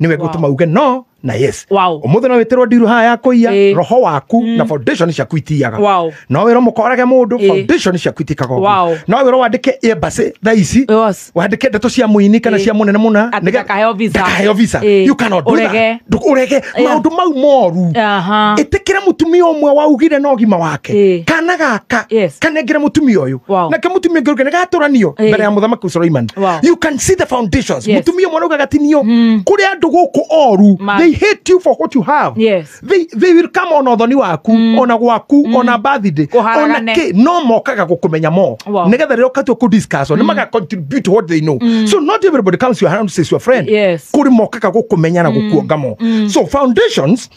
[SPEAKER 3] nĩwe gũtũma uge no na yes.
[SPEAKER 1] Wow.
[SPEAKER 3] Ũmũthĩ no wĩtĩrwo ndiru haha ya kũiya,
[SPEAKER 1] Ĩĩ.
[SPEAKER 3] roho waku na foundation ciaku itiaga.
[SPEAKER 1] Wow.
[SPEAKER 3] No wĩrwo mũkorage mũndũ,
[SPEAKER 1] Ĩĩ.
[SPEAKER 3] foundation ciaku itikaga ũguo.
[SPEAKER 1] Wow.
[SPEAKER 3] No wĩrwo wandĩke embassy thaa ici,
[SPEAKER 1] Yes.
[SPEAKER 3] wandĩke ndeto cia mũini kana
[SPEAKER 1] Ĩĩ.
[SPEAKER 3] cia mũnene mũna,
[SPEAKER 1] Atĩ ndakaheo visa.
[SPEAKER 3] ndakaheo visa.
[SPEAKER 1] Ĩĩ.
[SPEAKER 3] You cannot do
[SPEAKER 1] Ũrege.
[SPEAKER 3] that. Ũrege
[SPEAKER 1] Yeah.
[SPEAKER 3] maũndũ mau moru.
[SPEAKER 1] Aha.
[SPEAKER 3] Ĩtĩkĩra mũtumia ũmwe waugire na ũgima wake,
[SPEAKER 1] Ĩĩ.
[SPEAKER 3] kana gaka
[SPEAKER 1] Yes.
[SPEAKER 3] kanengere mũtumia ũyũ,
[SPEAKER 1] Wow.
[SPEAKER 3] nake mũtumia ũngĩ ũrũke nĩgatũranio
[SPEAKER 1] Ĩĩ.
[SPEAKER 3] mbere ya mũthamaki Suleiman.
[SPEAKER 1] Wow.
[SPEAKER 3] You can see the foundations.
[SPEAKER 1] Yes.
[SPEAKER 3] Mũtumia ũmwe araugaga tinio kũrĩ andũ gũkũ oru. They hate you for what you have.
[SPEAKER 1] Yes.
[SPEAKER 3] They will come on ũthoni waku, ona gwaku, ona birthday, ona
[SPEAKER 1] Kũharagane.
[SPEAKER 3] kĩ, no mokaga gũkũmenya mo,
[SPEAKER 1] Wow.
[SPEAKER 3] nĩgetha rĩrĩa ũkatua kũ discuss nĩ maga contribute what they know. So not everybody comes to your house is your friend.
[SPEAKER 1] Yes.
[SPEAKER 3] Kũrĩ mokaga gũkũmenya na gũkuonga mo. So foundations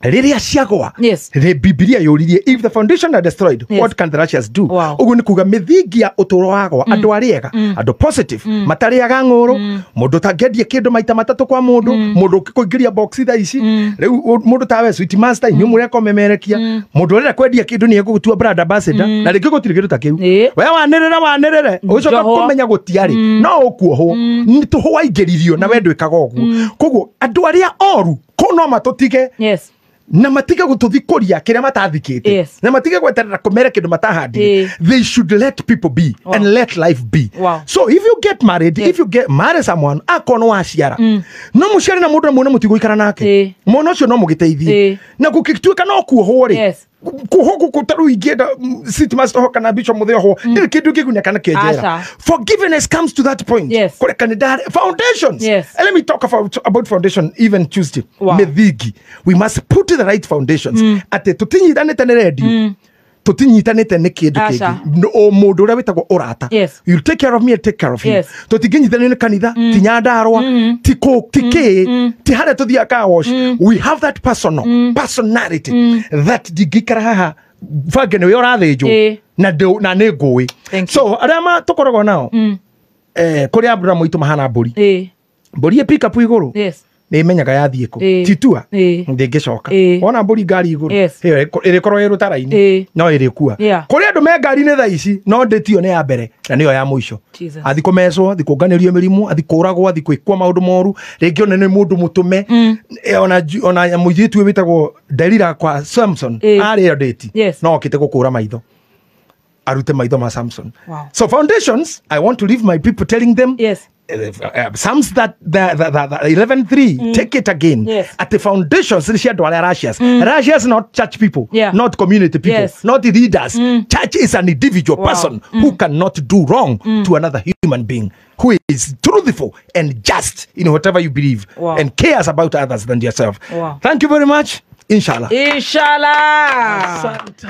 [SPEAKER 3] rĩrĩa ciagwa,
[SPEAKER 1] Yes.
[SPEAKER 3] rĩ Bibilia yũririe, if the foundation are destroyed,
[SPEAKER 1] Yes.
[SPEAKER 3] what can the righteous do?
[SPEAKER 1] Wow.
[SPEAKER 3] Ũguo nĩ kuga mĩthingi ya ũtũũro wagwa, andũ arĩega, andũ positive, matarĩaga ng'ũrũ, mũndũ ũtangĩendia kĩndũ maita matatũ kwa mũndũ, mũndũ ũngĩkũingĩria box thaa ici rĩu, mũndũ tawe sweet master, inyuĩ mũrĩa komemerekia, mũndũ ũrenda kwendia kĩndũ nĩ egũgũtua brand ambassador, na rĩngĩ gũtirĩ kĩndũ ta kĩu.
[SPEAKER 1] Ĩĩ.
[SPEAKER 3] We wanĩrĩra wanĩrĩre, ũcoka
[SPEAKER 1] Njohwo.
[SPEAKER 3] kũmenya gũtiarĩ no ũkuohwo nĩ tũhũ waingĩririo na we ndwĩkaga ũguo. Koguo andũ arĩa oru kũ no matũtige
[SPEAKER 1] Yes.
[SPEAKER 3] na matige gũtũthikũria kĩrĩa matathikĩte,
[SPEAKER 1] Yes.
[SPEAKER 3] na matige gweterera kũmere kĩndũ matahandire.
[SPEAKER 1] Ĩĩ.
[SPEAKER 3] They should let people be
[SPEAKER 1] Wow.
[SPEAKER 3] and let life be.
[SPEAKER 1] Wow.
[SPEAKER 3] So if you get married,
[SPEAKER 1] Yes.
[SPEAKER 3] if you get marry someone, akorwo nĩ waciara, no mũciare na mũndũ na muone mũtigũikara nake,
[SPEAKER 1] Ĩĩ.
[SPEAKER 3] mwana ũcio no mũgĩteithie,
[SPEAKER 1] Ĩĩ.
[SPEAKER 3] na gũgĩtuĩka no kuohwo rĩ,
[SPEAKER 1] Yes.
[SPEAKER 3] kuohwo gũkũ ta rĩu ingĩenda city master ho kana bishop mũthĩ ohwo, ndĩrĩ kĩndũ kĩgunya kana kĩnjera.
[SPEAKER 1] Aca.
[SPEAKER 3] Forgiveness comes to that point.
[SPEAKER 1] Yes.
[SPEAKER 3] Kũreka nĩ ndarĩ foundations.
[SPEAKER 1] Yes.
[SPEAKER 3] And let me talk about foundation even Tuesday.
[SPEAKER 1] Wow.
[SPEAKER 3] Mĩthingi, we must put the right foundations, atĩ tũtinyitanĩte nĩ redio, tũtinyitanĩte nĩ kĩndũ
[SPEAKER 1] Aca.
[SPEAKER 3] kĩngĩ, o mũndũ ũrĩa wĩtagwo ũrata.
[SPEAKER 1] Yes.
[SPEAKER 3] You'll take care of me and take care of you.
[SPEAKER 1] Yes.
[SPEAKER 3] Tũtingĩnyitanio nĩ kanitha, ti Nyandarũa, ti kũ, ti kĩ, ti harĩa tũthiaga car wash. We have that personal personality that ndingĩikara haha bange nĩwe ũrathĩnjwo
[SPEAKER 1] Ĩĩ.
[SPEAKER 3] na na nĩ ngũĩ.
[SPEAKER 1] Thank you.
[SPEAKER 3] So arĩa tũkoragwo nao, kũrĩ Abraham aitũ mahana mbũri,
[SPEAKER 1] Ĩĩ.
[SPEAKER 3] mbũri ĩ pick up igũrũ,
[SPEAKER 1] Yes.
[SPEAKER 3] nä menyaga yathiä kå
[SPEAKER 1] Ĩĩ.
[SPEAKER 3] titua
[SPEAKER 1] Ĩĩ.
[SPEAKER 3] ndängä coka.
[SPEAKER 1] Ĩĩ.
[SPEAKER 3] Wona mbũri ngari igå
[SPEAKER 1] Yes.
[SPEAKER 3] rå ä rä korwo ä rå tara-inä
[SPEAKER 1] Ĩĩ.
[SPEAKER 3] no ä rä kua.
[SPEAKER 1] Yeah.
[SPEAKER 3] Kå rä andå me ngari-inä thaa ici no ndä tio nä ya mbere na nä yo ya må ico.
[SPEAKER 1] Jesus.
[SPEAKER 3] Athi kå mecwo, athi kå nganä rio mä rimå, athi kå ragwo, athi kwä kwa maå ndå moru, rĩngĩ ona nä må ndå må tå me, ona må irä tu wä tagwo Delila kwa Samson,
[SPEAKER 1] Ĩĩ.
[SPEAKER 3] arä yo ndäti
[SPEAKER 1] Yes.
[SPEAKER 3] no okä te gå kå ra maitho, arute maitho ma Samson.
[SPEAKER 1] Wow.
[SPEAKER 3] So foundations, I want to leave my people telling them,
[SPEAKER 1] Yes.
[SPEAKER 3] Psalms that the 11:3, take it again.
[SPEAKER 1] Yes.
[SPEAKER 3] At the foundations cia andũ arĩa righteous. Righteous, not church people,
[SPEAKER 1] Yeah.
[SPEAKER 3] not community people,
[SPEAKER 1] Yes.
[SPEAKER 3] not leaders. Church is an individual
[SPEAKER 1] Wow.
[SPEAKER 3] person who cannot do wrong to another human being, who is truthful and just in whatever you believe,
[SPEAKER 1] Wow.
[SPEAKER 3] and cares about others than yourself.
[SPEAKER 1] Wow.
[SPEAKER 3] Thank you very much. Inshallah.
[SPEAKER 1] Inshallah.
[SPEAKER 2] Asante.